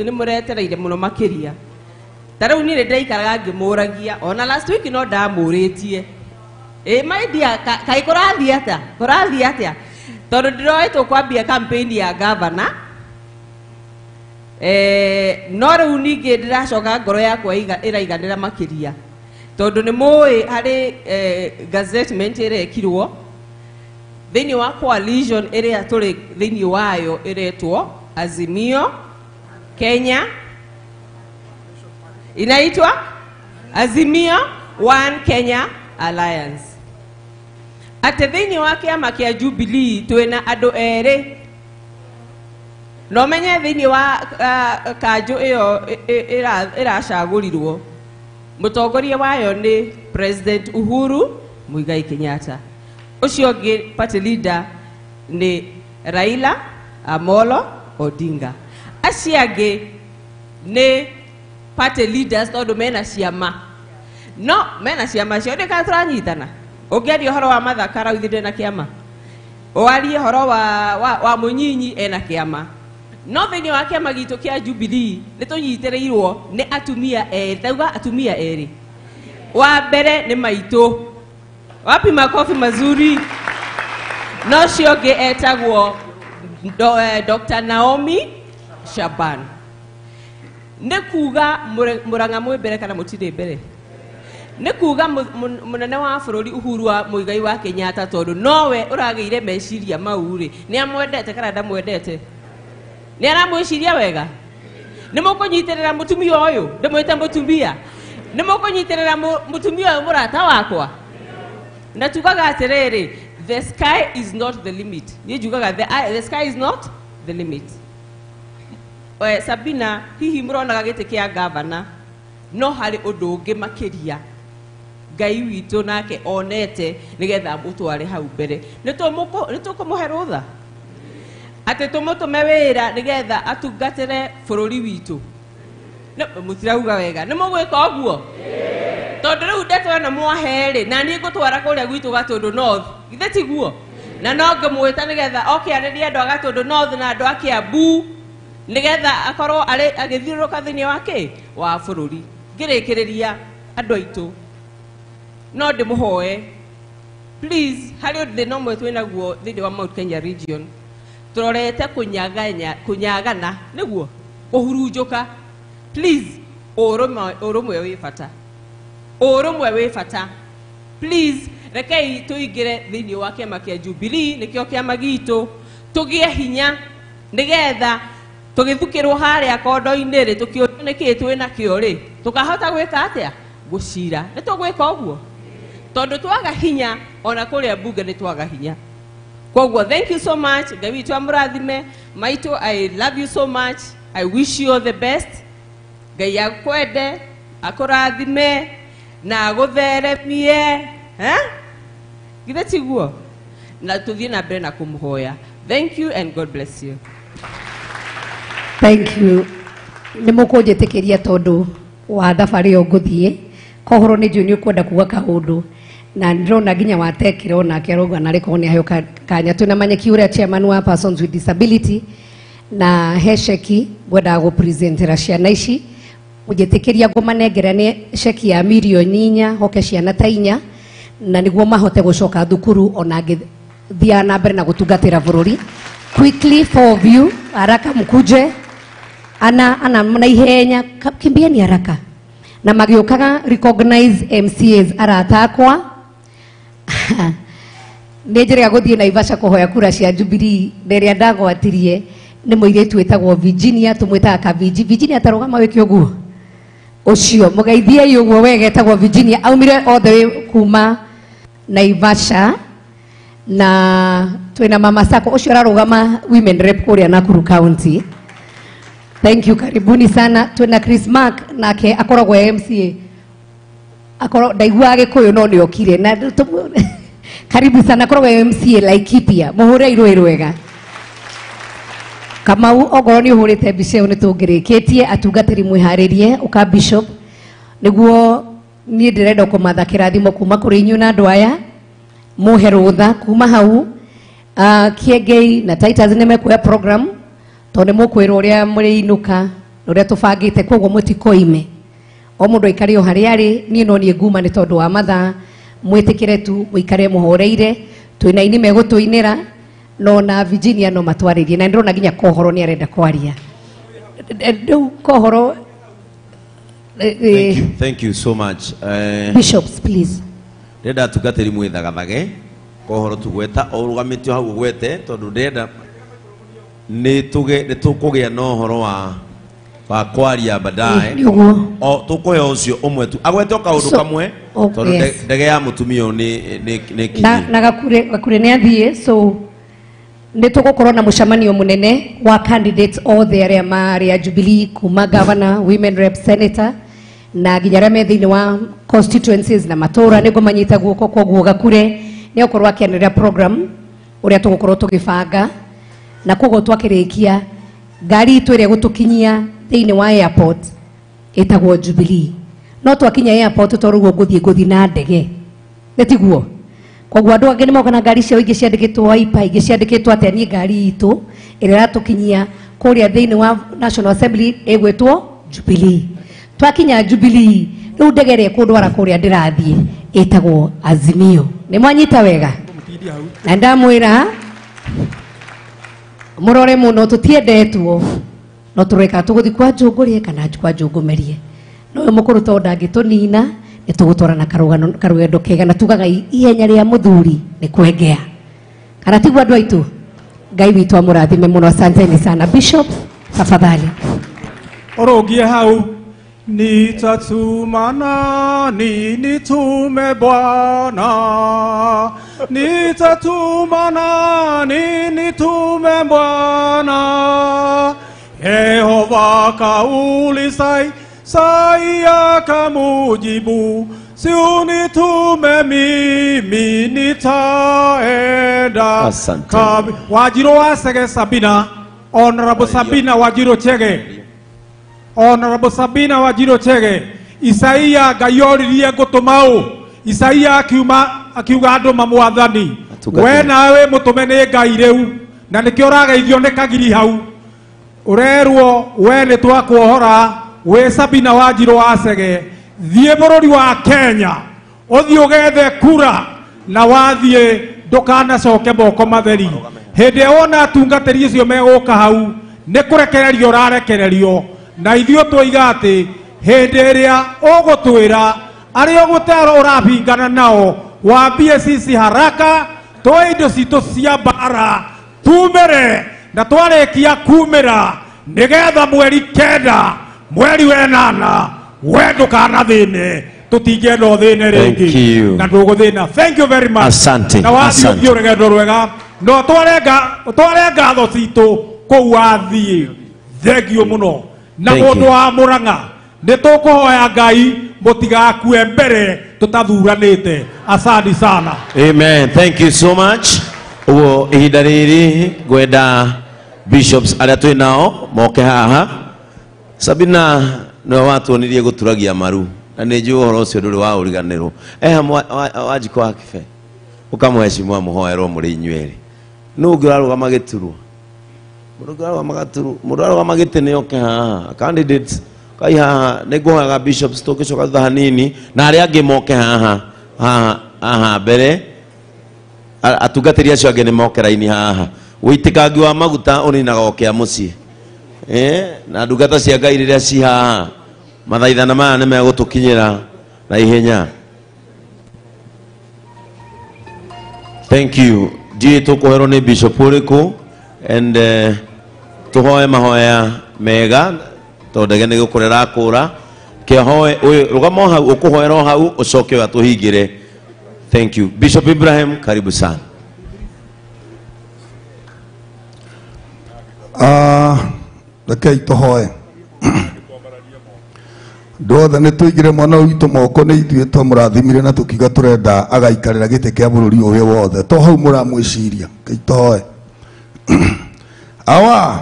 nĩ mũretereire mũno makĩria. Ta rĩu niĩ nĩ ndĩraikaraga ngĩmũragia, ona last week no ndamũrĩtie. Ĩ my dear, kaĩ kũrathiĩ atĩa? Kũrathiĩ atĩa? Tondũ ndĩroĩ tũkwambia campaign ya governor. No rĩu ningĩ ndĩracoka ngoro yakwa ĩraiganĩra makĩria. Tondũ nĩ mũĩ harĩ gazettement ĩrekirwo thĩinĩ wa coalition ĩrĩa tũrĩ thĩinĩ wayo ĩretwo Azimio Kenya, inaitwa Azimio One Kenya Alliance. Atĩ thĩinĩ wa kĩama kĩa Jubilee twĩna andũ erĩ. No menye thĩinĩ wa kanjũ ĩyo ĩracagũrirwo, mũtongoria wayo nĩ President Uhuru Muigai Kenyatta. Ũcio ũngĩ party leader nĩ Raila Amolo Odinga. Acio angĩ nĩ party leaders tondũ mena ciama. No mena ciama cio nĩ kana tũranyitana. Ũngĩaria ũhoro wa Mathaka rauthi ndena kĩama. Warie ũhoro wa Mũnyinyi ena kĩama. No thĩinĩ wa kĩama gitũ kĩa Jubilee nĩ tũnyitĩrĩirwo nĩ atumia erĩ, tauga atumia erĩ. Wa mbere nĩ maitũ. Wapi makofi mazuri? No ũcio ũngĩ etagwo Dr. Naomi Shaban. Nĩ kuga Murang'a mwĩ mbere kana mũtirĩ mbere? Nĩ kuga mũnene wa bũrũri Uhuru wa Muigai wa Kenyatta tondũ nowe ũragĩire meciria mau rĩ, nĩ amwendete kana ndamwendete? Nĩ aramwĩciria wega? Nĩ mũkũnyitĩrĩra mũtumia ũyũ? Ndĩmwĩte mũtumia. Nĩ mũkũnyitĩrĩra mũtumia ũyũ mũrata wakwa? Na tugaga atĩrĩrĩ, the sky is not the limit. Niĩ njugaga the sky is not the limit. Sabina, hihi mũronaga gĩtĩ kĩa gavana, no harĩ ũndũ ũngĩ makĩria Ngai witũ nake onete nĩgetha amũtware hau mbere. Nĩ tũkũmũhe rũtha atĩ tũmũtũme wĩra nĩgetha atungatĩre bũrũri witũ. Mũtirauga wega. Nĩ mũgwĩka ũguo? Tondũ rĩu ndeto ĩno mwahe rĩ, na niĩ ngũtwara kũrĩa gwitũ Gatũndũ North. Githĩ tiguo? Na no ngĩmwĩta nĩgetha oke arĩrie andũ a Gatũndũ North na andũ a Kiambu nĩgetha akorwo arĩ agĩthiũrũrũka thĩinĩ wa kĩ? Wa bũrũri. Ngĩrĩkĩrĩria andũ aitũ, no ndĩmũhoe please, harĩ ũndũ thĩna ũmwe twĩnaguo thĩinĩ wa Mount Kenya region, tũrorete kũnyagana nĩguo kũhurunjũka. Please, ũrũmwe wĩ bata. Ũrũmwe wĩ bata. Please, rekei tũingĩre thĩinĩ wa kĩama kĩa Jubilee, nĩkĩo kĩama gitũ, tũgĩe hinya nĩgetha tũgĩthukĩrwo harĩa kondo-inĩ rĩ, tũkĩũrio nĩkĩĩ twĩnakĩo rĩ, tũkahota gwĩka atĩa? Gũcira. Nĩ tũgwĩka ũguo? Tondũ twaga hinya, ona kũrĩa mbunge nĩ twaga hinya. Koguo, thank you so much. Ngai witũ amũrathime. Maitũ, I love you so much. I wish you all the best. Ngai akwende, akũrathime, na agũtheremie. Githĩ tiguo? Na tũthiĩ na mbere na kũmũhoya. Thank you and God bless you. Thank you. Nĩ mũkũnjĩtĩkĩria tondũ wa thabarĩ ĩyo ngũthiĩ. Kohoro nĩ njũĩ nĩ ũkwenda kuga kaũndũ. Na ndĩrona nginya watekire onake arauga narĩ korwo nĩ aheo kanya. Twĩna Manyeki ũrĩa chairman wa persons with disability, na he ceki ngwendaga gũpresentera ciana ici. Ũnjĩtĩkĩria ngũmanengera nĩ ceki ya mirioni 4 hoke ciana ta 4, na nĩguo mahote gũcoka thukuru ona ngĩthiaga na mbere na gũtungatĩra bũrũri. Quickly, four of you, haraka mkuje. Ana na ihenya, kimbieni haraka. Na magĩũkaga recognize MCAs arata akwa. Nĩ njĩrĩga gũthiĩ Naivasha kũhoya kura cia Jubilee, na ĩrĩa ndagwatirie nĩ mũirĩtu wĩtagwo Virginia, tũmwĩtaga Kaviji. Virginia tarũgama wĩke ũguo. Ũcio mũgeithiei ũguo wega, etagwo Virginia, aumire all the way kuma Naivasha. Na twĩna Mama Sako, ũcio ararũgama women rep kũrĩa Nakuru County. Thank you, karibuni sana. Twĩna Chris Mark, nake akoragwo e MCA. Akorwo ndaiguaga Gĩkũyũ no nĩ okire. Na karibu sana, akoragwo e MCA Laikipia. Mũhũre irũĩ rwega. Kamau, okorwo nĩ ũhũrĩte mbica ĩyo nĩ tũngĩrĩkĩtie, atungatĩri mwĩharĩrie, ũka bishop nĩguo Niĩ ndĩrenda kũmatha kĩrathimo kuma kũrĩ inyuĩ na andũ aya muhe rũtha kuma hau. Kiengei na Titus nĩ mekuoya program tondũ nĩ mũkwĩrwo ũrĩa mũrĩinũka na ũrĩa tũbangĩte, koguo mũtikoime. O mũndũ aikare o harĩa arĩ, niĩ no niĩ nguma nĩ tondũ wa mathaa. Mwĩtĩkĩre tu mũikare mũhoreire, twĩna aini megũtũinĩra no na Virginia no matwarĩrie, na ndĩrona nginya Kohoro nĩ arenda kwaria. Rĩu Kohoro, thank you so much. Bishops please. Ndĩrenda atungatĩri mwĩthagathage Kohoro tugweta o ũrũgamĩtio hau ũgwete tondũ ndĩrenda nĩ tũkũgĩa na ũhoro wa kwaria baadaye. O tũkũhe ũcio ũmwe tu agwete o kaũndũ kamwe tondũ ndege ya mũtumia ũyũ nĩ kinyi na Gakure nĩ athiĩ. So nĩ tũgũkorwo na mũcemanio mũnene wa candidates othe arĩa marĩ a Jubilee, kuma governor, women rep, senator na nginya arĩa me thĩinĩ wa constituencies na matũra nĩguo manyita guoko. Koguo Gakure nĩ egũkorwo akĩanĩrĩra program ũrĩa tũgũkorwo tũgĩbanga, na koguo twakĩrĩkia ngari itũ ĩrĩa ĩgũtũkinyia thĩinĩ wa airport ĩtagwo Jubilee. No twakinya airport tondũ ũguo ngũthiĩ na ndege, nĩ tiguo? Koguo andũ angĩ nĩ moka na ngari ciao, ingĩ ciandĩkĩtwo Wiper, ingĩ ciandĩkĩtwo atĩa. Niĩ ngari itũ ĩrĩa ĩratũkinyia kũrĩa thĩinĩ wa National Assembly ĩgwĩtwo Jubilee. Twakinya Jubilee rĩu ndege ĩrĩa ĩkũndwara kũrĩa ndĩrathiĩ ĩtagwo Azimio. Nĩ mwanyita wega? Na ndamwĩra mũrore mũno, tũtiendetwo no tũreka tũgũthiĩ kwa Njũngũrie kana kwa Njũngũmerie. No ũyũ mũkũrũ tondũ ndangĩtũnina, nĩ tũgũtwarana karũgendo kega, na tugaga ihenya rĩa mũthuri nĩ kwengea. Kana tiguo andũ aitũ? Ngai witũ amũrathime mũno. Asanteni sana. Bishop tafadhali. Ũrũngie hau. Nitatuma nani nitume Bwana, nitatuma nani nitume Bwana. Yehova kauliza Isaya akamujibu, si unitume mimi nitaenda. Asante. Wajiro wa Chege Sabina, Honorable Sabina Wajiro Chege, Honorable Sabina Wajiro Chege. Isaia Ngai oririe ngũtũma ũ? Isaia akiuga andũ mamwathani, we nawe mũtũme nĩ Ngai rĩu, na nĩkĩo ũrageithio nĩ kagiri hau. Ũrerwo we nĩ twakuohora, wĩ Sabina Wanjirũ wa Chege, thiĩ bũrũri wa Kenya ũthiĩ ũgethe kura, na wathiĩ ndũkanacoke moko matheri. Hĩndĩ ĩrĩa wona atungatĩri acio megũka hau nĩ kũrekererio ũrarekererio, na ithuĩ twoiga atĩ hĩndĩ ĩrĩa ũgũtwĩra arĩa ũgũtero ũrabingana nao wambie sisi haraka twoe indo citũ cia mbara tumĩre, na twarĩkia kumĩra nĩgetha mweri 9 mweri 8 we ndũkanathĩne, tũtingĩenda ũthĩne rĩngĩ na ndũgũthĩna. Thank you very much. Asante. Na wathiĩ ũthiĩ rũgendo rwega, na ũtware ngatho citũ kũu wathiĩ. Thengio mũno. Na mũndũ wa Mũrang'a nĩ tũkũhoya Ngai mũtigakue mbere tũtathuranĩte. Asante sana. Amen. Thank you so much. Ũguo ihinda rĩrĩ ngwenda bishops arĩa twĩ nao moke haha. Sabina nĩwe watuonirie gũturagia maru, na nĩ njũĩ ũhoro ũcio ndũrĩ wa ũriganĩrwo. Eha Wanjikũ wa Kĩbe, ũkamũheshimu amũhoerwo mũrĩ inyuĩ erĩ. Nũ ũngĩ ũrarũgama gĩturwa? Mũndũ ũngĩ ũrarũgama gaturwa, mũndũ ũrarũgama gĩtĩ nĩ oke haha. Candidates kai haha, nĩ ngũhoyaga bishops tũngĩcoka thutha hanini, na arĩa angĩ moke haha haha haha mbere. Atungatĩri acio angĩ nĩ moke raini haha. Ũitĩkangi wa maguta ũninaga o kĩa mũciĩ. Na ndungata cia Ngai rĩrĩa ci haha, mathaithana maya nĩ megũtũkinyĩra na ihenya. Thank you. Ndiũĩ tũkũherwo nĩ bishop ũrĩkũ, and tũhoe mahoya mega tondũ ndege nĩ gũkũra ĩrakũra. Kĩhoe ũyũ rũgama o hau, ũkũhoera o hau, ũcoke ũyũ atũhingĩre. Thank you. Bishop Ibrahim, karibu sana. Rekei tũhoe. Andũ othe nĩ tũigire mwana witũ moko, nĩ ithuĩ twamũrathimire na tũkiuga tũrenda agaikarĩra gĩtĩ kĩa bũrũri ũyũ wothe. To hau mũramwĩciria, rekei tũhoe. Awa,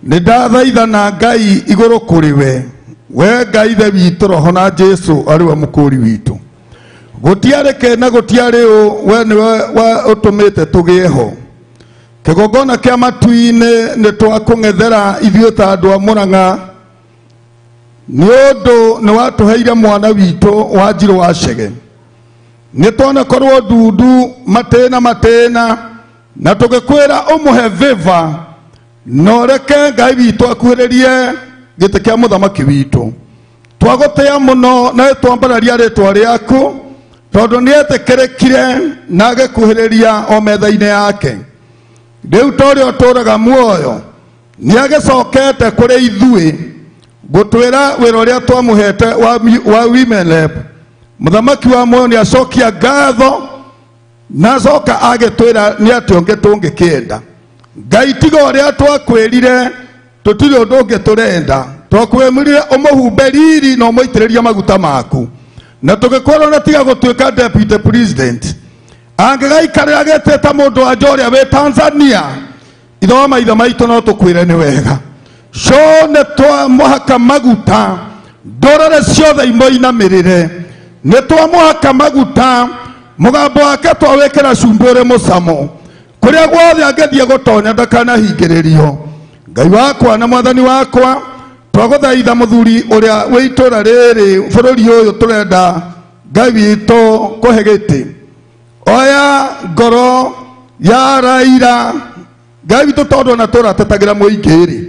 nĩ ndathaithana Ngai igũrũ kũrĩ we, We Ngai ithe witũ roho na Jesu arĩ we mũkũri witũ. Gũtiarĩ kĩ na gũtiarĩ ũ, we nĩwe ũtũmĩte tũgĩe ho. Kĩgongona kĩa matu-inĩ nĩ twakũng'ethera ithuĩ ta andũ a Mũrang'a, nĩ ũndũ nĩ watũheire mwana witũ wa Njirũ wa Chege. Nĩ twanakorwo ndundu matĩna matĩna, na tũgĩkwĩra ũmũhe favor, na ũreke Ngai witũ akuhĩrĩrie gĩtĩ kĩa mũthamaki witũ. Twagũtĩa mũno na twambararia rĩtwa rĩaku, tondũ nĩetĩkĩrĩkire na agĩkuhĩrĩria o metha-inĩ yake. Rĩu ta ũrĩa ũtũũraga muoyo, nĩagĩcokete kũrĩ ithuĩ gũtwĩra wĩra ũrĩa twamũhete wa women rep. Mũthamaki wa muoyo nĩacokia ngatho na acoka agĩtwĩra nĩ atĩ ũngĩ tũngĩkĩenda. Ngai tiga ũrĩa twakwĩrire, tũtirĩ ũndũ ũngĩ tũrenda. Twakwĩrire ũmũhumbe riri na ũmũitĩrĩrie maguta maku, na tũgĩkorwo na tiga gũtuĩka deputy president. Angĩgaikarĩra gĩtĩ ta mũndũ wa nja ũrĩa wĩ Tanzania, ithe wa maithe maitũ no tũkwĩre nĩ wega. Co nĩ twamũhaka maguta, ndũrĩrĩ ciothe imũinamĩrĩre. Nĩ twamũhaka maguta, mũgambo wake twawĩkĩra cumbĩ ũrĩ mũcamo. Kũrĩa guothe angĩthiĩ gũtonya ndakanahingĩrĩrio. Ngai wakwa na mwathani wakwa, twagũthaitha mũthuri ũrĩa wĩ itũũra rĩrĩ bũrũri ũyũ tũrenda Ngai witũ kũhe gĩtĩ. Oya ngoro ya Raila, Ngai witũ tondũ ona tũratetagĩra mũingĩ rĩ,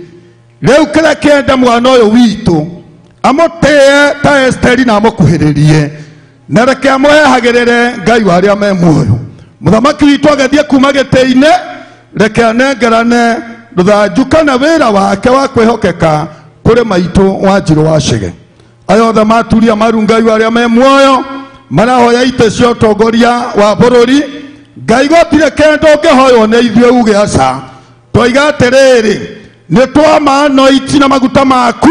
rĩu kĩrĩa kĩenda mwana ũyũ witũ amũtĩe ta Esteri na amũkuhĩrĩrie, na reke amũhehagĩrĩre Ngai wa arĩa me muoyo. Mũthamaki witũ agĩthiĩ kuma gĩtĩ-inĩ, reke anengerane rũthanju kana wĩra wake wa kwĩhokeka kũrĩ maitũ wa Njirũ wa Chege. Aya othe maturia maru Ngai wa arĩa me muoyo, marahoya itĩ cia ũtongoria wa bũrũri. Ngai gũtirĩ kĩndũ ũngĩhoywo nĩ ithuĩ uge aca. Twoiga atĩrĩrĩ, nĩ twamanoiti na maguta maku,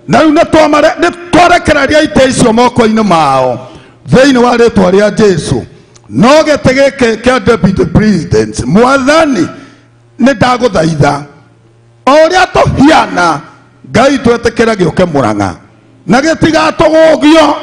na rĩu nĩ twarekereria itĩ icio moko-inĩ mao thĩinĩ wa rĩtwa rĩa Jesu. No gĩtĩ gĩkĩ kĩa deputy president, mwathani nĩ ndagũthaitha o ũrĩa tũhiana, Ngai twetĩkĩre gĩũke Mũrang'a na gĩtigatũgũgio,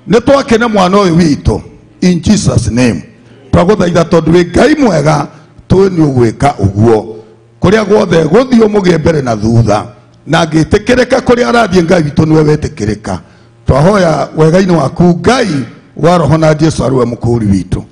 nĩ twakene mwana ũyũ witũ in Jesus name. Twagũthaitha tondũ wĩ Ngai mwega, tũĩ nĩ ũgwĩka ũguo kũrĩa guothe gũthiĩ ũmũgĩe mbere na thutha, na angĩtĩkĩrĩka kũrĩa arathiĩ Ngai witũ nĩwe wetĩkĩrĩka. Twahoya wega-inĩ waku Ngai wa roho na Jesu arĩ we mũkũũri witũ.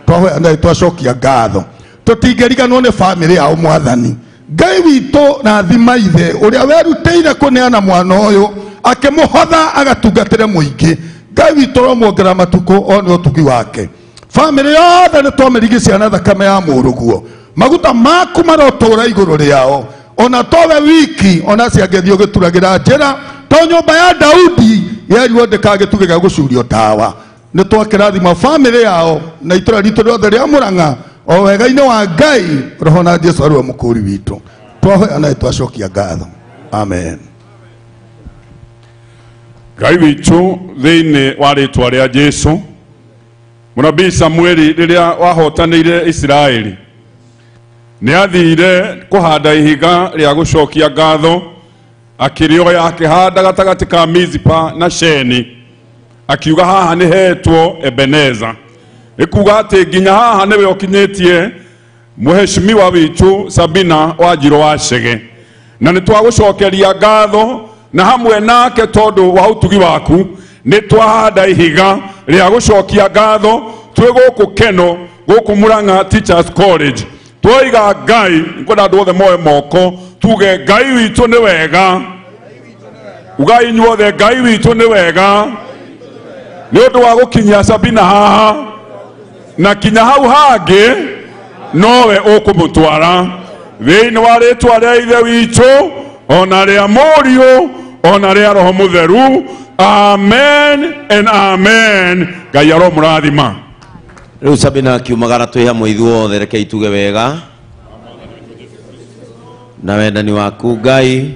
Twahoya na twacokia ngatho, tũtingĩriganwo nĩ bamĩrĩ yao mwathani. Ngai witũ na thima ithe ũrĩa werutĩire kũneana mwana ũyũ akĩmũhotha agatungatĩre mũingĩ. Ngai witũ ũromuongerera matukũ one ũtugi wake. Bamĩrĩ yothe nĩ twamĩrigicia na thakame ya mũrũguo, maguta maku marotũũra igũrũ rĩao, ona towe wiki ona ciangĩthiĩ ũgĩturagĩra njĩra, to nyũmba ya Daudi yerirwo ndĩkagĩtugĩ gĩa gũcurio ndawa. Nĩ twakĩrathima bamĩrĩ yao na itũra ritũ rĩothe rĩa Mũrang'a o wega-inĩ wa Ngai roho na Jesu arĩ we mũkũũri witũ. Twahoya na twacokia ngatho. Amen. Ngai witũ thĩinĩ wa rĩtwa rĩa Jesu, mũnabii Samueli rĩrĩa wahotanĩire Isiraeli nĩathire kũhanda ihiga rĩa gũcokia ngatho, akĩrĩoya akĩhanda gatagatĩ ka Mizipa na Sheni, akiuga haha nĩ hetwo Ebeneza. Ĩkuga atĩ nginya haha nĩwe ũkinyĩtie mũheshimiwa witũ Sabina wa Njirũ wa Chege, na nĩ twagũcokeria ngatho na hamwe nake tondũ wa ũtugi waku nĩ twahanda ihiga rĩa gũcokia ngatho twĩ gũkũ Keno, gũkũ Murang'a Teachers College. Twoiga Ngai, ngwenda andũ othe moe moko tuge Ngai witũ nĩ wega. Ugai inyuothe Ngai witũ nĩ wega nĩ ũndũ wa gũkinyia Sabina haha na kinya hau hangĩ nowe ũkũmũtwara thĩinĩ wa rĩtwa rĩa ithe witũ ona rĩa mũriũ ona rĩa roho mũtheru. Amen and amen. Ngai aromũrathima. Rĩu Sabina akiumagara twĩ hamwe ithuothe, reke ituge wega na wendani waku Ngai.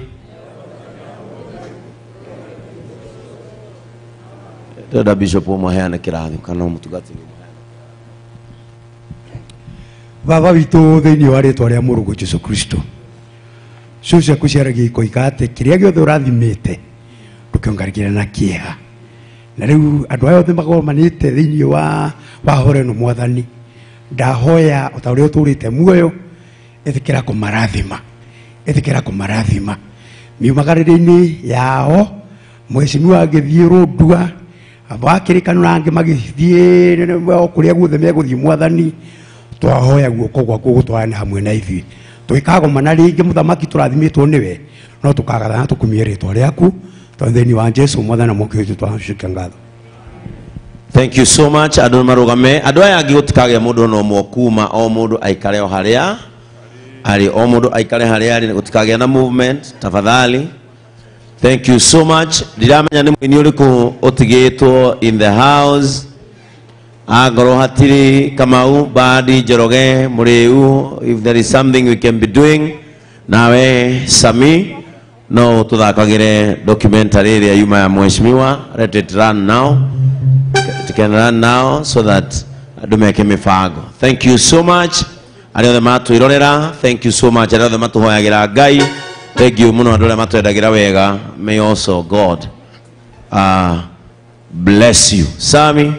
Ndĩrenda Bishop ũmwe aheane kĩrathimo kana mũtungatĩri ũmwe. Baba witũ thĩinĩ wa rĩtwa rĩa mũrũguo Jesu Kristo, ciugo ciaku ciaragia ikoiga atĩ kĩrĩa gĩothe ũrathimĩte Ndũkĩongarĩkĩre na kĩeha. Na rĩu andũ aya othe magomanĩte thĩinĩ wa horo ĩno mwathani, ndahoya o ta ũrĩa ũtũrĩte muoyo, ĩtĩkĩra kũmarathima, ĩtĩkĩra kũmarathima miumagarĩrĩ-inĩ yao. Mheshimiwa agĩthiĩ Rũndua, wakĩrĩkano na angĩ magĩthiĩ o kũrĩa guothe megũthiĩ mwathani, twahoya guoko gwaku gũtwarane hamwe na ithuĩ. Tũgĩkagomana rĩngĩ mũthamaki tũrathimĩtwo nĩwe, no tũkagathana tũkumie rĩtwa rĩaku, tondũ thĩinĩ wa Jesu mwathani na Mwokozi witũ twacokia ngatho. Thank you so much. Andũ marũgame, andũ aya angĩ gũtikagĩa mũndũ ona ũmwe kuma, o mũndũ aikare o harĩa arĩ, o mũndũ aikare harĩa arĩ, gũtikagĩa na movement tafadhali. Thank you so much. Ndiramenya nĩ mũini ũrĩkũ ũtigĩtwo in the house. Angorwo hatirĩ Kamau, Badi, Njoroge, Mũrĩu, if there is something we can be doing, nawe Sami no tũthakagĩre documentary ĩrĩa yuma ya mheshimiwa. Let it run now. It can run now so that andũ meke mĩbango. Thank you so much. Arĩa othe matwĩrorera, thank you so much. Arĩa othe matũhoyagĩra Ngai, thank you mũno. Andũ arĩa matwendagĩra wega, may also God bless you. Sami.